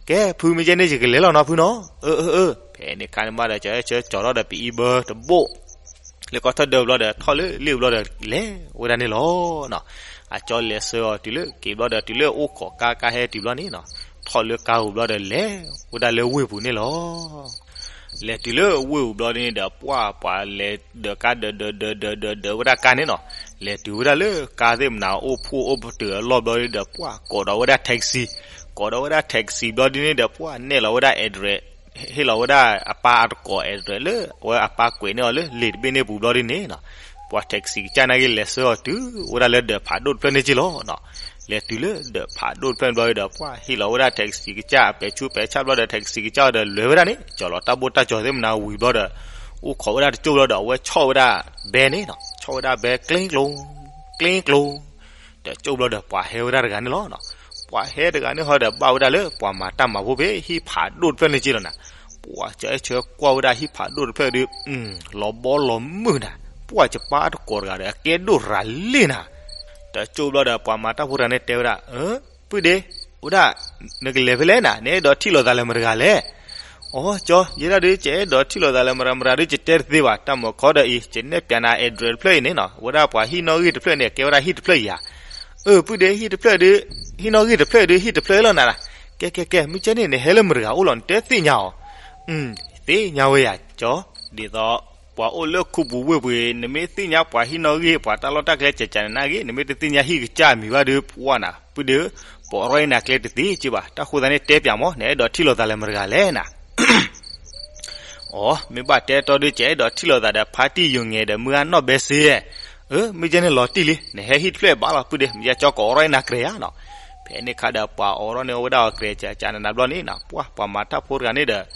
ကဲ ဖုမ့ၢ်ကဲန့ၣ် ယကလဲၤလီၤနီၤဖုနီၤ, အၢ အၢ အၢ. ဖဲန့ၣ်ခါန့ၣ်မးဒီး ကၠီၤအဲၣ်ဆၢကၠီၤထီၣ်ဒီးပအံဘၢတဘိၣ် လၢကီၢ်ထီၣ်ဒၢးဘျီဒီး ထီၣ်လၢလ့ၣ်အူဘျီဒီး လဲၤဝဲဒၣ်န့ၣ်လီၤ. အကၠီၤလဲၤဆှၢအီၤတုၤလၢက့ၤဘျီဒီး တုၤလၢအိၣ်ခိးကါကါဟဲတုၤဘျီန့ၣ်နီၤ, ထီၣ်လၢကါပူၤဘျီဒီး လဲၤဝဲဒၣ်လၢဝ့ၢ်ပူၤန့ၣ်လီၤ. လဲၤတုၤလၢဝ့ၢ်ပူၤဘျီန့ၣ်ဒီး ပှၢ်ပှၤလဲၤဒၢးကါဒၢးဒၢးဒၢးဒၢးဒၢးဒၢးဝဲဒၣ်ကါန့ၣ်နီၤ, လဲၤတုၤဝဲဒၣ်လၢကါသ့ၣ်မနၤအိၣ်ဖှိၣ်အိၣ်ပတုာ်အလီၢ်ဘျီဒီး ပှၢ်ကိးဒီးဝဲဒၣ် taxi, ကိးဒီးဝဲဒၣ် taxi ဘျီဒ်န့ၣ်ဒီး ပှၢ်နဲၣ်လီၤဝဲဒၣ် address ဟ့ၣ်လီၤဝဲဒၣ်အပၢ်အတကိး address လၢအဝဲအပၢ်ကွဲးန့ၢ်အီၤလၢလံာ်တဘ့ၣ်န့ၣ်ပူၤဘျီဒ်န့ၣ်နီၤ, ပှၤ taxi ကစၢ်နာ်က့လဲၤဆှၢအီၤတုၤဝဲဒၣ်လၢဒၢးဖးဒိၣ်တဖျၢၣ်န့ၣ်က့လီၤနီၤ. လဲၤတုၤလၢဒၢးဖးဒိၣ်တဖျၢၣ်ဘျီဒီး ပှၢ်ဟ့ၣ်လီၤဝဲဒၣ် taxi ကစၢ်အပဲာ်ဆူးပဲာ်ဆါဘျီဒီး taxi ကစၢ်အီၤဒီးလဲၤဝဲဒၣ်န့ၣ် ကၠီၤလီၤတၢ်ဘိၣ်တၢ်ကၠီၤသ့ၣ်မနၤဝံၤဘျီဒီး အိၣ်ခိးဝဲဒၣ်တကၠိၢ်ဘျီဒီး အဝဲဆီၣ်ဝဲဒၣ်ဘဲန့ၣ်နီၤ, ဆီၣ်ဝဲဒၣ်ဘဲကျ့ကျိၤ ကျ့ကျိၤ တကၠိၢ်ဘျီဒီး ပှၤဟဲဝဲဒၣ်တဂၤန့ၣ်လီၤနီၤ. ပှၤဟဲတဂၤန့ၣ်ဟီဒီး ဘၣ်ဝဲဒၣ်လၢပှၤမၤတၢ်မၤဖိဖဲဟံၣ်ဖးဒိၣ်တဖျၢၣ်န့ၣ်က့လီၤနီၤ. ပှၤကၠီၤအဲၣ်ဆၢကွၢ်ဝဲဒၣ်ဟံၣ်ဖးဒိၣ်တဖျၢၣ်ဒီး လီၤဘီလီၤမုၢ်နီၤ, ပှၤယပၢ်တကိးတဂၤဒီး အကဲဒိၣ်ရၤလံနီၤ. တကၠိၢ်ဘျီဒီး ပှၤမၤတၢ်ဖိတဂၤန့ၣ်တဲဝဲဒၣ် အၢ ပုၢ်ဒ့, အိၣ်ဒၣ် နကလဲၤဖဲလဲၣ်နၤ, နအဲၣ်ဒိးထံၣ်လိာ်သးလၢမတဂၤလဲၣ်. အိ ကၠီၤ, ယဲဒၣ်ဒုး ယအဲၣ်ဒိးထံၣ်လိာ်သးလၢမတဂၤမတဂၤဒုး ယတဲတသ့ဘၣ်, တၢ်မုၢ်ခီဒီးအံၤ ယနဲၣ်ပၠးနၤ address တဖျၢၣ်အံၤန့ၣ်နီၤ, ဝဲဒၣ်ပှၤဟံၣ်နီၣ်ဂံၢ်တဖျၢၣ်န့ၣ် ကဲဝဲဒၣ်ဟံၣ်တဖျၢၣ်ယၤ. အၢ ပုၢ်ဒ့, ဟံၣ်တဖျၢၣ်ဒုး, ဟံၣ်နီၣ်ဂံၢ်တဖျၢၣ်ဒုး ဟံၣ်တဖျၢၣ်လီၤနၤ. ကဲကဲကဲ, မ့ၢ်ကဲန့ၣ် နဟဲလၢမတဂၤအိၣ်လီၤ, နတဲသ့ၣ်ညါအီၤ. သ့ၣ်ညါဝဲယၤ ကၠီၤ, ဒ်သိး ပှၤအိၣ်လၢခူပူၤဝ့ၢ်ပူၤအံၤ နမ့ၢ်သ့ၣ်ညါပှၤဟံၣ်နီၣ်ဂံၢ် ပှၤတၢ်လီၢ်တၢ်ကျဲကကနနၣ်ဂ့ၤ, နမ့ၢ်တသ့ၣ်ညါဟံၣ်ကစၢ်အမံၤဘၣ်ဒီး ပှၢ်နၤ ပုၢ်ဒ့, ပအိးထီၣ်အံၤနၤကျဲတသ့က့ဘၣ်, တၢ်ဃိသတးန့ၣ်တဲပၠးမး, နအဲၣ်ဒိးထံၣ်လိာ်သးလၢမတဂၤလဲၣ်နၤ. အိ မ့ၢ်ဘၣ်တဲတီဒီး ယအဲၣ်ဒိးထံၣ်လိာ်သးဒီး ဖါတံၢ်ယိၤငဲၤဒီး မုၢ်ဂၢ်နီၣ်ဘဲစ့. အၢ မ့ၢ်ကဲန့ၣ်လီၤတံၢ်လံ, နဟဲဟံၣ်တဖျၢၣ်ဘၣ်လီၤ ပုၢ်ဒ့, မ့ၢ်ယကၠီၤကအိးထီၣ်အံၤနၤကြၢးယၤနီၤ. ဖဲန့ၣ်ခါဒီး ပှၤအိးထီၣ်န့ၢ်ဝဲဒၣ်အီၤကြၢးကကနနၣ်ဘျီန့ၣ်နီၤ, ပှၢ်ပှၤမၤတၢ်ဖိတဂၤန့ၣ်ဒီး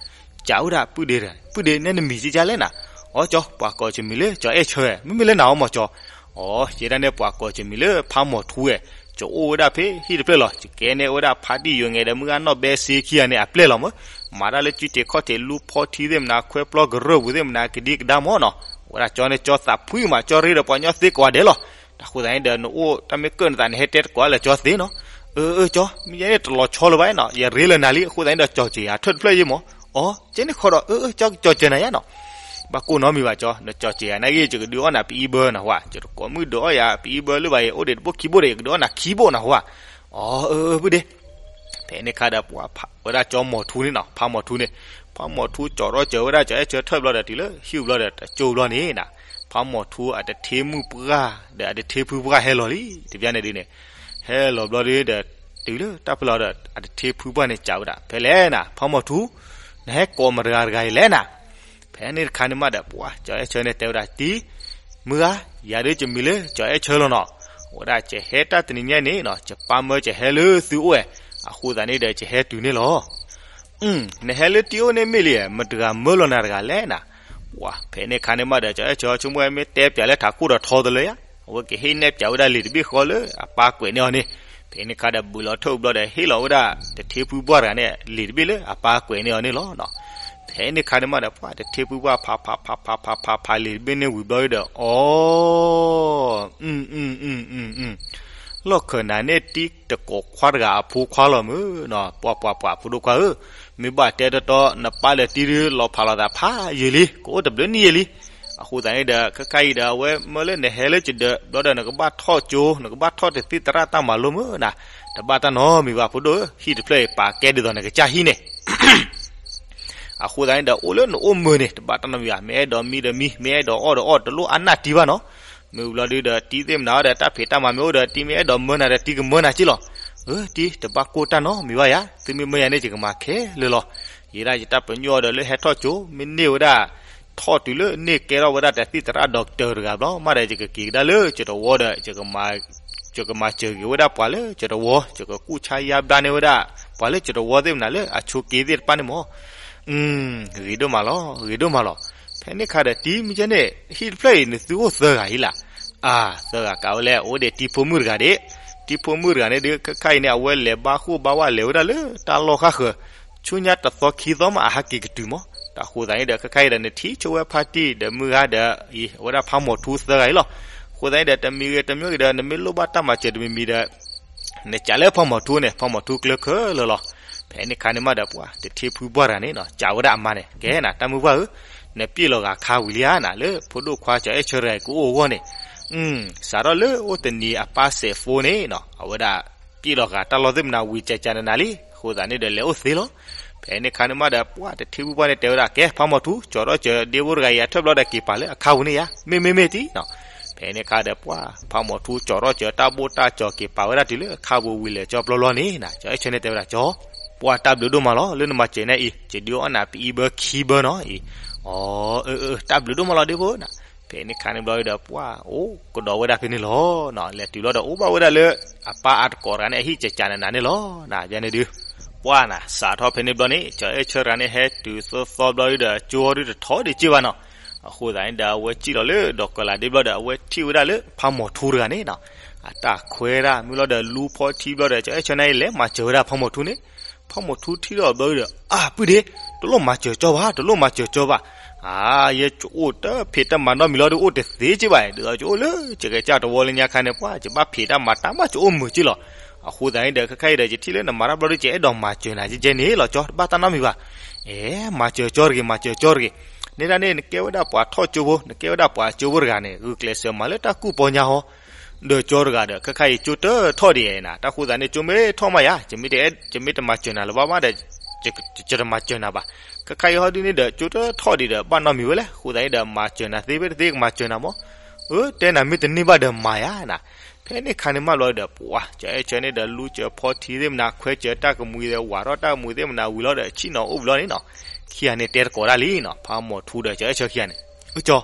ကးဝဲဒၣ် ပုၢ်ဒ့, ပုၢ်ဒ့ နဲနမံၤကကလဲၣ်နၤ. အိ ကၠီၤ ပှၤကိးယမံၤလၢ ကၠီၤအဲၣ်ဆၢဝဲ, မ့မ့ၢ်လၢနၤအိၣ်မးကၠီၤ. အိ ယဲဒၣ်န့ၣ် ပှၤကိးယမံၤလၢ ဖးမီၤထူဝဲ, ယအိၣ်ဝဲဒၣ်ဖဲဟံၣ်တဖျၢၣ်လီၤ, ယကဲန့ၢ်ဝဲဒၣ်ဖါတံၢ်ယိၤငဲၤဒီး မုၢ်ဂၢ်နီၣ်ဘဲစ့ခံဂၤန့ၣ် အပျဲၢ်လီၤမး, မၤတၢ်လၢကၠူထံးခီၣ်ထံး လူဖီထံသ့ၣ်မနၤ ခွဲပျီကရၢၢ်ပူၤသ့ၣ်မနၤ ကဒံကဒါမးနီၤ. ဝဲဒၣ်ကၠီၤန့ၣ် ကၠီၤသးဖှံမး, ကၠီၤရ့ဒီးပှၤကညီသ့ကိးဂၤဒဲးလီၤ. တၢ်ဃိသတးန့ၣ်ဒီး နအိၣ်တၢ်မ့ၢ်ကၢၣ်နသး နဟဲတဲသကိးလၢကၠီၤသ့နီၤ. အၢ အၢ ကၠီၤ, မ့ၢ်ယဲန့ၣ်တလီၤဆီလၢၤဘၣ်နီၤ, ယရ့လၢၤနၤလံ, အဃိသတးန့ၣ်ဒီး ကၠီၤစၢၤယၤထၢၣ်တဖျၢၣ်ယ့မး. အိ ကဲန့ၣ်ခီဒီး အၢ အၢ ကၠီၤ ကၠီၤစၢၤနၤယါနီၤ. ဘၣ်ကိၢ်နီတမံၤဘၣ်ကၠီၤ, နကၠီၤစၢၤယၤနာ်ဂ့ၤ ယကဒုးအီၣ်နၤပအံဘၢနၤဝဲ, ယတကိးမုၣ်ဒုးအီၣ်ယၤပအံဘၢလၢၤဘၣ်အံၤ အိၣ်ဒံးတဘိခံဘိဒီး ယကဒုးအီၣ်နၤခံဘိနၤဝဲ. အိ အၢ အၢ ပုၢ်ဒ့. ဖဲန့ၣ်ခါဒီး ပှၤဝဲဒၣ်ကၠီၤမီၤထူန့ၣ်နီၤ, ဖးမီၤထူန့ၣ်, ဖးမီၤထူကၠီၤထီၣ်စၢၤဝဲဒၣ် ကၠီၤအဲၣ်ဆၢထၢၣ်ဘျီဒီး တုၤလၢဟံၣ်ဘျီဒီး တကၠိၢ်ဘျီန့ၣ်နီၤ, ဖးမီၤထူအတထ့မုၣ်ပှၢ်ဒီး အတထ့ဖုပှၢ်ဟဲလီၤလံ, တပျၢ်န့ၣ်ဒုးန့ၣ်, ဟဲလီၤဘျီဒုးဒီး တုၤလၢတၢ်ဖဲလီၤဒီး အတထ့ဖုပှၢ်န့ၣ်စံးဝဲဒၣ်, ဖဲလဲၣ်နၤ ဖးမီၤထူ, နဟဲကိးမတၤတဂၤတဂၤအံၤလဲၣ်နၤ. ဖဲန့ၣ်တခါန့ၣ်မးဒီး ပှၤကၠီၤအဲၣ်ဆၢန့ၣ်တဲဝဲဒၣ်, တံၤ, မုၢ်ဂၤ, ယၤဒုးယမံၤလၢကၠီၤအဲၣ်ဆၢလီၤနီၤ. အဝဲဒၣ် ယဟဲတၢ်တနံၤညါန့ၣ်နီၤ ယပၢ်မၢယဟဲလၢသုအိၣ်ဝဲ, အဃိသတးန့ၣ်ဒီး ယဟဲတုၤန့ၣ်လီၤ. နဟဲလၢတံၤအိၣ်န့ၣ်မ့ၢ်လံ, မတၤတဂၤမၢလီၤနၤတဂၤလဲၣ်နၤ. ပှၤဖဲန့ၣ်ခါန့ၣ်မးဒီး ကၠီၤအဲၣ်ဆၢဆိကမိၣ်ဝဲ မ့ၢ်တဲပၠးလၢထးခိၣ်ဒီးထီတလၢယါ, အဝဲကဟ့ၣ်နဲၣ်ပၠးဝဲဒၣ်လံာ်တဘ့ၣ်ဃီလၢအပၢ်ကွဲးန့ၢ်အီၤန့ၣ်. ဖဲန့ၣ်ခါဒီး ဘုးလီၤထၢၣ်ဘျီဒီး ဟ့ၣ်လီၤဝဲဒၣ်တထ့ဖုပှၢ်တဂၤန့ၣ် လံာ်တဘ့ၣ်လၢအပၢ်ကွဲးန့ၢ်အီၤန့ၣ်လီၤ. ဖဲန့ၣ်ခါန့ၣ်မးဒီး ပှၤတထ့ဖုပှၢ် ဖးဖးဖးဖးဖးဖးဖးလံာ်တဘ့ၣ်န့ၣ်ဝံၤဘျီဒီး အီ လီၢ်ခၢၣ်နၤန့ၣ် တံၤတကိးခွါတဂၤအဖိခွါလီၤမုၢ်နီၤ, ပှၤပှၤပှၤဖိဒိၣ်ခွါဧၢ, မ့ၢ်ဘၣ်တဲတီတီ နပၢ်ဒီးတံၤဒုး လီၤဖးလိာ်သးဖးယံာ်လံ, ကအိၣ်တဘျုးနံၣ်ယံာ်လံ. အဃိသတးန့ၣ်ဒီး ခဲခါအံၤဒီး အဝဲမၢလၢနဟဲလၢယဒၢးဘျီဒီး နကဘၣ်ထီၣ်ကၠိ, နကဘၣ်ထီၣ်တသံၣ်သရၣ်တၢ်မၤလိမုၢ်နၤ, တဘၣ်တၢ်နီတမံၤဘၣ်ဖိဒိၣ်ဧၢ, ဟံၣ်တဖျၢၣ်အံၤပာ်ကဲဒ်သိးနကစၢ်ဟံၣ်န့ၣ် အဃိသတးန့ၣ်ဒီး အိၣ်လၢနအိၣ်မုာ်န့ၣ် တဘၣ်တၢ်နီတမံၤဘၣ်, မ့ၢ်အဲၣ်ဒိးမံဒီးမံ, မ့ၢ်အဲၣ်ဒိးအီၣ်ဒီးအီၣ်, တလိၣ်အါနၢ်တံၤဘၣ်နီၤ. မ့ၢ်ဝံၤဘျီဒုးဒီး တံၤသ့ၣ်မနၤအီၤဒီး တၢ်ဖံးတၢ်မၤမ့ၢ်အိၣ်ဒီး တံၤမ့ၢ်အဲၣ်ဒိးမၢနၤဒီး တံၤကမၢနၤက့လီၤ. အၢ တံၤ တဘၣ်ကိၢ်တၢ်နီတမံၤဘၣ်ယၤ, သုမ့ၢ်မၢယၤန့ၣ် ယကမၤခဲလၢာ်လီၤ. ယဲဒၣ်ယတၢ်ပညိၣ်အီၤဒီးလၢဟဲထီၣ်ကၠိ မ့ၢ်န့ၢ်ဝဲဒၣ် ထီၣ်တုၤလၢန့ၢ်ကဲထီၣ်ဝဲဒၣ်တသံၣ်သရၣ် doctor တဂၤဘျီ မးဒီးယကက့ၤကဒါလၢကၠီၤတဝီဒီး ယကမၤစၢၤက့ၤဝဲဒၣ်ပှၤလၢကၠီၤတဝီ, ယကကူၣ်ဆါယါဘျါန့ၢ်ဝဲဒၣ် ပှၤလၢကၠီၤတဝီသ့ၣ်မနၤလၢအဆိးက့သ့ၣ်တဖၣ်န့ၣ်မး. ဂ့ၤဒိၣ်မးလီၤ, ဂ့ၤဒိၣ်မးလီၤ. ဖဲန့ၣ်ခါဒီး တံၤမ့ၢ်ကဲန့ၣ် ဟံၣ်တဖျၢၣ်အံၤ နသုအိၣ်သၢဂၤအံၤလၢ်. အၢ သၢဂၤကးဝဲလဲၣ်, အိၣ်ဒီးတံၤဖိမုၣ်တဂၤဒၣ်. တံၤဖိမုၣ်တဂၤန့ၣ်ဒုး ခဲခါအံၤန့ၣ် အဝဲလဲၤဘါဃိၣ်ဘါဝါ လဲၤဝဲဒၣ်လၢတၢ်လီၢ်ဃၣ်ဃၢၤ, ဆူညါတသီခံသီမး အဟးက့ၤကတုၤမး. တၢ်ဃိသတးန့ၣ်ဒီး ခဲခါအံၤဒီး နထံၣ်ဆိဝဲဖါတံၢ်ဒီးမုၢ်ဂၤဒီး အံၤ အဝဲဒၣ်ဖးမီၤထူသၢဂၤအံၤလီၤ. အဃိသတးန့ၣ်ဒီး တမံၤဂ့ၤတမံၤဂ့ၤဒီး နမ့ၢ်လိၣ်ဘၣ်တၢ်မၤစၢၤတမံၤမံၤဒီး နကးလၢဖးမီၤထူန့ၣ် ဖးမီၤထူကျၢၤခဲလၢာ်လီၤ. ဖဲန့ၣ်ခါန့ၣ်မးဒီး ပှၤတထ့ဖုပှၢ်တဂၤန့ၣ်နီၤ ကးဝဲဒၣ်အမါန့ၣ်, ကဲနၤ တၢ်မုၢ်ပှၢ်ဧၢ, နပျဲၢ်လီၤဂာ်ခါဝံၤလံဧါနၤ လၢဖိဒိၣ်ခွါကၠီၤအဲၣ်ဆၢတဂၤအံၤကအိၣ်အဂီၢ်န့ၣ်. စးထီၣ်လၢအိၣ်တနံၤအပၢ်စဲးဖိန့ၣ်နီၤ အဝဲဒၣ် ပျဲၢ်လီၤဂာ်တၢ်လီၢ်သ့ၣ်မနၤဝံၤ ကကနနၤလံ. အဃိသတးန့ၣ်ဒီး လဲၤအိၣ်သ့လီၤ. ဖဲန့ၣ်ခါန့ၣ်မးဒီး ပှၤတထ့ဖုပှၢ်န့ၣ်တဲဝဲဒၣ် ကဲ ဖးမီၤထူ ကၠီၤထီၣ်စၢၤဒ့ဖိတဂၤအံၤ အထၢၣ်ဘျီဒီးက့ၤပာ်လၢအခါပူၤန့ၣ်ယါ, မ့ၢ်မ့ၢ်မ့ၢ်တံၤနီၤ. ဖဲန့ၣ်ခါဒီး ပှၤဖးမီၤထူကၠီၤထီၣ်စၢၤတၢ်ဘိၣ်တၢ်ကၠီၤ က့ၤပာ်ဝဲဒၣ်တုၤလၢအခါပူၤဝံၤလဲၤကၠီၤပျီလီၤန့ၣ်နီၤ. ကၠီၤအဲၣ်ဆၢန့ၣ်တဲဝဲဒၣ် ကၠီၤ, ပှၤတၢ်ဘျုးဒိၣ်မးလီၤ လၢနမၤစၢၤန့ၣ်အံၤ, ယဒုးအီၣ်နၤပအံဘၢခံဘၢနီၤအံၤ. အီ အၢ အၢ တၢ်ဘျုးဒိၣ်မးလီၤဒ့ဖိနၤ. ဖဲန့ၣ်ခါန့ၣ်ဘျီဒီး ပှၤအိၣ်ကဒီးဝဲဒၣ်ဖဲန့ၣ်လီၤ. လဲၤတုၤဘျီဒီး အိၣ်ဘၣ်ဝဲဒၣ်လၢအပၢ်အတကိးတဂၤန့ၣ် အဟံၣ် ကကနနၤန့ၣ်လီၤ. နၤယန့ၣ်ဒုး ပှၤနၤ စးထီၣ်ဖဲန့ၣ်ဘျီန့ၣ် ကၠီၤအဲၣ်ဆၢတဂၤန့ၣ် ဟဲတုၤသီသီဘျီဒီး ကၠိအီၤဒုးတထီဒံးက့ဘၣ်နီၤ. အဃိသတးန့ၣ်ဒီး အဝဲစံၣ်လီၤလၢဒီးကလးဒ့ဘျီဒီး အဝဲထံၣ်ဝဲဒၣ်လၢဖးမီၤထူတဂၤန့ၣ်နီၤ အတၢ်ခွဲဒၣ်မုၢ်လီၤဒီး လူဖီထံဘျီဒီး ကၠီၤအဲၣ်ဆၢန့ၣ် လဲၤမၤစၢၤဝဲဒၣ်ဖးမီၤထူန့ၣ်. ဖးမီၤထူထံၣ်ဒီးဘျီဒီး အၢ ပုၢ်ဒ့, တလိၣ်မၤစၢၤကၠီဘၣ်, တလိၣ်မၤစၢၤကၠီဘၣ်. အၢ ယဲယအိၣ်တဖံးတၢ်မၤနီတမံၤလီၤဒီး အိၣ်တသ့က့ဘၣ်, ဒ်သိးယအိၣ်လၢယကစၢ်တဝီလၢညါခါန့ၣ် ပှၤယဘၣ်ဖံးတၢ်မၤတၢ်မး ယအိၣ်မုာ်က့လီၤ. အဃိသတးန့ၣ်ဒီး ခဲခါအံၤဒီး ယထံၣ်လၢနမၤတၢ်ဘျီဒီး ယအဲၣ်ဒိးမၤစၢၤနၤကဲကဲန့ၣ်လီၤကၠီ, တဘၣ်တၢ်နီတမံၤဘၣ်. အဲ မၤစၢၤကၠီတဂ့ၤ, မၤစၢၤကၠီတဂ့ၤ. န့ၣ်ဒၣ်န့ၣ် နကဲဝဲဒၣ်ပှၤထီၣ်ကၠိဖိ, နကဲဝဲဒၣ်ပှၤကၠိဖိတဂၤန့ၣ် ဂုာ်ကျဲးစၢးမၤလၢတၢ်ကူၣ်ပီညါဟီ ဒီးကၠီတဂၤဒီး ခဲခါအံၤကၠိတထီၣ်ဒံးနၤ, တၢ်ဃိသတးန့ၣ် ကၠိမ့ၢ်ထီၣ်မးယါ, ယမ့ၢ်တမၤစၢၤနၤလၢၤဘၣ်မးဒီး ယတမၤစၢၤနၤဘၣ်. ခဲခါအံၤဟီဒုန့ၣ်ဒီး ကၠိတထီၣ်ဒံးဒီး ဘၣ်နီတမံၤဝဲလဲၣ်. အဃိသတးန့ၣ်ဒီး မၤစၢၤနၤသ့ဖဲတသ့ ကမၤစၢၤနၤမး. အၢ တဲနၤမ့ၢ်တန့ၢ်ဘၣ်ဒီးမၤယါနၤ. ဖဲန့ၣ်ခါန့ၣ်မးဘျီဒီး ပှၤကၠီၤအဲၣ်ဆၢန့ၣ်ဒီး လူစၢၤဖီထံသ့ၣ်မနၤ ခွဲစၢၤတၢ်ကမှံၤဒီး ဝးထီၣ်တၢ်ကမှံၤသ့ၣ်မနၤဝံၤလီၤဒီး ဆ့ၣ်နီၤအိၣ်ဘျီန့ၣ်နီၤ. ခံဂၤန့ၣ်တဲတကိးဒၣ်လံနီၤ, ဖးမီၤထူဒီးကၠီၤအဲၣ်ဆၢခံဂၤန့ၣ်. အကၠီၤ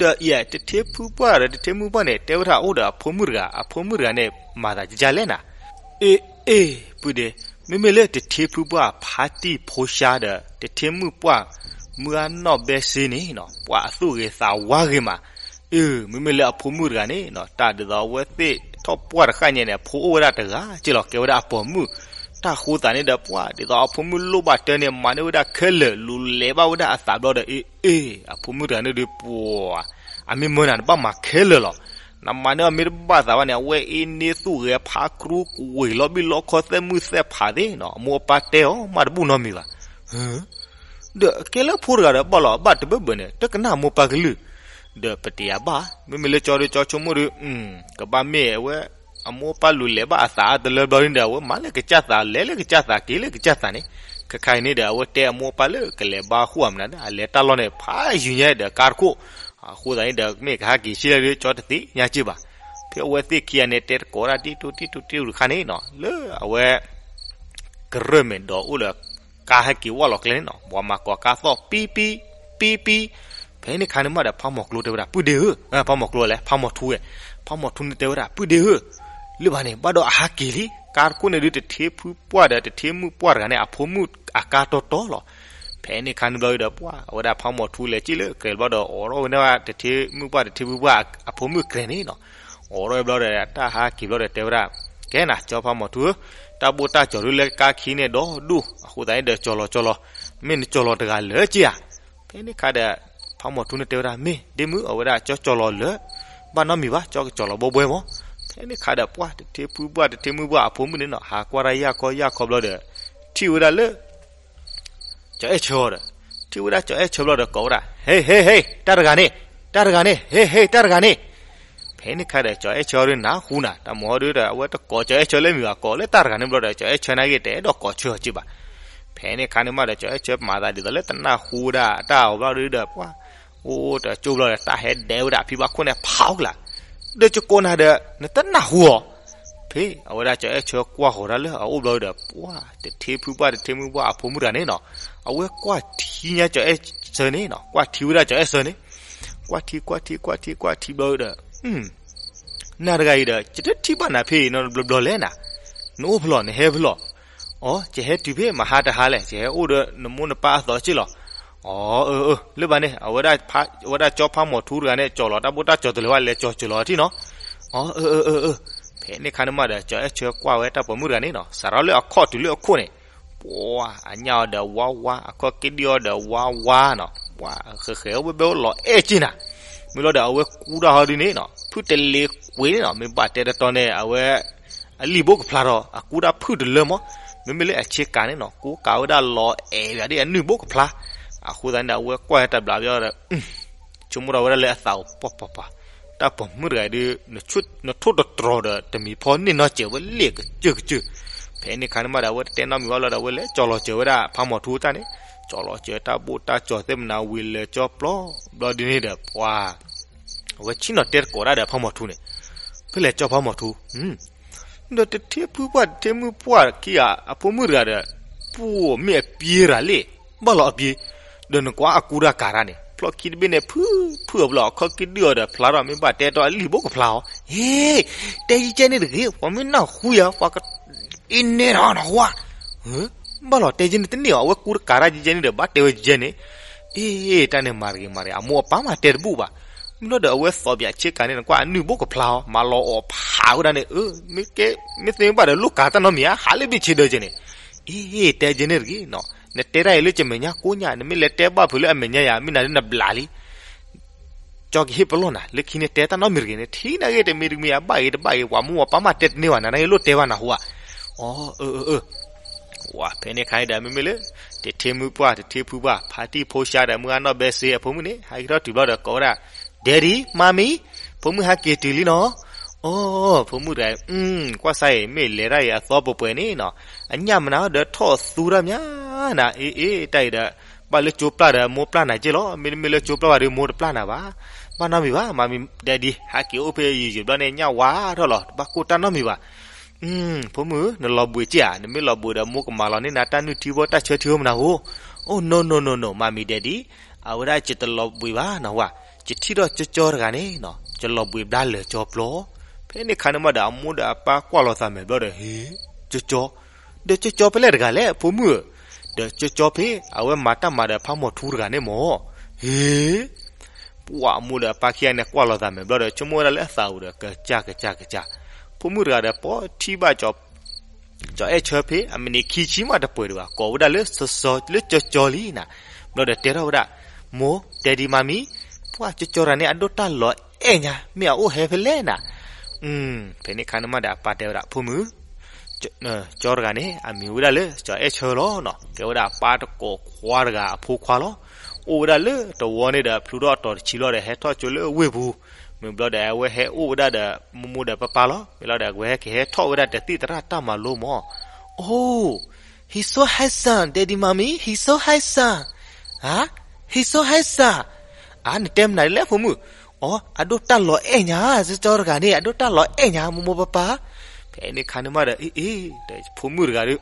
ဒီးအံၤ တထ့ဖုပှၢ်ဒီးတထ့မုၣ်ပှၢ်န့ၣ် တဲဝဲဒၣ်အိၣ်ဒီးအဖိမုၣ်တဂၤ, အဖိမုၣ်တဂၤန့ၣ် မၤသးကကလဲၣ်နၤ. အ့ အ့ ပုၢ်ဒ့, မ့မ့ၢ်လၢတထ့ဖုပှၢ်ဖါတံၢ်ဖိဆါဒီး တထ့မုၣ်ပှၢ်မုၢ်အနီၢ်ဘဲစ့န့ၣ်နီၤ ပှၤအသူၣ်ဂ့ၤသးဝါဂ့ၤမး. အ့ မ့မ့ၢ်လၢအဖိမုၣ်တဂၤန့ၣ်နီၤ တၢ်ဒ်သိးအဝဲသ့ၣ်ထီၣ်ပှၢ်တဃၣ်ညါန့ၣ် အဖိအိၣ်ဝဲဒၣ်တဂၤက့လီၤ ကဲဝဲဒၣ်အပိာ်မုၣ်. တၢ်ဃိသးန့ၣ်ဒီး ပှၤဒ်သိးအဖိမုၣ်လိၣ်ဘၣ်တၢ်န့ၣ် မၤန့ၢ်ဝဲဒၣ်ခဲလၢာ် လူၤလဲၤဘၣ်ဝဲဒၣ်အသးဘျီဒီး အ့ အ့ အဖိမုၣ်တဂၤန့ၣ်ဒုး ပှၤ အမ့ၢ်မၢနၤ နဘၣ်မၤခဲလၢာ်လီၤ. နမၤန့ၢ်အီၤမ့ၢ်တဘၣ်သးဘၣ်န့ၣ် အဝဲအ့န့ၢ်သူၣ်ဂဲၤဖးကြူ ကဝ့ၤလီၤဘံၣ်လီခီ သဲးမုၢ်သဲးဖးသ့နီၤ အမိၢ်အပၢ်တဲအီၤမးတဘူၣ်နီတမံၤဘၣ်. ဒီးကဲလၢဖိတဂၤဒီးဘၣ်လီၤ အဘၣ်တဘၢဘၢန့ၣ် တကနၣ်အမိၢ်ပၢ်ကလုၢ်. ဒီးပတယၤဘၣ် မ့မ့ၢ်လၢကၠီဒီးကၠီဆိကမိၣ်ဒီး ကဘၣ်မ့ၢ်အဝဲ အမိၢ်အပၢ်လူၤလဲၤဘၣ်အသးအါတလၢဘျီန့ၣ်ဒီး အဝဲမၤလၢကစၢ်သး လဲၤလၢကစၢ်သး က့ၤလၢကစၢ်သးန့ၣ်. ခဲခါအံၤန့ၣ်ဒီး အဝဲတဲအမိၢ်အပၢ်လၢကလဲၤဘါဃိၣ်အမနုၤ အလဲၤတၢ်လီၢ်န့ၣ် ဖးယံၤညါဒီးကါတခိၣ်. အဃိသတးန့ၣ်ဒီး မ့ၢ်ကဟဲက့ၤဆံးလၢဒုး ကၠီတသ့ၣ်ညါက့ဘၣ်. ဖဲအဝဲသ့ၣ်ခံဂၤန့ၣ် တဲတကိးဒၣ်တံၢ်တူၢ်တံၢ်တူၢ်တံၢ်တူၢ်တခါန့ၣ်နီၤ, လၢအဝဲ ကရၢၢ်မဲာ်ဒီးအိၣ်လၢ ကါဟဲက့ၤဝၢ်လီၤကျဲန့ၣ်နီၤ, ပှၤမၤကိးကါသီၣ် ပံပံ, ပံပံ. ဖဲန့ၣ်ခါန့ၣ်မးဒီး ဖးမီၤကျိတဲဝဲဒၣ် ပုၢ်ဒ့ဧၢ, ဖးမီၤကျိလဲၣ်, ဖးမီၤထူဝဲ, ဖးမီၤထူန့ၣ်တဲဝဲဒၣ် ပုၢ်ဒ့ဧၢ, လၢဘၣ်န့ၣ် ဘၣ်ဒီးအဟးက့ၤလံ, ကါတခိၣ်န့ၣ်ဒုး တထ့ဖုပှၢ်ဒီး တထ့မုၣ်ပှၢ်တဂၤန့ၣ် အဖိမုၣ်အကါတီတီလီၤ. ဖဲန့ၣ်ခါန့ၣ်ဘျီဒီး ပှၢ် အဝဲဒၣ်ဖးမီၤထူလဲၤက့ၤလၢကြဲးဘျီဒီး အိးထီၣ်ဝဲန့ၣ် တထ့မုၣ်ပှၢ် တထ့ဖုပှၢ် အဖိမုၣ်ကြဲးန့ၣ်နီၤ, အိးထီၣ်ဝဲဘျီဒီး တၢ်ဟးက့ၤဘျီဒီးတဲဝဲဒၣ်, ကဲနၤ ကၠီဖးမီၤထူဧၢ, တၢ်ဘိၣ်တၢ်ကၠီၤဒုးလၢကါခံန့ၣ်ဒီဒူၣ်, အဃိသတးန့ၣ်ဒီး ကၠီၤလီၤကၠီၤလီၤ, မ့ၢ်နကၠီၤလီၤတဂၤလၢက့ၤဧါ. ဖဲန့ၣ်ခါဒီး ဖးမီၤထူန့ၣ်တဲဝဲဒၣ် မ့ၢ်ဒ့မုၣ် အဝဲဒၣ်ကၠီကၠီၤလီၤလၢ ဘၣ်နီတမံၤဘၣ်, ကၠီကၠီၤလီၤဘှဲဘှဲမး. ဖဲန့ၣ်ခါဒီး ပှၢ် တထ့ဖုပှၢ် တထ့မုၣ်ပှၢ် အဖိမုၣ်န့ၣ်နီၤ ဟးကွၢ်တၢ်ယၢ်ခီယၢ်ခီဘျီဒီး ထံၣ်ဝဲဒၣ်လၢ ကၠီၤအဲၣ်ဆၢအီၤဒီး, ထံၣ်ဝဲဒၣ်ကၠီၤအဲၣ်ဆၢဘျီဒီး ကိးဝဲဒၣ် ဟ့ ဟ့ ဟ့ တၢ်တဂၤန့ၣ်, တၢ်တဂၤန့ၣ်, ဟ့ ဟ့ တၢ်တဂၤန့ၣ်. ဖဲန့ၣ်ခါဒီး ကၠီၤအဲၣ်ဆၢဒုးနၢ်ဟူနၤ, တၢ်မၤဟီဒုးဒီး အဝဲတကိးကၠီၤအဲၣ်ဆၢလၢမံၤဘၣ်, ကိးလၢတၢ်တဂၤန့ၣ်ဘျီဒီး ကၠီၤအဲၣ်ဆၢနာ်က့ၤ တအဲၣ်ဒိးကိးဆၢအီၤက့ၤဘၣ်. ဖဲန့ၣ်ခါန့ၣ်မးဒီး ကၠီၤအဲၣ်ဆၢမၤသးဒ်သိးလၢ တနၢ်ဟူဝဲဒၣ်တၢ်အီၤဘျီဒုးဒီး ပှၢ် အိၣ်တကၠိဘျီဒီး တၢ်ဟဲဒဲးဝဲဒၣ်အဖံဘၣ်ခိၣ်န့ၣ် ဖးကလာ်, ဒီးကကိးနၤဒီး နတနၢ်ဟူအီၤ. ဖဲအဝဲဒၣ်ကၠီၤအဲၣ်ဆၢကွၢ်ဃီၤဒၣ်လၢအအိၣ်ဘျီဒီး ပှၢ် တထ့ဖုပှၢ် တထ့မုၣ်ပှၢ် အဖိမုၣ်တဂၤန့ၣ်နီၤ, အဝဲကွၢ်ထံညါကၠီၤအဲၣ်ဆၢန့ၣ်နီၤ, ကွၢ်ထံဝဲဒၣ်ကၠီၤအဲၣ်ဆၢန့ၣ်, ကွၢ်ထံ ကွၢ်ထံ ကွၢ်ထံ ကွၢ်ထံဘျီဒီး နၤတဂၤအံၤဒီး ယတထံၣ်ဘၣ်နၤဖဲအံၤနီတဘျီဘျီလဲၣ်နၤ, နအိၣ်ဖဲလဲၣ် နဟဲဖဲလဲၣ်. အိ ယဟဲတုၤဖဲမဟါတဟါလဲၣ်, ယဟဲအိၣ်ဒီးနမိၢ်နပၢ်အသိးက့ၢ်လီၤ. အိ အၢ အၢ လၢဘၣ်န့ၣ် အဝဲဒၣ်ကၠီဖးမီၤထူတဂၤန့ၣ် ကၠီၤလီၤတၢ်ဘိၣ်တၢ်ကၠီၤတလၢာ်ဘၣ် လဲၤကၠီၤစၢၤလီၤထံၣ်နီၤ. အိ အၢ အၢ အၢ အၢ. ဖဲန့ၣ်ခါန့ၣ်မးဒီး ကၠီၤအဲၣ်ဆၢကွၢ်ဝဲတၢ်ပိာ်မုၣ်တဂၤန့ၣ်နီၤ, စးထီၣ်လၢအခီၣ်တုၤလၢအခိၣ်န့ၣ်, ပှၤ အညၣ်အီၤဒီးဝါဝါ, အခီၣ်က့ဒံၣ်အီၤဒီးဝါဝါနီၤ, ပှၤ ဃဲးဃဲးဝဲဘဲအိၣ်လီၤအဲၣ်က့ၢ်နၤ. မ့ၢ်လီၤဒီးအဝဲကူတၢ်ဟီဒ်န့ၣ်နီၤ, ဖုတလ့ၤကွံာ်န့ၣ်နီၤ, မ့ၢ်ဘၣ်တဲတတီန့ၣ် အဝဲ အလံၣ်ဘိကဖျါဒီး အကူတၢ်ဖုၣ်တလၢမး, မ့မ့ၢ်လၢအဆ့ကၤန့ၣ်နီၤ ကူကၤဝဲဒၣ်လီၤအဲၣ်ဝဲဒၣ်အနုၢ်ဘိကဖျါ. အဃိသတးန့ၣ်ဒီး အဝဲကွၢ်ဝဲတၢ်ဘျးဘျီဒီး ဆိကမိၣ်ထီၣ်ဝဲဒၣ်လၢအသးအိၣ်ပှၤပှၤပှၤ, တၢ်ပိာ်မုၣ်တဂၤအံၤဒုး နထိၣ်တတြီၤဒီးတမံၤဖီန့ၢ်နီတစဲးဝဲလ့ၣ်ကစၢၢ်ကစၢၢ်. ဖဲန့ၣ်ခါန့ၣ်မးဒီး အဝဲတတဲနီတမံၤဘၣ်လီၤဒီး အဝဲလဲၤကၠီၤလီၤစၢၤဝဲဒၣ်ဖးမီၤထူတၢ်န့ၣ်, ကၠီၤလီၤစၢၤတၢ်ဘိၣ်တၢ်ကၠီၤသ့ၣ်မနၤဝံၤလဲၤကၠီပျီဘျီဒ်န့ၣ်ဒီး ပှၤ အဝဲဆ့ၣ်နီၤတဲတကိးဒၣ်ဒီးဖးမီၤထူန့ၣ်, ဖဲလဲၣ်ကၠီဖးမီၤထူ ဒီးတထ့ဖုပှၢ်တထ့မုၣ်ပှၢ်ခံဂၤ အဖိမုၣ်တဂၤဒီး ပှၤမ့ၢ်အပျ့ၤရၤလံ, ဘၣ်လီၤအပျ့ၤ, ဒီးနကွၢ်အကူတၢ်ကၤတၢ်န့ၣ် ဖျီၣ်ခံတဘ့ၣ်န့ၣ် ဖုၣ်ဖုၣ်အီၤဘျီ အခီၣ်က့ဒုၣ်အီၤဒီးဖျါထီၣ် မ့ၢ်ဘၣ်တဲတီအလံၣ်ဘိကဖျါအီၤ, ဟ့, တဲယကဲန့ၣ်တဂ့ၤ ပှၤမ့ၢ်နၢ်ဟူယၤ ပှၤက အ့န့ၣ်နီၤနဟူဧါ, ဘၣ်လီၤတဲယဲန့ၣ်တန့ၢ်အီၤ အဝဲကူတကၤတၢ်ယဲန့ၣ်ဒီး ဘၣ်တဲဝဲယဲန့ၣ်, အ့ တၢ်န့ၣ်မၤတဂ့ၤမၤတဂ့ၤ အမိၢ်အပၢ်မၤတဲတဘူၣ်ဘၣ်, မ့ၢ်လီၤဒီးအဝဲသီပၠးဆ့ကၤန့ၣ် နကွၢ်အနုၢ်ဘိကဖျါအီၤ မၤလီၤအီၤဖးဝဲဒၣ်န့ၣ်, မ့ၢ်ကဲ မ့ၢ်သ့မ့ၢ်ဘၣ်ဒီးလိၣ်ကၤတၢ်နီတမံၤဧါ ဟးလၢဘ့ၣ်ဆ့ဒၢကဲန့ၣ်, အ့ တဲယဲန့ၣ်တဂ့ၤနီၤ နတဲတၢ်အံၤလၢကမဲာ်ညါကိးညါ နမ့ၢ်လဲၤတဲဘၣ်ဖုးလၢအမဲာ်ညါယၤ မ့ၢ်နၤလၢနဘျးလံ ကၠီကဟ့ၣ်ပလီၢ်နၤ လၢခံန့ၣ်တဲတၢ်နီတမံၤတဂ့ၤန့ၣ် ထံၣ်နာ်ဂ့ၤတမံၤတမံၤ အဘၣ်ဂ့ၤတဘၣ်ဂ့ၤ ပှၤမူပှၤပၢ်မးတဲတန့ၢ်ဘၣ် နၤနာ်ဂ့ၤလိၣ်တဲဘၣ်နၢ်ဟူဧါ, အၢ အၢ အၢ အၢ, ဝဲဖဲန့ၣ်ခါအံၤဒီး မ့မ့ၢ်လၢ တထ့မုၣ်ပှၢ် တထ့ဖုပှၢ် ဖါတံၢ်ဖိဆါဒီး မုၢ်ဂၤနီၢ်ဘဲစ့အဖိမုၣ်န့ၣ် ဟဲက့ၤထီၣ်တုၤဘျီဒီးကိးဝဲဒၣ် Daddy Mommy ဖိမုၣ်ဟဲက့ၤတုၤလံနီၤ, အိ ဖိမုၣ်တဂၤ ကွၢ်စါအံၤ မ့ၢ်လဲၤတၢ်အံၤအသီပှဲၤပှဲၤန့ၣ်နီၤ, အညၣ်မနုၤဒီးထီၣ်သူတၢ်မးနၤ, အ့ အ့ တၢ်အံၤဒီး ဘၣ်လၢကၠိပျၢ်ဒီးမိၢ်ပျၢ်နၤက့ၢ်လီၤ, မ့တမ့ၢ်လၢကၠိပျၢ်ဘၣ်ဒီးမိၢ်တပျၢ်နၤဘၣ်, ဘၣ်နီတမံၤဘၣ်, Mommy Daddy ဟဲက့ၤအိၣ်ဖဲယံာ်ယံာ်ဘျီန့ၣ် ညၣ်ဝါထီၣ်လီၤ တဘၣ်ကိၢ်တၢ်နီတမံၤဘၣ်, ဖိမုၣ် နလီၤဘှံးက့ၢ်ဧါ, နမ့ၢ်လီၤဘှံးဒီးမိၢ်ကမၤလီၤန့ၢ်နၤတၢ်နုၢ်ထံဖိတၢ်ဆၢထံဖိမနၤဧိၤ, အိ no no no no Mommy Daddy အဝဲဒၣ်ယတလီၤဘှံးဘၣ်နီၤဝဲ, ယထံၣ်ထီၣ်ကၠီကၠီတဂၤန့ၣ်နီၤ ယလီၤဘှံးဘျါလၢာ်ကၠီပျီ, ဖဲန့ၣ်ခါန့ၣ်မးဒီး အမိၢ်ဒီးအပၢ်ကွၢ်လီၤသးမဲာ်ဘျီဒီး ဟ့ ကၠီကၠီ, ဒီးကၠီကၠီဖဲလဲၣ်တဂၤလဲၣ် ဖိမုၣ်ဧၢ, ဒီးကၠီကၠီဖဲ အဝဲမၤတၢ်မၤဒီးဖးမီၤထူတဂၤန့ၣ်မး, ဟ့ ပှၤအမိၢ်ဒီးအပၢ်ခံဂၤန့ၣ် ကွၢ်လီၤသးမဲာ်ဘျီဒီး ဆိကမိၣ်ဝဲဒၣ်လၢအသးအိၣ်ဒီး ကစၢ်ကစၢ်ကစၢ်, ဖိမုၣ်တဂၤဒီး ပှၤထံၣ်ဘၣ် ကၠီအဲၣ်ဆၢဖဲ အမံးနံးခံဆံမးတပှဲၤဒံးဘၣ် ကိးဝဲဒၣ်လၢ စီၤစီၤ လၢကၠီကၠီလံနၤ, ဘျီဒီးတဲထီၣ်ဝဲဒၣ်, မိၢ် Daddy Mommy ပှၤကၠီကၠီတဂၤန့ၣ် အဒိၣ်တၢ်လီၤအဲၣ်ညါ မ့ၢ်အအိၣ်ဟဲဖဲလဲၣ်နၤ, ဖဲန့ၣ်ခါန့ၣ်မးဒီးအပၢ်တဲဝဲဒၣ် ဖိမုၣ် ကၠီတဂၤန့ၣ် အမံၤဝဲဒၣ်လၢ ကၠီအဲၣ်ဆၢလီၤနီၤ, ကဲဝဲဒၣ်ပၢ်တကိးခွါတဂၤအဖိခွါလီၤ, အိၣ်ဝဲဒၣ်လၢတဝီန့ၣ်ဒီး ဖျူထီၣ်အတီၤတဆံလီၤဒီး ဟဲထီၣ်ကၠိလၢဝ့ၢ်ပူၤ, မ့ၢ်ဘျီဒီးအဝဲဟဲအိၣ်ဝဲဒၣ်ဒီး မိၢ်မိၢ်ဒီးပၢ်ပၢ်လီၤ, မ့ၢ်လီၤဒီးအဝဲဟဲက့ၤဟဲထီၣ်ဝဲဒၣ်တသံၣ်သရၣ်တၢ်မၤလိမး, အိ he's so handsome, Daddy Mommy, he's so handsome, ဟါ, he's so handsome, အါ နတဲမနုၤလဲၣ်ဖိမုၣ်, အဒိၣ်တၢ်လီၤအဲၣ်ညါ ကၠီတဂၤန့ၣ် အဒိၣ်တၢ်လီၤအဲၣ်ညါ မိၢ်မိၢ်ပၢ်ပၢ်. ဖဲန့ၣ်ခါန့ၣ်မးဒီး အ့ၣ်အ့ၣ် ဒီးဖိမုၣ်တဂၤဒီး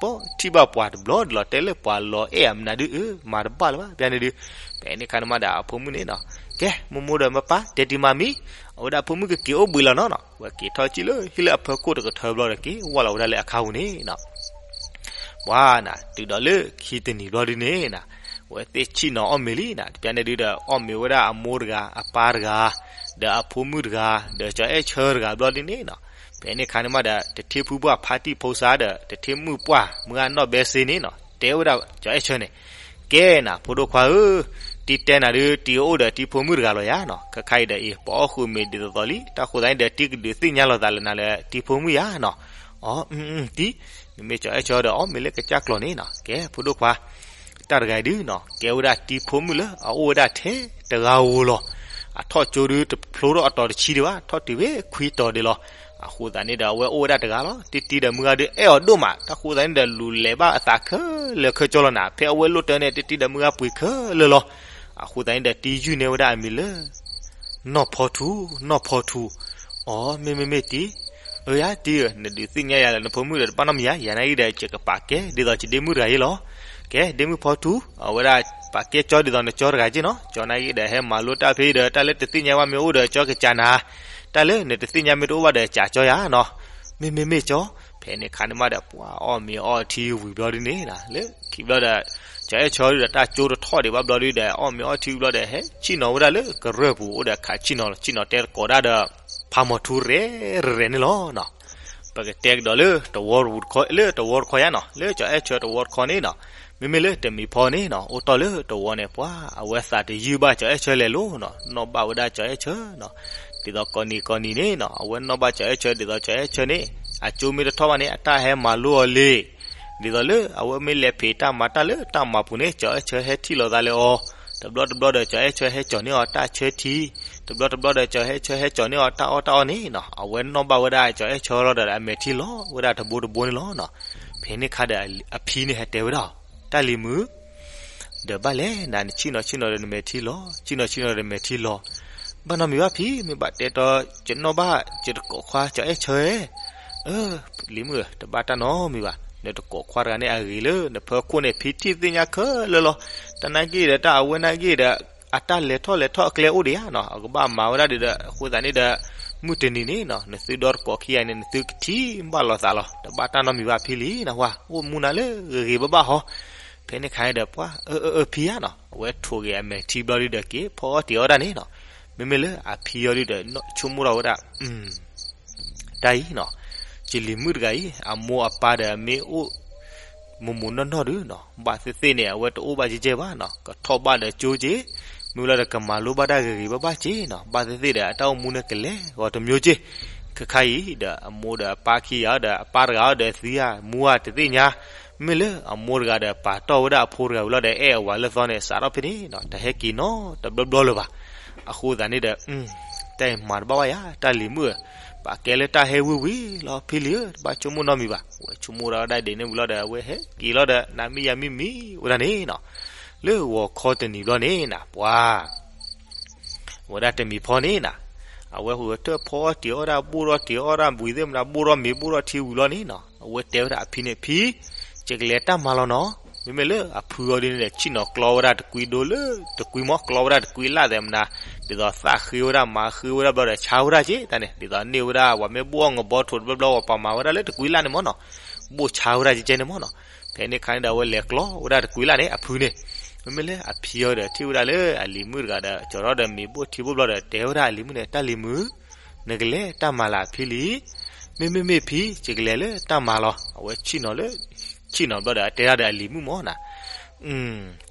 ပထံၣ်ဘၣ်ပှၤတဘျီဒ်လီၤ တဲလၢပှၤလီၤအဲၣ်အမနုၤဒုး အၢ မၤတဘၣ်လၢၤဘၣ် ဖဲန့ၣ်ဒုး. ဖဲန့ၣ်ခါန့ၣ်မးဒီးအဖိမုၣ်န့ၣ်နီၤ ကဲ မိၢ်မိၢ်ဒီးပၢ်ပၢ် တဲတံၤမၤမံၤ အဝဲဒၣ်ဖိမုၣ်ကက့ၤအိၣ်ဘှံးလီၤနီၤနီၤ ဝဲက့ၤထီၣ်ကံၣ်လၢဟံၣ်လၢအဖၢခိၣ်တကထၢဘျီဒီး က့ၤဝဲလီၤဝဲဒၣ်လၢအခါပူၤန့ၣ်နီၤ ပှၤနၤ တုၤဒီးလၢခံတနံၤဘျီဒုန့ၣ်နၤ ဝဲသ့ၣ်ဆ့ၣ်နီၤအီၣ်မ့ၤလံနၤ တပျၢ်န့ၣ်ဒုဒီး အီၣ်မ့ၤဝဲဒၣ်အမိၢ်တဂၤ အပၢ်တဂၤ ဒီးအဖိမုၣ်တဂၤ ဒီးကၠီၤအဲၣ်ဆၢတဂၤဘျီဒုန့ၣ်နီၤ. ဖဲန့ၣ်ခါန့ၣ်မးဒီး တထံၣ်ဖုပှၢ်ဖါတံၢ်ဖိစါဒီး တထံၣ်မုၣ်ပှၢ်မုၢ်ဂၢ်နီၢ်ဘဲစ့န့ၣ်နီၤ တဲဝဲဒၣ်ကၠီၤအဲၣ်ဆၢန့ၣ် ကဲနၤ ဖိဒိၣ်ခွါဧၢ တံၤတဲနၤဒု တံၤအိၣ်ဒီးတံၤဖိမုၣ်တဂၤလီၤယၤနီၤ ခဲခါအံၤဒီးအံၤ ပအီၣ်ဃုာ်မ့ၤဒ်သိးသိးလံ တၢ်ဃိသတးန့ၣ်ဒီး တံၤကဒုးသ့ၣ်ညါလိာ်သးလၢနၤလၢတံၤဖိမုၣ်ယၤနီၤ. အီ တံၤ မ့မ့ၢ်ကၠီၤအဲၣ်ဆၢဒီး အီၣ်မ့ၤလၢကစၢ်ကျီၤန့ၣ်နီၤ ကဲ ဖိဒိၣ်ခွါ တၢ်တဂၤအံၤဒုနီၤ ကဲဝဲဒၣ်တံၤဖိမုၣ်လၢအအိၣ်ဝဲဒၣ်ထဲတဂၤဧိၤလီၤ. အထီၣ်ကၠိဒုတဖျိထီၣ်အတီၤတဆံဒံးဘၣ် ထီၣ်တုၤဝဲခွံတီၤဒံးလီၤ. အဃိသတးန့ၣ်ဒီး အဝဲအိၣ်ဝဲဒၣ်တဂၤလီၤ. တံၤတံၤဒီးမုၢ်ဂၢ်ဒုအဲၣ်အီၤဒိၣ်မး တၢ်ဃိသတးန့ၣ်ဒီး လူၤလဲၤဘၣ်အသးခဲလၢာ်ခဲဆ့လီၤနၤ ဖဲအဝဲလိၣ်တၢ်န့ၣ် တံၤတံၤဒီးမုၢ်ဂၢ်ပှ့ၤခဲလၢာ်လီၤ. အဃိသတးန့ၣ်ဒီး တံၤယုၢ်န့ၢ်ဝဲဒၣ်အမံၤလၢ နီၢ်ဖီထူ နီၢ်ဖီထူ အီ မ့မ့မ့ၢ်တံၤ အၢယၤတံၤဧၢ နဒုးသ့ၣ်ညါယၤလၢနဖိမုၣ်ဒီးတဘၣ်နီတမံၤဧါ ယၤနာ်က့ဒီး ယကပာ်ကဲဒ်သိးယဒ့မုၣ်တဂၤအံၤလီၤ. ကဲ ဒ့မုၣ်ဖီထူ အဝဲဒၣ်ပာ်ကဲကၠီဒ်သိးနကၠီတဂၤက့နီၤ ကၠီနာ်က့ဒီးဟဲမၤလိတၢ်ဖဲအံၤဒီး တၢ်လၢတသ့ၣ်ညါဘၣ်မ့ၢ်အိၣ်ဒီးကၠီကစၢ်နၤ တၢ်လၢနတသ့ၣ်ညါမ့ၢ်တအိၣ်ဘၣ်ဒီးကၠီယၤနီၤ မ့မ့မ့ၢ်ကၠီ ဖဲန့ၣ်ခါန့ၣ်မးဒီး ပှၤအီၣ်မ့ၤအီထံဝံၤဘျီဒုန့ၣ် လၢခံဘျီဒီး ကၠီအဲၣ်ဆၢဒုဒီးတၢ်ကၠိတထီၣ်ဒံးဘၣ်ဘျီဒုဒီး အီၣ်မ့ၤအီထံဝံၤဘျီဒီး ဟဲဆ့ၣ်နီၤဝဲဒၣ်လၢကရၢၢ်ပူၤ အိၣ်ဒီးခးဆ့ၣ်နီၤလီၤ ဆ့ၣ်နီၤတဲသကိးဒၣ်ဒီး ဖးမီၤထူရဲၣ်ရဲၣ်န့ၣ်လီၤ. ပကတဲကဒီးလၢတဝီတခီ လၢတဝီတခီယါနီၤ လၢကၠီအဲၣ်ဆၢတဝီတခီန့ၣ်နီၤ မ့မ့ၢ်လၢတမံၤဖီန့ၣ်နီၤ အိၣ်တီၢ်လၢတဝီန့ၣ် ပှၤအဝဲသးတယုၢ်ဘၣ်ကၠီအဲၣ်ဆၢလဲၤလိၤနီၤ နီၢ်ဘၣ်ဝဲဒၣ်ကၠီအဲၣ်ဆၢနီၤ ဒ်သိးကိးနံၤကိးနံၤန့ၣ်နီၤ အဝဲနီၢ်ဘၣ်ကၠီအဲၣ်ဆၢ ဒ်သိးကၠီအဲၣ်ဆၢန့ၣ် အကၠိမ့ၢ်တထီၣ်ဘၣ်န့ၣ် အတၢ်ဟဲမၤလိအီၤလံ ဒ်သိးလၢအဝဲမ့ၢ်လဲၤဖံးတၢ်မၤတၢ်လၢတၢ်မၤပူၤန့ၣ် ကၠီအဲၣ်ဆၢဟဲထံၣ်လိာ်သးလၢအီၤ တဘျီတဘျီဒီး ကၠီအဲၣ်ဆၢဟဲကၠီၤန့ၢ်အီၤတၢ်ဆၢထံ တဘျီတဘျီဒီး ကၠီအဲၣ်ဆၢဟဲကၠီၤန့ၢ်အီၤတၢ်အီၣ်တၢ်အီန့ၣ်နီၤ အဝဲနီၢ်ဘၣ်ဝဲဒၣ်ကၠီအဲၣ်ဆၢလီၤဒီး အမဲာ်ထံလီၤဝဲဒၣ်တဘိတဘိန့ၣ်လီၤနီၤ ဖဲန့ၣ်ခါဒီးအဖံန့ၣ်ဟဲတဲဝဲဒၣ် တၢ်လံၤမုၣ် ဒီးဘၣ်လဲၣ် နၤနဆ့ၣ်နီၤဆ့ၣ်နီၤဒီးနမဲာ်ထံလီၤ ဆ့ၣ်နီၤဆ့ၣ်နီၤဒီးမဲာ်ထံလီၤ ဘၣ်နီတမံၤဘၣ်ဖံ မ့ၢ်ဘၣ်တဲတီ ယနီၢ်ဘၣ်ယတကိးခွါကၠီအဲၣ်ဆၢ အၢ လံၤမုၣ်ဧၢ တဘၣ်တၢ်နီတမံၤဘၣ် နတကိးခွါတဂၤန့ၣ်အဂ့ၤလၢနဖၢခိၣ်န့ၣ် ဖံထံၣ်သ့ၣ်ညါခဲလၢာ်လီၤ တၢ်နာ်က့ဒီးတၢ်အဝဲနာ်က့ဒီး အတၢ်လဲၤထီၣ်လဲၤထီၣ်အကျဲအိၣ်ဒံးဧါနီၤ အကဘၣ်မၤဝဲဒၣ်ဒ်ဒီး အဃိသတးန့ၣ်ဒီး မုၢ်တနံၤန့ၣ်နီၤ နသုဒီတကိးခံဂၤန့ၣ် နသုကထံၣ်ဘၣ်လိာ်သးလီၤ တဘၣ်တၢ်နီတမံၤဘၣ်ဖံလံနီၤ ဝါ အိၣ်မူနၤလၢဂ့ၤဂ့ၤဘၣ်ဘၣ်ဟီ ဖဲန့ၣ်ခါန့ၣ်ဒီးပှၤ အၢ အၢ အၢ ဖံဧါနီၤ အဝဲထိးက့ၤအမဲာ်ထံဘျီဒုဒီးက့ၤ ဖီအီၣ်တ့ၤအီၣ်ဒၣ်န့ၣ်နီၤ မ့မ့ၢ်လၢအဖံအီၤဒုဒီး ဆိကမိၣ်ထီၣ်ဝဲဒၣ် တၢ်အံၤနီၤ ယလံၤမုၣ်တဂၤအံၤ အမိၢ်အပၢ်ဒီးမ့ၢ်အိၣ် မိၢ်မိၢ်နီၢ်နီၢ်ဒုနီၤ ဘၣ်သ့ၣ်သ့ၣ်န့ၣ် အဝဲတအိၣ်ဘၣ်ကဲကဲဘၣ်နီၤ ကထီၣ်ဘၣ်ဒီးကၠိက့ၤ မ့ၢ်လီၤဒီးကမၤလိဘၣ်တၢ်ဂ့ၤဂ့ၤဘၣ်ဘၣ်က့ၤနီၤ ဘၣ်သ့ၣ်သ့ၣ်ဒီးအတၢ်အိၣ်မူန့ၣ်ကလဲၤဂီၤတမံၤက့ၤ ခဲခါအံၤဒီး အမိၢ်ဒီးအပၢ်ခံဂၤဒီး အပၢ်တဂၤဒီးသံဧါ မူဧါတသ့ၣ်ညါ မ့ၢ်လၢအမိၢ်တဂၤဒီး ပာ်တီၢ်ဝဲဒၣ်အဖိတဂၤဝံၤလီၤဒီး အဲၣ်အဝၤလၢသီန့ၣ် စးထီၣ်ဖဲန့ၣ်နီၤ တဟဲက့ၤနီတဘျီဘျီလၢၤဘၣ် အဃိသတးန့ၣ်ဒီး တၢ်အံၤမၤတဘၣ်ဘၣ်ယါ တၢ်လံၤမုၣ်ဧၢ, ပာ်ကဲလၢတၢ်ဟဲဝံၣ်ဝံၣ်လီၤ ဖံလံၤဧၢ, တဘၣ်ဆိကမိၣ်နီတမံၤဘၣ်. အဝဲဆိကမိၣ်ဒၣ်ဝဲဒၣ်ဒ်န့ၣ်ဝံၤလီၤဒီး အဝဲဟဲက့ၤလီၤဒီး နၤမ့ၢ်ယၤမ့ၢ်မံဝဲဒၣ်န့ၣ်နီၤ, လၢဂီၤခီတနံၤဘျီန့ၣ်နၤ ပှၤ ဝဲဒၣ်တမံၤဖီန့ၣ်နၤ, အဝဲဟူးဂဲၤထၢၣ်ဖီအီၣ်တ့ၤအီၣ်ဒၣ် ဘိၣ်ထီၣ်တ့ၤအီၣ်ဒၣ် ဝံၤသ့ၣ်မနုၤ ဘိၣ်ထီၣ်မ့ၤ ဘိၣ်ထီၣ်ထံဝံၤလီၤန့ၣ်နီၤ, အဝဲတဲဝဲဒၣ်အဖံန့ၣ် ဖံ, ယကလဲၤတၢ်မၤလီၤနီၤ. မ့မ့ၢ်လၢအဖုအီၤဒ်န့ၣ်ဒီး ဆ့ၣ်နီၤကျီဝဲဒၣ်တကွံဒိလၢ တကွံမ့ၢ်ကျီဝဲဒၣ်တကွံလၢ်သဲးမနုၤ, ဒ်သိးသၣ်ဃ့ဝဲဒၣ် မၤဃ့ဝဲဒၣ်ဘျီဒီး ဆါဝဲဒၣ်က့တၢ်န့ၣ်, ဒ်သိးန့ၢ်ဝဲဒၣ် ပှၤမ့ၢ်ဘိၣ်အီၣ်ငဘီထိးတဘျီဘျီ ပှၤပာ်မၤဝဲဒၣ်လၢတကွံလၢ်န့ၣ်မ့ၢ်နီၤ, ဘိၣ်ဆါဝဲဒၣ်ကဲကဲန့ၣ်မ့ၢ်နီၤ. ဖဲန့ၣ်ခါန့ၣ်ဒီး အဝဲလဲၤကျီဝဲဒၣ်တကွံလၢ်န့ၣ် အဖုန့ၣ်, မ့မ့ၢ်လၢအဖံအီၤဒီး ထံၣ်ဝဲဒၣ်လၢအလံၤမုၣ်တဂၤဒီး ကၠီၤထီၣ်ဒီးမ့ၤဘိၣ်ထံဘိၣ်ဘျီဒီး တဲဝဲဒၣ်အလံၤမုၣ်န့ၣ် တၢ်လံၤမုၣ်, နကလဲၤတၢ်မၤလၢအဖံလံ, မ့မ့ၢ်မ့ၢ်ဖံ ယကလဲၤလၢတၢ်မၤလီၤ. အဝဲဆ့ၣ်နီၤလၢ ဆ့ၣ်နီၤဘျီဒီး အတဲဒၣ်ဒီးအလံၤမုၣ်မ့ၢ်နၤ,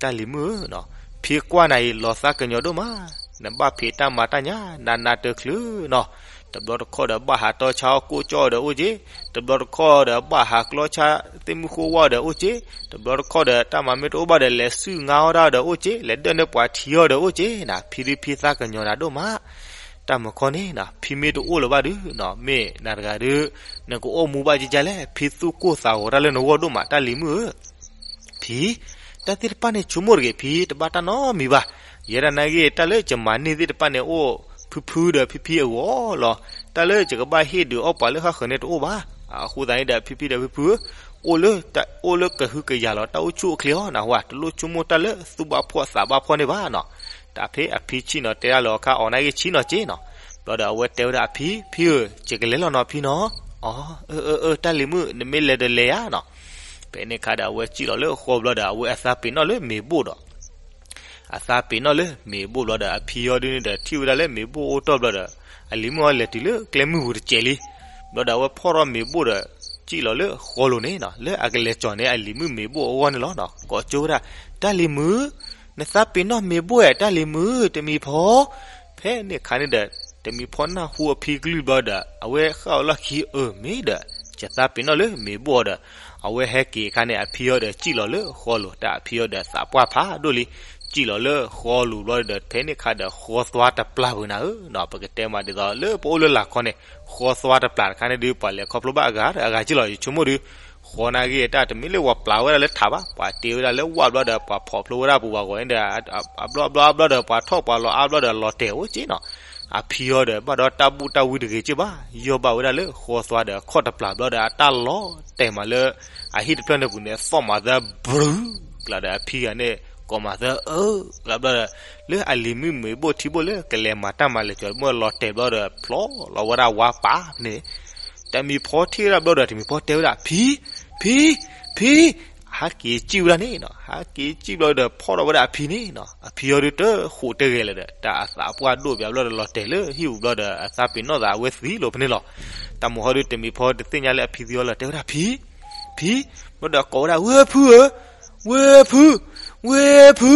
တၢ်လံၤမုၣ်ဧၢ, ဖံကွၢ်နၤအံၤ လီၤသးကညီၤဒိၣ်မး, နဘၣ်ဖံးတၢ်မၤတၢ်ညါ နးနးတချုးနီၤ, တဘျီတခီၣ်ဒီးဘၣ်ဟးတီဆါအီၣ်ကိၣ်ကၠီၣ်ဒီးအိၣ်က့, တဘျီတခီၣ်ဒီးဘၣ်ဟးကျီဆါသ့ၣ်မုၢ်ဃိဝၣ်ဒီးအိၣ်က့, တဘျီတခီၣ်ဒီး တၢ်မၤမ့ၢ်တအိၣ်ဘၣ်ဒီး လဲၤဆူၣ်ငါအီၣ်ဒၣ်ဒီးအိၣ်က့, လဲၤဒၢၣ်န့ၢ်ပှၤထံအီၤဒီးအိၣ်က့နၤ, ဖံဒုးဖံသးကညီၤနၤဒိၣ်မး. တၢ်မုၢ်ခီန့ၣ်နၤ ဖံမ့ၢ်တအိၣ်လၢၤဘၣ်ဒုးနီၤ မ့ၢ်နၤတဂၤဒုး နကအိၣ်မူဘၣ်ကကလဲၣ်, ဖံသူၣ်ကိၢ်သးဂီၤတၢ်လၢနဂီၢ်ဒိၣ်မး တၢ်လံၤမုၣ်ဧၢ. ဖံ, တၢ်သ့ၣ်တဖၣ်န့ၣ် ဆိကမိၣ်တဂ့ၤ ဖံတဘၣ်တၢ်နီတမံၤဘၣ်. ယဲဒၣ်နာ်က့ တၢ်လၢယမၤန့ၢ်သ့ၣ်တဖၣ်န့ၣ် အိၣ်ဖုဖုဒီးဖံဖံအဂီၢ်လီၤ. တၢ်လၢယကဘၣ်ဟ့ၣ်ဒုးအီၣ်ပှၤလၢဃၣ်ဃၢၤန့ၣ်တအိၣ်ဘၣ်. အဃိသတးန့ၣ်ဒီး ဖံဖံဒီးဖံဖု အိၣ်လၢ အိၣ်လၢကဟုကယာ်လီၤ တၢ်အိၣ်ဆူၣ်အိၣ်ချ့အီၤနၢ်ဟူဧါ, တလိၣ်ဆိကမိၣ်တၢ်လၢသူၣ်ဘၣ်ဖှီၣ်သးဘၣ်ဖှီၣ်န့ၣ်ဘၣ်နီၤ. တၢ်ဖဲအဖံဆံၣ်နီၤတဲဒၣ်လၢအခါ အီၤနာ်က့ဆံၣ်နီၤက့နီၤ. ဘျီဒီးအဝဲတဲဝဲဒၣ်အဖံ, ဖံဧၢ, ယကလဲၤလီၤနီၤဖံနီၤ. အၢ အၢ အၢ တၢ်လံၤမုၣ် နမ့ၢ်လဲၤဒီးလဲၤယါနီၤ. ဖဲန့ၣ်အခါဒီး အဝဲစံၣ်လီၤလၢဃီဘျီဒီး အဝဲအသးပ့ၤနီၣ်လၢမ့ၤဘိၣ်ဒီး အသးပ့ၤနီၣ်လၢမ့ၤဘိၣ်ဘျီဒီး အဖံအီၤဒုန့ၣ်ဒီး ထံၣ်ဝဲဒၣ်လၢမ့ၤဘိၣ်အိၣ်တီၢ်ဘျီဒီး အလံၤမုၣ်အီၤလဲၤတုၤလၢကျဲမုၢ်ပူၤတစဲးလံ. ဘျီဒီးအဝဲဖီၣ်ထီၣ်မ့ၤဘိၣ်ဒီး စံၣ်လီၤလၢဃီလိၤန့ၣ်နီၤ, လၢအကလဲၤကၠီၤန့ၣ် အလံၤမုၣ်မ့ၤဘိၣ်အဂီၢ်န့ၣ်လီၤနီၤ. ကိးကၠိဝဲဒၣ်, တၢ်လံၤမုၣ်, နသးပ့ၤနီၣ်မ့ၤဘိၣ်ဧါ တၢ်လံၤမုၣ်, တမံၤဖီ. ဖဲန့ၣ်အခါန့ၣ်ဒီး တမံၤဖီနၢ်ဟူအဖံကလုၢ်ဘျီဒီး အဝဲဃၣ်အီၤလီၢ်ခံ အၢ မ့ၢ်ဒီး ယသးပ့ၤနီၣ်လၢမ့ၤဘိၣ်အီၤဒီး အဝဲဟဲက့ၤအခါန့ၣ် အဖံအီၤဒီးစံၣ်လီၤလၢဃီလိၤ, တၢ်အဖံအီၤဒီးသးပှၢ်ဖးဒိၣ်လံ. စံၣ်လီၤလၢဃီလိၤဘျီဒီး ဖဲန့ၣ်အခါဒီး ဃီသွါတပျၢ်ပူၤနၤဧၢနီၤ. ပကတဲမးဒ်သိးလၢပအိၣ်လၢလာ်ခီန့ၣ် ဃီသွါတပျၢ်တခါန့ၣ်ဒုး ပှၤလဲၤခီဖျိဘၣ်အဂၤဒီးအဂၤက့လီၤ ယဆိကမိၣ်ဒုး. ဃီနာ်က့ တၢ်တမ့ၢ်လၢပှၤပျၢ်ဝဲဒၣ်လၢထးဘၣ်, ပှၤတ့ဝဲဒၣ်လၢဝၣ်ဘျီဒီး ပှၤဖီၣ်ဖျိဝဲဒၣ်ပူၤပှၤဂီၤန့ၣ်ဒီး အဘျီဘျီဘျီဒီး ပှၤထီၣ်ပှၤလီၤအါဘျီဒီး လီၤတဲာ်အိၣ်က့နီၤ. အဖံအီၤဒီး ဘၣ်ဒီးတၢ်ဘူၣ်တၢ်ဝံတဂ့ၤက့ဘၣ်, ယီၢ်ဘၣ်ဝဲဒၣ်လၢဃီသွါဒီးခီၣ်တပျၢ်ဘျီဒီး အတၢ်လီၤတဲာ်မးလၢ အဟံၣ်တဖျၢၣ်န့ၣ်ပူၤန့ၣ် သီၣ်မးသၢဘြူၤကျါဒီး အဖံဂၤန့ၣ် ကိးမးသၢအၢ ကျါဘျီဒီး လၢအလံၤမုၣ်မ့ၤဘိၣ်ထံဘိၣ်လၢကလဲၤမၤတၢ်မၤလဲၤကၠီၤမ့ၢ်လီၤတဲာ်ဘျီဒီး ဖျီလီၤဝဲဒၣ်ဝါပာ်န့ၣ် တမံၤဖီထံၣ်ဝဲဒၣ်ဘျီဒီး တမံၤဖီတဲဝဲဒၣ် ဖံ, ဖံ, ဖံ, ဟးက့ၤစံၣ်ဝဲဒၣ်န့ၣ်နီၤ. ဟးက့ၤစံၣ်ဘျီဒီး ဖီၣ်ထီၣ်ဝဲဒၣ်အဖံန့ၣ်နီၤ. အဖံအီၤဒုးတဃိးတဂဲၤလၢၤဒီး တၢ်အသးပှၢ်ဒိၣ်ဘၣ်ဘျီဒီး လီၤတဲာ်လၢဟံၣ်ပူၤဘျီဒီး အသးပ့ၤနီၣ်သးအဝဲသံလိာ်ဖဲန့ၣ်လီၤ. တၢ်မိၢ်ဟီဒုး တမံၤဖီတသ့ၣ်ညါလၢအဖံသံအီၤလီၤ တဲဝဲဒၣ် ဖံ, ဖံ, ဘျီဒီးကိးဝဲဒၣ် ဝဲၢ်ဖုဧၢ, ဝဲၢ်ဖု, ဝဲၢ်ဖု.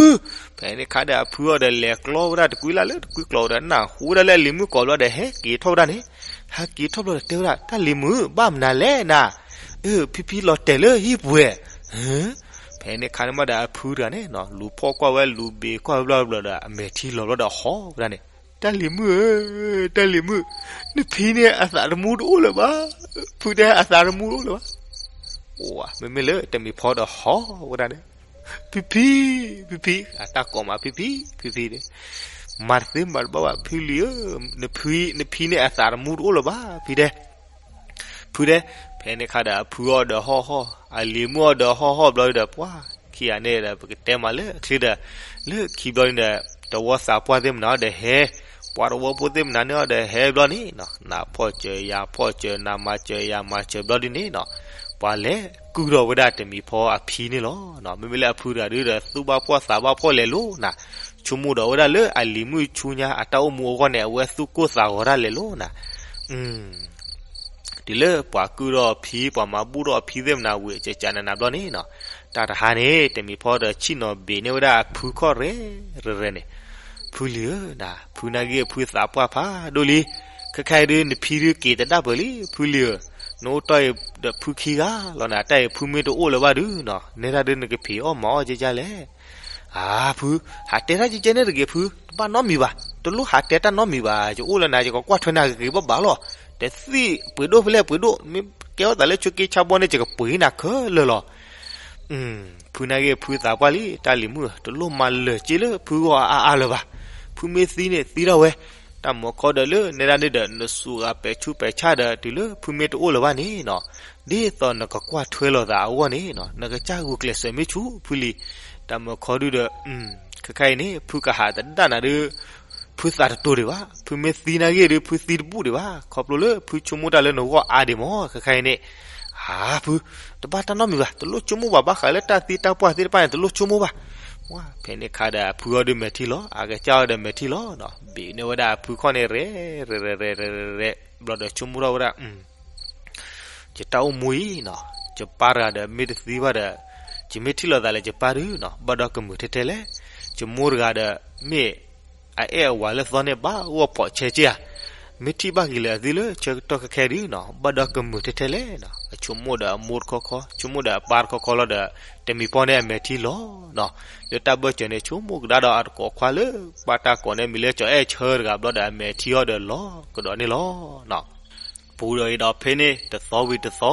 ဖဲန့ၣ်အခါဒီး အဖုအီၤဒီးလဲၤကျီဝဲဒၣ်တကွံလၢ်လၢတကွံကျိၤဒီး နၢ်ဟူဝဲဒၣ်လၢအလံၤမုၣ်ကိးဘျီဒီး ဟဲက့ၤထီၣ်ဝဲဒၣ်န့ၣ်, ဟဲက့ၤထီၣ်ဘျီဒီး တဲဝဲဒၣ် တၢ်လံၤမုၣ် ဘၣ်မနုၤလဲၣ်နၤ, အၢ ဖံဖံလီၤတဲာ်လၢဟံၣ်ပူၤဝဲ, ဖဲန့ၣ်အခါန့ၣ်မးဒီး အဖုတဂၤန့ၣ်နီၤ လူၤဖီၣ်ကွၢ်ဝဲ လူၤဘ့ၣ်ကွၢ်ဝဲဘျီဘျီဒီး အမဲာ်ထံလီၤဘျီဒီး ဟီၣ်ဝဲဒၣ်န့ၣ်, တၢ်လံၤမုၣ်ဧၢ, တၢ်လံၤမုၣ်, နဖံန့ၣ်အသးတမူတအိၣ်လၢၤဘၣ်, ဖုတဲအသးတမူတအိၣ်လၢၤဘၣ်. အိၣ် မ့မ့ၢ်လၢတမံၤဖီဒီးဟီၣ်ဝဲဒၣ်န့ၣ်, ဖံဖံ, ဖံဖံ, အတၢ်ကိးမး ဖံဖံ, ဖံဖံန့ၣ်, မၤတသ့မၤတဘၣ်ဘၣ် ဖုလံၤဧၢ, နဖံ, နဖံန့ၣ်အသးတမူတအိၣ်လၢၤဘၣ် ဖံတဲ ဖုတဲ, ဖဲန့ၣ်အခါဒီး အဖုအီၤဒီးဟီၣ်ဟီၣ်, အလံၤမုၣ်အီၤဒီးဟီၣ်ဟီၣ်ဘျီဒီး ပှၤခံဂၤန့ၣ်ဒီး ပကတဲမးလၢအချ့ဒီး, လၢခံဘျီန့ၣ်ဒီး တဝီသးပှၢ်သ့ၣ်မနုၤအီၤဒီးဟဲ, ပှၤတဝီဖိသ့ၣ်မနုၤန့ၣ်အီၤဒီးဟဲဘျီန့ၣ်နီၤ, နၤဖီၣ်စၢၤယၤဖီၣ်စၢၤ နၤမၤစၢၤယၤမၤစၢၤဘျီဒ်န့ၣ်နီၤ, ပှၤလဲၤကုၢ်ထီၣ်ဝဲဒၣ်တမံၤဖီအဖံန့ၣ်လီၤ. မ့မ့ၢ်လၢအဖုတဂၤဒုးဒီး သူၣ်ဘၣ်ဖှီၣ်သးဘၣ်ဖှီၣ်လဲၤလိၤနၤ, ဆိကမိၣ်ဒီးဝဲဒၣ်လၢအလံၤမုၣ်ဆူညါအတၢ်အိၣ်မူအဂီၢ်န့ၣ် အဝဲသူၣ်ကိၢ်သးဂီၤတၢ်လဲၤလိၤနၤ, တုၤလၢပှၤကုၢ်ထီၣ်အဖံ ပှၤမၤဘူၣ်ထီၣ်အဖံသ့ၣ်မနုၤဝံၤ ကကနနဘျီန့ၣ်နီၤ, တၢ်တဟါန့ၣ် တမံၤဖီဒီးဆ့ၣ်နီၤဘ့ၣ်န့ၢ်ဝဲဒၣ်အဖုခီၣ်ရဲၣ်ရဲၣ်န့ၣ်, ဖုလံၤဧၢ, ဖုနာ်က့အဖုသးပှၢ်ဖးဒိၣ်လံ, ခဲခါအံၤဒုး နဖံဒုးက့ၤတဒၣ်ပၢၢ်လံ ဖုလံၤဧၢ, နအိၣ်တီၢ်အံၤဒီးဖုခံဂၤလီၤနၤ, တၢ်အံၤဖုမ့ၢ်တအိၣ်လၢၤဘၣ်ဒုးနီၤ, နဲဒၣ်ဒုးနကဖံးအီၣ်မၤအီၣ်ကကလဲၣ် အါဖု, ဟးတဲတၢ်ကကဲန့ၣ်တဂ့ၤဖု, တဘၣ်နီတမံၤဘၣ်, တလိၣ်ဟးတဲတၢ်နီတမံၤဘၣ်, ယအိၣ်လၢနၤ ယကကွၢ်ထွဲနၤဂ့ၤဂ့ၤဘၣ်ဘၣ်လီၤ, တသံၣ်ပှ့ၤဒိၣ်ဖဲလဲၣ်ပှ့ၤဒိၣ်, မ့ၢ်ကဲထီၣ်သးလၢဆိးက့ဆါဘီန့ၣ် ယကပှ့ၤနၤခဲလၢာ်လီၤ. ဖုနာ်က့ဖုသးပှၢ်လံ တၢ်လံၤမုၣ်, တလိၣ်မၤလၢာ်က့လၢဖုဂီၢ်အါအါလၢၤဘၣ်, ဖုမ့ၢ်သံန့ၣ်သံထီၣ်ဝဲ, တၢ်မၤခီဒီးလၢနဲဒၣ်န့ၣ်ဒီး နစူးဂၤပဲာ်ဆူးပဲာ်ဆါဒီး တုၤလၢဖုမ့ၢ်တအိၣ်လၢၤဘၣ်န့ၣ်နီၤ, ဒ်သိးနကကွၢ်ထွဲလိာ်သးအဂီၢ်န့ၣ်နီၤ, နကစၢ်ဂုာ်ကျဲးစၢးမ့ၢ်ဆူၣ်ဖုလံၤ, တၢ်မၤခီဒုဒီး, ခဲခါအံၤန့ၣ် ဖုကဟးတဒၣ်နၤဒုး, ဖုသးတတိၤဒံးဘၣ်, ဖုမ့ၢ်သံနာ်က့ဒုး ဖုသံတဘူၣ်ဒံးဘၣ်, ခီဖျိလၢဖုဆိကမိၣ်တၢ်လၢနဂီၢ်အါဒံးမး, ခဲခါအံၤန့ၣ်, အါဖု, တဘၣ်တၢ်နီတမံၤဘၣ်, တလိၣ်ဆိကမိၣ်ဘၣ် ဘၣ်ဃးလၢတၢ်သံတၢ်ပှၢ်သ့ၣ်တဖၣ်န့ၣ် တလိၣ်ဆိကမိၣ်ဘၣ်. ဝါ, ဖဲန့ၣ်ခါဒီးအဖုအီၤဒုးမဲာ်ထံလီၤ, အကစၢ်အီၤဒီးမဲာ်ထံလီၤနီၤ, ဘ့ၣ်န့ၢ်ဝဲဒၣ်အဖုခီၣ်န့ၣ် ရဲၣ်ရဲၣ်ရဲၣ်ရဲၣ်ရဲၣ်, ဘျီဒီးဆိကမိၣ်ထီၣ်ဝဲဒၣ် ယတၢ်အိၣ်မူအံၤနီၤ, ယပၢ်တဂၤဒီးမ့ၢ်တသံဘၣ်ဒီး, ယမ့ၢ်ထံၣ်လိာ်သးလၢယပၢ်ဒုနီၤ, ဘၣ်ဒီးကမုာ်ထဲထဲလဲၣ်. ယမိၢ်တဂၤဒီးမ့ၢ်အအဲၣ်အဝၤလၢသီန့ၣ်ဘၣ်ဂီၢ်ဖီးဆဲက့ဧါ, မ့ၢ်ထံၣ်ဘၣ်က့ၤလၢအသံလၢဆၢကတီၢ်ခဲခဲဒုနီၤ, ဘၣ်ဒီးကမုာ်ထဲထဲလဲၣ်နီၤ. အဆိကမိၣ်ဒီးအမိၢ်တခီခီ, ဆိကမိၣ်ဒီးအပၢ်တခီခီလီၤဒီး, တမံၤဖီန့ၣ်အမဲာ်ထံလီၤနီၤ. လၢတၢ်ဘၢၣ်စၢၤန့ၣ် ဆိကမိၣ်ကဒါဒီးအတကိးခွါလၢ ပှၤတၢ်ကိးန့ၣ်မံၤလၢကၠီၤအဲၣ်ဆၢတဂၤဘျီဒီး အမဲာ်ထံအီၤဒီးလီၤကဒီးန့ၣ်လီၤ. ပူၤဒီးအံၤဒီးဖဲန့ၣ် တသီဝံၤတသီ,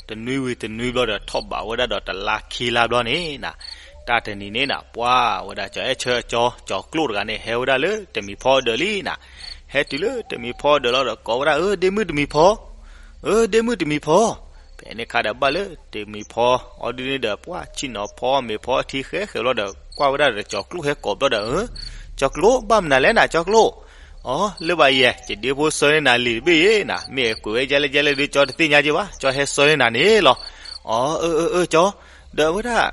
တနွံဝံၤတနွံဘျီဒီး ထီၣ်ဘးဝဲဒၣ်ဒီးတလါခံလါဘျီန့ၣ်နီၤ, တၢ်တနံၤန့ၣ်နၤ ပှၤဝဲဒၣ်ကၠီၤအဲၣ်ဆၢအကၠီၤ ကၠီၤကျိၣ်တဂၤန့ၣ် ဟဲဝဲဒၣ်လၢတမံၤဖီအဒၢးလံနၤ, ဟဲတုၤလၢတမံၤဖီအဒၢးလီၤဒီး ကိးဝဲဒၣ် အၢ ဒ့မုၣ်တမံၤဖီ, အၢ ဒ့မုၣ်တမံၤဖီ, ဖဲန့ၣ်ခါဒီးဘၣ်လၢတမံၤဖီအီၤဒုန့ၣ်ဒီး ပှၤဆ့ၣ်နီၤဖီမ့ၤဖီထံဃဲဃဲၤဘျီဒီး ကွၢ်ဝဲဒၣ်ဒီးကၠီၤကျိၣ်ဟဲကိးဘျီဒီး အၢ ကၠီၤကျိၣ် ဘၣ်မနုၤလဲၣ်နၤ ကၠီၤကျိၣ်, အၢ လၢဘၣ်ယဲ ယဒ့ဖိဆှၢန့ၢ်နၤလံာ်တဘ့ၣ်အံၤနၤ, မ့ၢ်ကွဲးဝဲဒ်လဲၣ်ဒ်လဲၣ်ဒီး ကၠီတသ့ၣ်ညါက့ဘၣ်, ကၠီဟဲဆှၢန့ၢ်နၤန့ၣ်လီၤ. အၢ အၢ အၢ အၢ ကၠီ, ဒီးအဝဲဒၣ်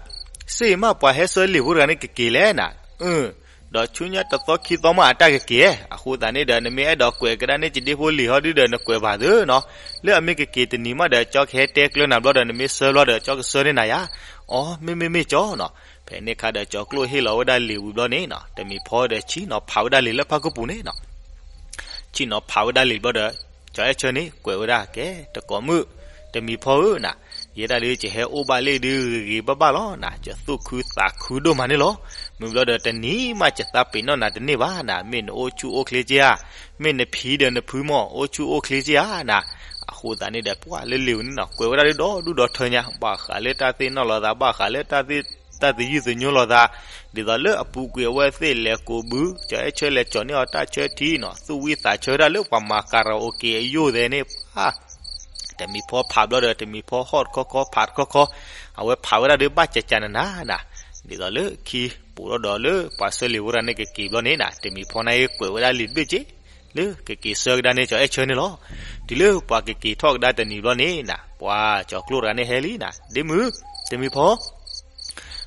စ့ၢ်မးပှၤဟဲဆှၢလံာ်ဖိတဂၤန့ၣ်ကက့ၤလဲၣ်နၤ, အၢ ဒီးဆူညါတသီခံသီမးအတၢ်ကက့ၤ, အဃိသတးန့ၣ်ဒီး နမ့ၢ်အဲၣ်ဒိးကွဲးကဒါန့ၢ်ယဒ့ဖိလံာ်ဟီဒုဒီး နကွဲးဘၣ်သ့နီၤ, လၢအမ့ၢ်ကက့ၤတနံၤမးဒီး ကၠီကဟဲတဲကျၢၤနၤဘျီဒီး နမ့ၢ်ဆှၢဘျီဒီး ကၠီကဆှၢန့ၢ်နၤယၤ, အၢ မ့ၢ်မ့ၢ်မ့ၢ်ကၠီနီၤ. ဖဲန့ၣ်ခါဒီးကၠီၤကျိၣ်ဟ့ၣ်လီၤဝဲဒၣ်လံာ်ဝံၤဘျီန့ၣ်နၤ တမံၤဖီဒီးဆ့ၣ်နီၤဖးဝဲဒၣ်လံာ်လၢဖၣ်ခိၣ်ပူၤန့ၣ်နၤ ဆ့ၣ်နီၤဖးဝဲဒၣ်လံာ်ဘျီဒီး ကၠီၤအဲၣ်ဆၢန့ၣ် ကွဲးဝဲဒၣ်ကဲ တကိးမုၣ် တမံၤဖီဧၢနၤ, ယဲဒၣ်ဒုး ယဟဲအိၣ်ဘၣ်လၢဒုးဂ့ၤဂ့ၤဘၣ်ဘၣ်လီၤနၤ, ယသူၣ်ခုသးခုဒိၣ်မးန့ၣ်လီၤ. မ့ၢ်ဘျီဒီးတနံၤမးယသးပ့ၤနီၣ်နၤတန့ၢ်ဘၣ်နၤ, မ့ၢ်နအိၣ်ဆူၣ်အိၣ်ချ့က့ဧါ, မ့ၢ်နဖံဒီးနဖုမီၢ် အိၣ်ဆူၣ်အိၣ်ချ့က့ဧါနၤ, အဃိသတးန့ၣ်ဒီး ပှၤလၢလံာ်ဝဲန့ၣ်နၤ ကွဲးဝဲဒၣ်ဒုးဒီဒူၣ်ဒီထၢညါ, ဘၣ်ဃးလၢတၢ်သ့ၣ်နီၣ်လိာ်သး, ဘၣ်ဃးလၢတၢ်သ့ၣ် တၢ်သယုၢ်သညိလိာ်သး, ဒ်သိးလၢအပူၤကွံာ်အဝဲသ့ၣ်လဲၤကိးဘု ကၠီၤအဲၣ်ဆၢလဲၤကၠီၤန့ၢ်အီၤ တၢ်ဆၢထံနီၤ, သူၣ်ဝံသးဆၢဝဲဒၣ်လၢပှၤမၤကၤရၤအိၣ်က့ၤအယိၣ်သဲးန့ၣ် ပှၤ တမံၤဖီဖးဘျီဒီး တမံၤဖီဟီၣ်တခီခီ ဖးတခီခီ, အဝဲဖးဝဲဒၣ်ဒုးဘၣ်ကကနနၤနၤ, ဒ်သိးလၢခံပူၤလီၤဒီးလၢပှၤဆှၢလံာ်ဝဲဒၣ်န့ၣ်ကက့ၤဘျီန့ၣ်နၤ, တမံၤဖီန့ၣ်ကွဲးဝဲဒၣ်လံာ်တဘ့ၣ်က့ လၢကက့ၤဆှၢကဒါန့ၢ်ကၠီၤအဲၣ်ဆၢန့ၣ်လီၤ. တုၤလၢပှၤကက့ၤထီၣ်ကဒါတနံၤဘျီန့ၣ်နၤ, ပှၤကၠီၤကျိၣ်တဂၤန့ၣ်ဟဲလံနၤ, ဒ့မုၣ်, တမံၤဖီ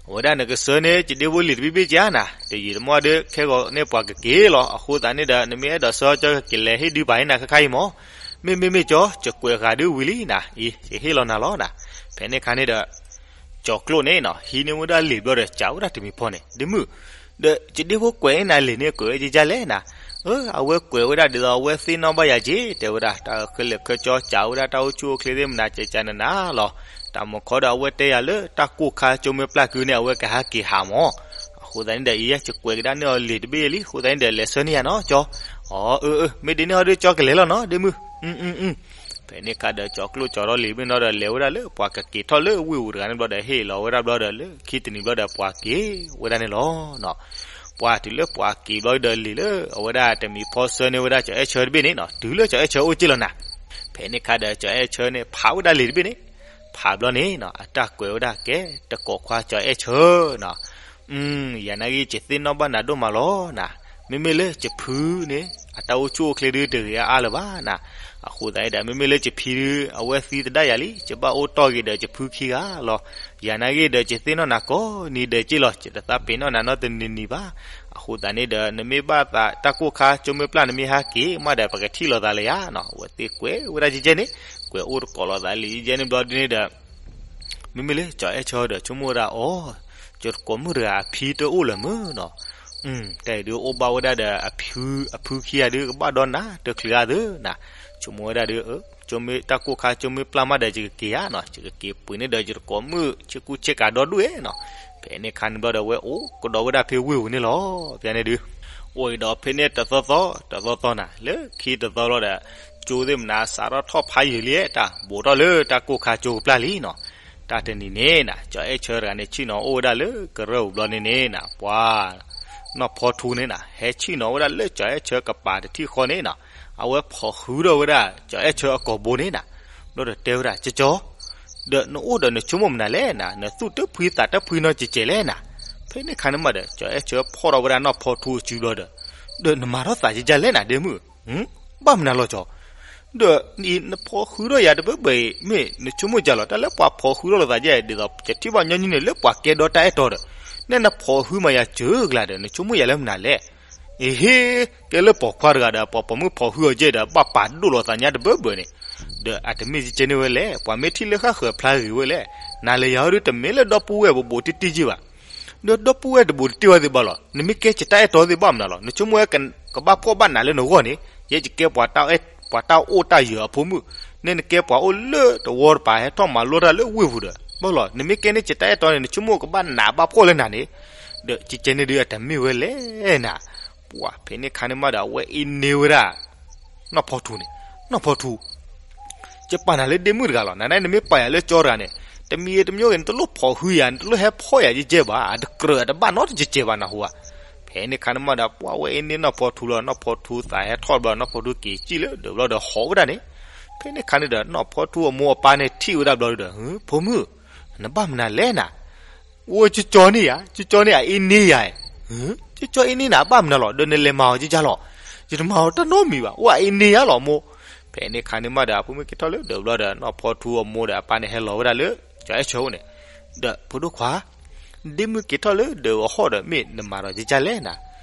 အဝဲဒၣ်နကဆှၢန့ၢ်ယဒ့ဖိလံာ်တဘ့ၣ်ဘ့ၣ်က့ဧါနၤ, တယံာ်တမီၢ်ဒုး ခဲဂီၤန့ၣ်ပှၤကက့ၤလီၤ. အဃိသတးန့ၣ်ဒီး နမ့ၢ်အဲၣ်ဒိးဆှၢကၠီၤ ကလဲၤဟ့ၣ်ဒုးပာ်န့ၢ်နၤခါခါအံၤမီၢ်, မ့မ့ၢ်မ့ၢ်ကၠီၤ ယကွဲးဃာ်ဒုးဝံၤလံနၤ, အံၤ ယဟ့ၣ်လီၤနၤလီၤနၤ. ဖဲန့ၣ်ခါန့ၣ်ဒီး ကၠီၤကျိၣ်န့ၣ်နၤ ဟံးန့ၢ်ဝဲဒၣ်လံာ်ဘျီဒီး စံးဝဲဒၣ်တမံၤဖီန့ၣ် ဒ့မုၣ်, ဒီးယဒ့ဖိကွဲးန့ၢ်နၤလံာ်န့ၣ် ကွဲးဝဲဒ်လဲၣ်နၤ, အၢ အဝဲကွဲးဝဲဒၣ်ဒ်သိးအဝဲသ့ၣ်နီၣ်ဘၣ်ယၤက့ တဲဝဲဒၣ် တၢ်ခဲလၢာ်ခဲဆ့ စံးဝဲဒၣ်တၢ်အိၣ်ဆူၣ်အိၣ်ချ့သ့ၣ်မနၤ ကကနနၤလီၤ. တၢ်မုၢ်ခီဒီးအဝဲတဲယၤလၢတၢ်ကိၢ်ခါကၠိမ့ၢ်ပျၢ်ကုန့ၣ် အဝဲကဟးက့ၤဟးမီၢ်, အဃိသတးန့ၣ်ဒီး အံၤယကွဲးကဒါန့ၢ်အီၤလံာ်တဘ့ၣ်လံ အဃိသတးန့ၣ်ဒီး လဲၤဆှၢန့ၢ်ယၤနီၤကၠီၤ, အၢ အၢ အၢ မ့ၢ်ဒ်န့ၣ်ဟီဒုး ကၠီၤကလဲၤလီၤနီၤ ဒ့မုၣ်. ဖဲန့ၣ်ခါဒီး ကၠီၤကျိၣ်ကၠီၤထီၣ်လံာ်ဘ့ၣ်နီၤဒီး လဲၤဝဲဒၣ်လၢပှၤကက့ၤထီၣ်လၢဝ့ၢ်ပူၤတဂၤန့ၣ်ဘျီဒီး ဟ့ၣ်လီၤဝဲဒၣ်ဘျီဒီး လၢခံတနံၤဘျီဒီး ပှၤက့ၤဝဲဒၣ်န့ၣ်လီၤ. ပှၤတုၤလၢပှၤက့ၤဘျီဒီး လံာ်လၢအဝဲဒၣ်တမံၤဖီဆှၢန့ၢ်ဝဲဒၣ်ကၠီၤအဲၣ်ဆၢတဘ့ၣ်န့ၣ်နီၤ တုၤလၢကၠီၤအဲၣ်ဆၢအိၣ်က့ၢ်လီၤနၤ. ဖဲန့ၣ်ခါဒီး ကၠီၤအဲၣ်ဆၢန့ၣ် ဖးဝဲဒၣ်လံာ်တဘ့ၣ်န့ၣ်, ဖးဘျီန့ၣ်နီၤ အတၢ်ကွဲးဝဲဒၣ်ကဲ တကိးခွါကၠီၤအဲၣ်ဆၢနီၤ ယၤနာ်ဂ့ၤ ယသ့ၣ်နီၣ်ဘၣ်နၤဒိၣ်မးလီၤနၤ. မ့မ့ၢ်လၢယဖုန့ၣ် အတၢ်အိၣ်ဆူၣ်အိၣ်ချ့ဒုးတဂ့ၤအါအါလၢၤဘၣ်နၤ. အဃိသတးဒီး မ့မ့ၢ်လၢယဖံဒုး အဝဲသံသဒၣ်ယၤလံ ယဘၣ်အိၣ်တီၢ်ဂ့ၤဒီးယဖုခံဂၤလီၤ. ယၤနာ်ဂ့ၤဒီး ယသ့ၣ်နီၣ်နၤကိးနံၤဒဲးက့လီၤ. ယတသးပ့ၤနီၣ်နၤနီတနံၤနံၤဘၣ်. အဃိသတးန့ၣ်ဒီး နမ့ၢ်ဘၣ်သးတၢ်ကိၢ်ခါကၠိမ့ၢ်ပျၢ် နမ့ၢ်ဟဲက့ၤမးဒီး ပကထံၣ်လိာ်သးလၢယၤနီၤ. အဝဲသ့ၣ်ကွဲးဝဲဒၣ်ကဲကဲန့ၣ် ကွဲးအိၣ်တကိးလိာ်သးလံကဲကဲန့ၣ်ဘျီဒုန့ၣ်ဒီး မ့မ့ၢ်လၢကၠီၤအဲၣ်ဆၢဒီး ဆိကမိၣ်ဝဲဒၣ်အီၤ, ယတကိးမုၣ်တဂၤအဖံတအိၣ်လၢၤမုၢ်နီၤ. တၢ်အံၤဒုးအိၣ်ဘၣ်ဝဲဒၣ်ဒီး အဖုခံဂၤဒုး ကဘၣ်ဒီးနၤတချုးဂၤသၢနၤ. ဆိကမိၣ်ဝဲဒၣ်ဒီး တၢ်ကိၢ်ခါကၠိမ့ၢ်ပျၢ်မးဒီး ယကက့ၤဧါနီၤ. ယကက့ၤပှ့ၤန့ၢ်ဒီးယတကိးမုၣ် ဆ့ကူဆ့ကၤဒီဒူၣ်နီၤ. ဖဲန့ၣ်ခါန့ၣ်ဘျီဒီး ဝဲအိၣ်ကဒီးဝဲဒၣ်ဖဲဝ့ၢ်ပူၤန့ၣ်လီၤ. ဖဲန့ၣ်ဒုး အိၣ်အံၤဒီးဖဲန့ၣ်တသီသီ တသီသီနၤ လၢခံတသီလီၤဒီး ကၠိသ့ၣ်မနၤစးထီၣ်ထီၣ်ဖးယံာ်လံ တၢ်ဘူးထီၣ်လၢတၢ်ကိၢ်ခါကၠိကပျၢ်လံနီၤ. တၢ်တနံၤန့ၣ်နၤ ကၠီၤအဲၣ်ဆၢတဂၤန့ၣ် ဆ့ၣ်နီၤအိၣ်ဝဲဒၣ်လၢကရၢၢ်ပူၤဘျီန့ၣ်န့ၣ်နၤ ပှၤ နီၢ်ဖီထူန့ၣ်နၤ ဟဲဆ့ၣ်နီၤဝဲဒၣ်လၢကၠီၤအဲၣ်ဆၢကပၤတထံၣ်ဃီန့ၣ်နၤ အဝဲဖိးဟုထီၣ်ဝဲဒၣ် ကၠီၤအဲၣ်ဆၢအကိာ်ဘိန့ၣ်နၤ ဒီးတဲဝဲဒၣ် ကၠီၤကၠီၤ ဒီးနအိၣ်ဒီးနဆိကမိၣ်မနုၤလဲၣ်နၤ နသူၣ်တဖှံသးတဖှံနီတစဲးစဲးလဲၣ်နၤ. ဖဲန့ၣ်ခါန့ၣ်မးဒီး ကၠီၤအဲၣ်ဆၢဖီၣ်ထီၣ်ဝဲဒၣ်နီၢ်ဖီထူအစုဘျီဒီး ဒီးနမၤထီၣ်သးကဲကဲလဲၣ်နၤ ဒ့မုၣ် ဘၣ်မနုၤလီၤကၠီၤ ဒီးနဖိးဟုထီၣ်ယၤတဘၢဘၢအံၤ မ့ၢ်နဆိကမိၣ်ကၢ်လီၤ တၢ်လၢပှၤဖိးဟုထီၣ်လိာ်သးကဲ ဒ်သိးယထံၣ်ဘၣ်ညီနုၢ်န့ၣ် လၢပှၤကဲဒီးတၢ်အဲၣ်တီဒီး နဲနဖိးဟုမးယၤစၢၤကျါဒီး နဆိကမိၣ်ယၤလၢမနုၤလဲၣ်. အ့ဟ့ ကဲလၢပိာ်ခွါတဂၤဒီး ပှၤပိာ်မုၣ်ဖိးဟုအီၤကဲဒီး ဘၣ်ပာ်ဒိၣ်လိာ်သးညါတဘၢဘၢန့ၣ် ဒီးအတမ့ၢ်ကဲန့ၣ်ဝဲလဲၣ် ပှၤမ့ၢ်ထံၣ်လၢဃၣ်ဃၢၤဖျါဂ့ၤဝဲလဲၣ် နၤလၢယၤဟီဒုတမ့ၢ်လၢဒီပုၢ်ဝဲၢ်ဘိးဘိးတံၢ်တံၢ်ကဲဘၣ် ဒီးဒီပုၢ်ဝဲၢ်တဘူးတတ့ၢ်ဝဲသ့ၣ်ဘၣ်လီၤ. နမ့ၢ်ကဲယတၢ်အဲၣ်တီသ့ၣ်ဘၣ်မနုၤလီၤ. နဆိကမိၣ်ဝဲကဘၣ်ဖှီၣ်ဘၣ်နးလၢနဂီၢ်န့ၣ် ယဲယကဲပှၤတၢ်အိၣ်တၢ်ယၢၤအဖိမုၣ်, နဲနကဲပှၤအိၣ်လၢတဝီတပၤ ဟဲထီၣ်မၤလိတၢ်လၢဝ့ၢ်ပူၤဒီး ဘၣ်လီၤ. နမ့ၢ်ကဲန့ၣ်ယတၢ်အဲၣ်တီန့ၣ် နဆိကမိၣ်ကဘၣ်နးဘၣ်ဖှီၣ်လၢနၤန့ၣ်, ဒီးကဲကဲန့ၣ်ဒုးအတမ့ၢ်ဝဲလဲၣ်နၤ. ပှၤဖဲန့ၣ်ခါန့ၣ်မးဒီး အဝဲအ့န့ၢ်ဝဲဒၣ် နီၢ်ဖီထူန့ၣ်, နီၢ်ဖီထူ ယပာ်နၤလၢဒ့မုၣ်တဂၤလီၤ. နနမ့ၢ်ပာ်ယၤလၢကၠီတဂၤန့ၣ်, တမံၤဂ့ၤတမံၤဂ့ၤ နတလိၣ်ဖီၣ်ဟုယၤ နတလိၣ်ဟဲဖီၣ်ယၤယဲၢ်ဘၣ်, အတကြၢးအတဘၣ်နီတစဲးဘၣ်နဟူဧါ. ဖဲန့ၣ်ခါန့ၣ်မးဒီး ပှၢ်ဝဲအ့န့နီၢ်ဖီထူလီၤ, နီၢ်ဖီထူသးဟဲထီၣ်ဘျီ နီၢ်ဖီထူက့ၤစံၣ်လၢဒၢးဘျီဒီးဟီၣ်ဝဲဒၣ်န့ၣ်. ဖဲန့ၣ်ခါန့ၣ်ဒီး နီၢ်ဖီထူအမိၢ်အပၢ်န့ၣ်ထံၣ်ဝဲဒၣ်ဘျီဒီး ဖိမုၣ်, နဘၣ်မနုၤလဲၣ်နၤ, အိၣ်ကၠီကၠီန့ၣ်ယၤ, ကၠီကၠီန့ၣ်အအ့န့ယၤ, ကၠီကၠီအ့န့နၤ ဘၣ်မနုၤလီၤ, ဒီးနလဲၤမၤအီၤကကါလီၤ, ယတမၤအီၤတၢ်နီတမံၤဘၣ်, အိၣ်အအ့န့ယၤလီၤမိၢ်. ဖဲန့ၣ်ခါန့ၣ်မးဒီး အဖိမုၣ်က့ၤထီၣ်လၢဒၢးဘျီဒီး နီၢ်ဖီထူအမိၢ်ဒီးအပၢ်န့ၣ်ဟဲလီၤဝဲဒၣ်လၢ ကၠီအဲၣ်ဆၢအအိၣ်န့ၣ်, ဒီးဖိဒိၣ်ခွါ နဒ့မုၣ်က့ၤထီၣ်လၢဒၢးအဟီၣ်ဒီး မ့ၢ်နမၤဒီးကကါလဲၣ်နၤ,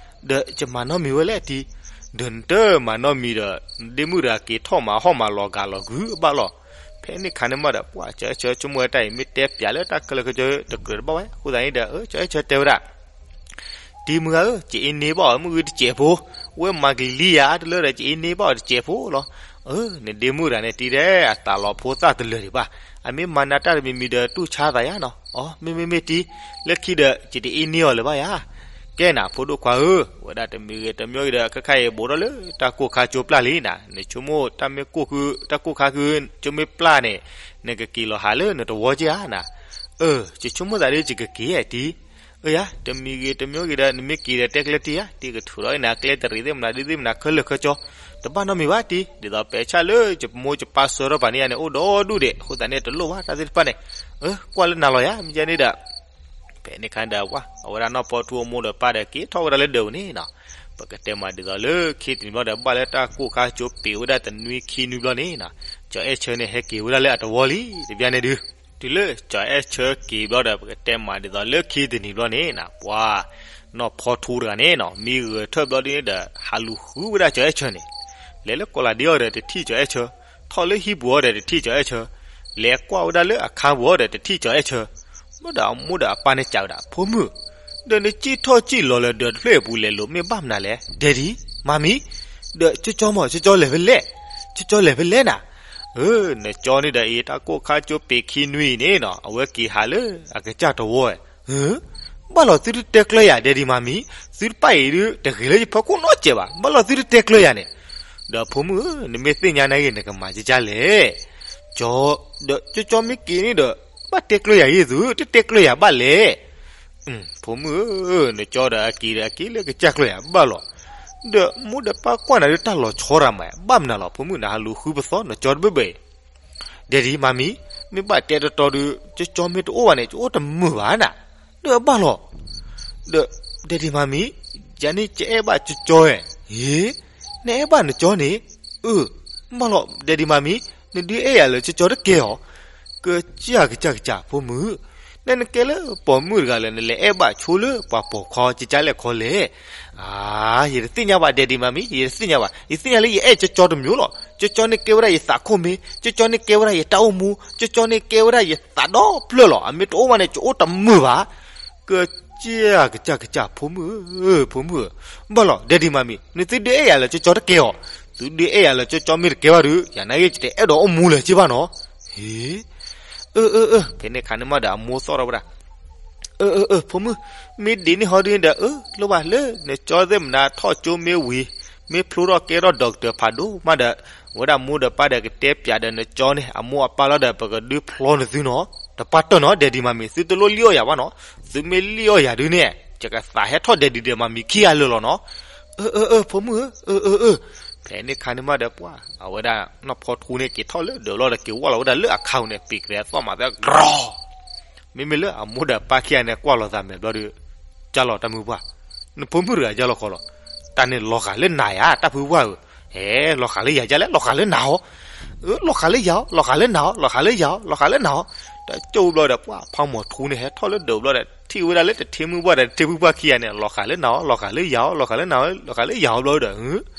ဒီးယမၤနီတမံၤဝဲလဲၣ်တံၤ, ဒီးနတမၤနီတမံၤဒီး နဒ့မုၣ်တဂၤက့ၤထီၣ်မၤဟီၣ်မၤလီၤဂာ်လီၤဂုၤအဘၣ်လီၤ. ဖဲန့ၣ်ခါန့ၣ်မးဒီး ပှၢ်ကၠီအဲၣ်ဆၢဆိကမိၣ်ဝဲတၢ်အံၤ မ့ၢ်တဲပၠးလၢတၢ်ခဲလၢာ်ခဲဆ့တကြၢးတဘၣ်ဝဲ, အဃိသတးန့ၣ်ဒီး ကၠီအဲၣ်ဆၢတဲဝဲဒၣ် တံၤမုၢ်ဂၤဧၢ, ယအ့န့ဘၣ်အီၤမုၢ်ဂ့ၤတစဲးဖိ, ဝဲမၤကလံၤယၤတလၢဒီး ယအ့န့ဘၣ်အီၤတစဲးဖိလီၤ. အၢ နဒ့မုၣ်တဂၤန့ၣ်တံၤဒဲး အသးလီၤဖိသၣ်တလၢာ်ဒံးဘၣ်, အမ့ၢ်မၤနၤတၢ်တမံၤမံၤဒီး တူၢ်ဆါသးယါနီၤ. အီ မ့မ့ၢ်မ့ၢ်တံၤ, လၢခံဒီး ယတအ့န့အီၤလၢၤဘၣ်ယၤ. ကဲနၤ ဖိဒိၣ်ခွါဧၢ, ဝဲဒၣ်တမံၤဂ့ၤတမံၤဂ့ၤဒီး ခဲခါအံၤဘူးထီၣ်လၢ တၢ်ကိၢ်ခါကၠိပျၢ်လံနၤ, နဆိကမိၣ်တၢ်မ့ၢ်ကိၢ်ဃု, တၢ်ကိၢ်ခါဃု ကၠိမ့ၢ်ပျၢ်န့ၣ်, နကက့ၤလီၤဟးလၢနတဝီက့ဧါနၤ. အၢ ယဆိကမိၣ်သးဒ်ယကက့ၤဧါတံၤ အၢယၤ, တမံၤဂ့ၤတမံၤဂ့ၤဒီး နမ့ၢ်က့ၤဒီးတဲကျဲတံၤဧါ, တံၤကထုးထီၣ်အံၤနၤကျဲတရံးသ့ၣ်မနၤဒ်သ့ၣ်မနၤခဲလၢာ်ခဲဆ့, တဘၣ်နီတမံၤဘၣ်တံၤ, ဒ်သိးပဲာ်ဆၣ်လၢယမိၢ်ယပၢ်ဆှၢထီၣ်ပှၤန့ၣ်ယါန့ၣ် အိၣ်ဒီဒူၣ်ဒဲး, အဃိသတးန့ၣ် တလိၣ်ဘၣ်တၢ်သ့ၣ်တဖၣ်န့ၣ်, အၢ ကွၢ်လၢနၤလီၤယၤ, မ့ၢ်ယါန့ၣ်ဒီး ဖဲန့ၣ်ခါဒီး ပှၢ် အဝဲဒၣ်နီၢ်ဖီထူအမိၢ်ဒီးပၢ်ဒီးက့ၤထီၣ်ဝဲဒၣ်လၢဒၢးပူၤန့ၣ်နီၤ, ပကတဲမးဒ်သိးလၢခံတနံၤဘျီဒီး ဘၣ်လၢတၢ်ကိၢ်ခါကၠိပ့ၤဝဲဒၣ်တနွံခံနွံဘျီန့ၣ်နီၤ, ကၠီအဲၣ်ဆၢန့ၣ် ဟဲက့ၤဝဲဒၣ်လၢအတဝီလံ, တဘျီန့ၣ်ဒုး တုၤလၢကၠီအဲၣ်ဆၢက့ၤဘျီဒီး ပကတဲမးဒ်သိးလၢခံတနံၤဘျီန့ၣ်နီၤ, ပှၢ် နီၢ်ဖီထူတဂၤန့ၣ်နီၤ မံဂဲၤထၢၣ်ဘျီဒ်န့ၣ်ဒီး ဟးလူၤဃုဝဲဒၣ်ကၠီအဲၣ်ဆၢန့ၣ်, လဲၤလၢကီးလးဒ့အီၤဒီးတထံၣ်ကၠီအဲၣ်ဆၢ, ထီၣ်လၢဟံၣ်ပူၤအီၤဒီးတထံၣ်ကၠီအဲၣ်ဆၢ, လဲၤကွၢ်ဝဲဒၣ်လၢအခါပူၤအီၤဒီးတထံၣ်ကၠီအဲၣ်ဆၢ, ဘျီဒီးအမိၢ်ဒီးအပၢ်န့ၣ်စံးဝဲဒၣ် ဖိမုၣ်, ဒီးနစံၣ်ထီၣ်စံၣ်လီၤလၢဒၢးတဖျၢၣ်အပူၤလဲၤလိာ်မ့ၢ်ဘၣ်မနုၤလဲၣ်, ဒဲဒံ မၤမံၤ, ဒီးကၠီကၠီမး ကၠီကၠီလဲၤဖဲလဲၣ်, ကၠီကၠီလဲၤဖဲလဲၣ်နၤ, အၢ နကၠီန့ၣ်ဒီးအံၤ တၢ်ကိၢ်ခါကၠိပ့ၤခံနွံအံၤန့ၣ်နီၤ အဝဲက့ၤဟးလၢအကစၢ်တဝီ, ဘၣ်လီၤသုတတဲကျၢၤယၤ ဒဲဒံ မၤမံၤ, သုတပၣ်အံၤဒုး တဂ့ၤလၢယဖီခိၣ်နီတစဲးဘၣ်, ဘၣ်လီၤသုတတဲကျၢၤယၤန့ၣ်, ဒီးဖိမုၣ်ဧၢ, နမ့ၢ်သ့ၣ်ညါနာ်ဂ့ၤ နကမၤကကါလဲၣ်, ကၠီ, ဒီးကၠီကၠီမ့ၢ်က့ၤန့ၣ်ဒီး ဘၣ်တဲကျၢၤယၤဂ့ၤသု, တတဲကျၢၤယၤဘၣ်လဲၣ် ဖိမုၣ်ဧၢ, နကၠီဒီးအက့ၤဒီးအက့ၤလၢကစၢ်ကျၢၤယၤဘၣ်လီၤ, ဒီးမိၢ်ဒီးပၢ်ကွၢ်နၤဒုးတၢ်လီၤဆီရၤမး ဘၣ်မနုၤလီၤ ဖိမုၣ် နဟးလူၤဃုပသီ နကၠီတဘ့ၣ်ဘ့ၣ်အံၤ, ဒဲဒံ မၤမံၤ, မ့ၢ်ဘၣ်တဲတီတီဒုး ကၠီကၠီမ့ၢ်တအိၣ်ဘၣ်န့ၣ် ယအိၣ်တမုာ်ဘၣ်နၤ, ဒီးဘၣ်လီၤ, ဒီး ဒဲဒံ မၤမံၤ, ယၤန့ၣ်ကအဲၣ်ဘၣ်ကၠီကၠီဧါ, ဟ့ နအဲၣ်ဘၣ်နကၠီန့ၣ်, အၢ ဘၣ်လီၤ ဒဲဒံ မၤမံၤ, နဒုးအဲၣ်ယၤလၢကၠီကၠီတကဲအီၤ, ကစၢ်ကစၢ်ကစၢ် ဖိမုၣ်, နနကဲလၢပိာ်မုၣ်တဂၤလၢ နလဲၤအဲၣ်ဘၣ်ဆိလၢပှၤပိာ်ခွါကကၢ်လဲၣ်ခီလဲၣ်, အါ ယတသ့ၣ်ညါဘၣ် ဒဲဒံ မၤမံၤ, ယတသ့ၣ်ညါဘၣ်, ယသ့ၣ်ညါလၢယအဲၣ်ကၠီကၠီတမံၤလီၤ, ကၠီကၠီန့ၣ်ကဲဝဲဒၣ်ယသးခိၣ်မ့ၢ်, ကၠီကၠီန့ၣ်ကဲဝဲဒၣ်ယတၢ်အိၣ်မူ, ကၠီကၠီန့ၣ်ကဲဝဲဒၣ်ယသးဒီဖျၢၣ်လီၤ, အမ့ၢ်တအိၣ်ဘၣ်န့ၣ် ယအိၣ်တမုာ်ဘၣ် ကစၢ်ကစၢ်ကစၢ် ဖိမုၣ်ဧၢ, ဖိမုၣ်ဧၢ, ဘၣ်လီၤ ဒဲဒံ မၤမံၤ, နသုဒုးအဲၣ်ယၤလၢကၠီကၠီတကဲအီၤ, သုဒုးအဲၣ်ယၤလၢကၠီကၠီမ့ၢ်တကဲဘၣ်ဒီး ယၤနာ်ဂ့ၤ ယတအဲၣ်ဒိးအိၣ်မူလၢၤက့ဘၣ်နီၤ, ဟ့ အၢ အၢ အၢ ဖဲန့ၣ်ခါန့ၣ်မးဒီး အမိၢ်သီၣ်ထီၣ်ဝဲဒၣ်, အၢ အၢ အၢ ဖိမုၣ်, မ့ၢ်ဒ်န့ၣ်ဟီဒုးဒီး အၢ လိၣ်ဘၣ်လၢနကၠီသ့ၣ်မနၤထီၣ်ကၠိမ့ၢ်ဝံၤ, မ့ၢ်ဖျိထီၣ်ကဲထီၣ် doctor ဖးဒိၣ်မးဒီး ဝဲဒၣ်မိၢ်ဒီးပၢ်ဒီးကတဲပၠးဒီးနကၠီန့ၣ် အမိၢ်အပၢ်လီၤဒီး ပကဒုးဖျီနသုနီၤ, တပာ်တၢၢ်နီၤ ဒဲဒံ မၤမံၤ, သုတလိၣ်လံၣ်အီၣ်ယၤဘၣ်နီၤ, သုမ့ၢ်လံၣ်အီၣ်ယၤဒုးန့ၣ် ယကသးဟဲထီၣ်ဒဲဒံဒီးမၤမံၤခံဂၤလၢာ်လီၤနီၤ, အၢ အၢ အၢ ဖိမုၣ်ဧၢ, အၢ အၢ အၢ, ဖဲန့ၣ်ခါန့ၣ်မးဒီးပှၢ် အဝဲဒၣ်နီၢ်ဖီထူန့ၣ်က့ၤထီၣ်လၢဒၢးလီၤဒီးက့ၤဝၢ်လီၤဝဲဒၣ်လၢအခါန့ၣ် ပ့ၤကရဲသီၣ်မးသဲကရီ မ့မ့ၢ်လၢအမိၢ်ဒီးပၢ်ခံဂၤန့ၣ် ကွၢ်လိာ်သးမဲာ်ဘျီဒီး ကၢ်လီၤတၢ်မုၢ်ပှၢ်, နဖိမုၣ်တဂၤကၢ်လီၤခီလီၤ, တၢ်န့ၣ်လီၤဃာ်လၢနၤယါ တၢ်ဖုပှၢ်ဧၢ, ဟဲ လီၤဃာ်လၢယၤယါလဲၣ် လီၤဃာ်လၢနၤဟီ, အၢ လီၤဃာ်လၢယၤအီၤ လီၤဃာ်လၢနၤဟီ လီၤဃာ်လၢယၤအီၤ လီၤဃာ်လၢနၤဟီ, တၢ်ကၠိဘျီဒီးပှၢ် ဖးမီၤထူန့ၣ် ဟဲထီၣ်လၢဒၢးဘျီဒီး ထံၣ်ဝဲဒၣ်လၢတထ့မုၢ်ပှၢ်ဒီးတထ့ဖုပှၢ်ခံဂၤန့ၣ် လီၤဃာ်လၢနၤအီၤ လီၤဃာ်လၢယၤအီၤ လီၤဃာ်လၢနၤအီၤ လီၤဃာ်လၢယၤအီၤဘျီဒီး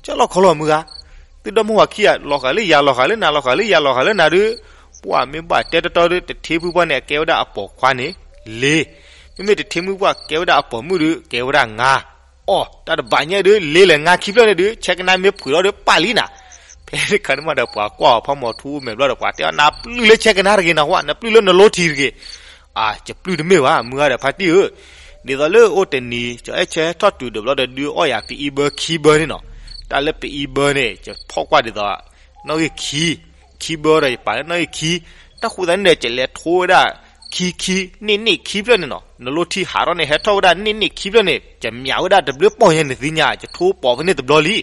ကၢ်လီၤခီလီၤမုၢ်ဂၤ, သုဒီမါဝၤခံဂၤ လီၤဃာ်လၢယၤ လီၤဃာ်လၢနၤ လီၤဃာ်လၢယၤ လီၤဃာ်လၢနၤဒီး, ပှၢ်မ့ၢ်ဘၣ်တဲတီတီဒီး တထ့မုၢ်ပှၢ်န့ၣ် အကဲဝဲဒၣ်အပိာ်ခွါန့ၣ် လ့, မ့မ့ၢ်တထ့မုၢ်ပှၢ်ကဲဝဲဒၣ်အပိာ်မုၣ်ဒီး ကဲဝဲဒၣ်ငါ, အီၣ် တၢ်တဘၣ်ညါဒီး လ့လဲၣ်ငါခံဖျၢၣ်န့ၣ်ဒီး ဆဲကနါမ့ၢ်ဖှံးထီၣ်ဒီးပာ်လံနၤ, ဖဲန့ၣ်ခါန့ၣ်မးဒီး ပှၤကွၢ်အီၤဖးမီၤထူမဲာ်ဘျီဒီး ပှၤတဲအီၤ နပျုၢ်လၢဆဲကနါတဂ့ၤနၤဝဲ နပျုၢ်လၢနလိထံးတဂ့ၤ အၢ ယပျုၢ်တမ့ၢ်ဘၣ် မုၢ်ဂၤဒီးဖါတံၢ်ဧၢ, ဒ်သိးလၢအိၣ်တနံၤ ကၠီအဲၣ်ဆၢထီၣ်တုၤဒၢးဘျီဒီး ဒုးအီၣ်ယၤပအံဘၢခံဘၢန့ၣ်နီၤ, တၢ်လၢပအံဘၢန့ၣ် ယဖီၣ်ကွၢ်ဒ်သိး နီၣ်ဂံၢ်ခံ, ခံဘၢဒီးယပာ်လၢနီၣ်ဂံၢ်ခံ, တၢ်ဃိသတးန့ၣ်ဒီး ကလဲၤထိဝဲဒၣ်ခံခံ န့ၣ်န့ၣ်ခံဖျၢၣ်န့ၣ်နီၤ, နလိထံဟးထီၣ်န့ၣ် ဟဲထီၣ်ဝဲဒၣ်န့ၣ်န့ၣ်ခံဖျၢၣ်န့ၣ် ကမၠးဝဲဒၣ်တဘျုးပီၢ်ယဲၢ်နသ့ၣ်ညါ ကထိပိာ်ဖဲန့ၣ်တဘျီလံ.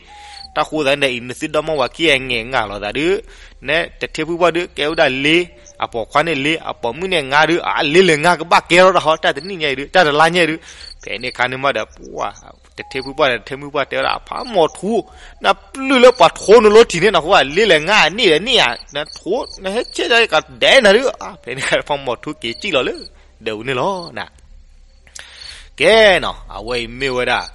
တၢ်ဃိသတးန့ၣ်ဒီး အံၤနသုဒီမါဝၤခံဂၤငဲၤငၢ်လိာ်သးဒုး နဲတထ့ဖုပှၢ်ဒုး ကဲဝဲဒၣ်လ့ အပိာ်ခွါန့ၣ်လ့ အပိာ်မုၣ်န့ၣ်ငါဒုး အလ့လဲၤငါကဘၣ်ကဲထီၣ်တၢ်ဟီ တၢ်တနံၣ်ညါအံၤဒုး တၢ်တလါညါအံၤဒုး ဖဲန့ၣ်ခါန့ၣ်မးဒီး ပှၤ တထ့ဖုပှၢ်ဒီးတထ့မုၣ်ပှၢ်တဲဝဲဒၣ် အဖးမီၤထူ နပျုၢ်လၢပှၤထိနလိထံန့ၣ်နီၤ ဃိလ့လဲၤငါအန့ၣ်ဒီးန့ၣ်ဧါ နထိ နဟဲဆဲးဒီးကဒဲးနၤဒုး ဖဲန့ၣ်ခါဖးမီၤထူက့ၤစံၣ်လီၤလၢ ဒဲးဝူန့ၣ်လီၤနၤ ကဲနီၤ အဝဲအံၤမ့ၢ်ဝဲဒၣ်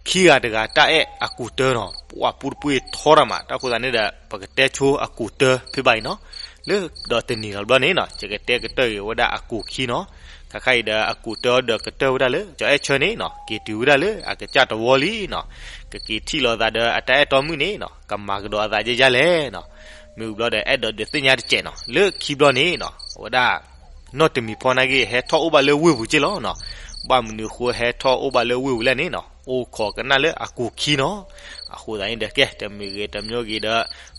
ခံဂၤတဂၤတၢ်အဲၣ်အကူာ်တၢနီၤ ပှၤပူတပှ့ၤထီတၢ်မး တၢ်ဃိသတးန့ၣ်ဒီး ပကတဲဆိအကူာ်တၢဖဲဘၣ်အံၤနီၤ လၢဒီးတနံၤလီၤဘျီန့ၣ်နီၤ ယကတဲကတၢၢ်က့ၤဝဲဒၣ်အကူာ်ခံနီၤ ခါခါအံၤဒီးအကူာ်တၢဒီးကတၢၢ်ဝဲဒၣ်လၢ ကၠီၤအဲၣ်ဆၢန့ၣ်နီၤ က့ၤတုၤဝဲဒၣ်လၢအကစၢ်တဝီလံနီၤ ကက့ၤထံၣ်လိာ်သးဒီးအတၢ်အဲၣ်တီမုၣ်န့ၣ်နီၤ ကမၤကဒီးအသးယဲယဲလဲၣ်နီၤ မ့ၢ်ဝံၤဘျီဒီးအဲၣ်ဒိးဒုးသ့ၣ်ညါတစဲးနီၤ လၢခံဘျီန့ၣ်နီၤ အဝဲဒၣ် နီၢ်တမံၤဖီနာ်က့ ဟဲထီၣ်အိၣ်ဘၣ်လၢဝ့ၢ်ပူၤက့လီၤနီၤ ဘၣ်မနုၤအဃိဟဲထီၣ်အိၣ်ဘၣ်လၢဝ့ၢ်ပူၤလဲၣ်န့ၣ်နီၤ အိၣ်ခိးကနၣ်လၢအကူာ်ခံနီၤ အဃိသတးန့ၣ်ဒီးကဲ တမံၤဂ့ၤတမံၤဂ့ၤဒီး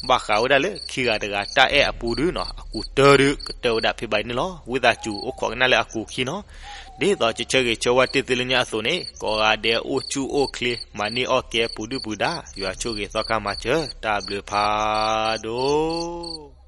ဘၣ်ဃးဝဲဒၣ်လၢခံဂၤတဂၤတၢ်အဲၣ်အပူၤဒုးနီၤ အကူာ်တၢဒုးကတၢၢ်ဝဲဒၣ်ဖဲဘၣ်အံၤန့ၣ်လီၤ ဝံသးစူၤအိၣ်ခိးကနၣ်လၢအကူာ်ခံနီၤ ဒ်သိးကဆၢဂ့ၤဆၢဝါတ့ၢ်သုလၢညါအသိးန့ၣ် ကိးဂၤဒဲးအိၣ်ဆူၣ်အိၣ်ချ့ မၤန့ၢ်အီၣ်ကဲပူၤဒုၣ်ပူၤဒါ ယွၤဆိၣ်ဂ့ၤသီခါမၤစၢၤ တၢ်ဘျုးဖးဒိၣ်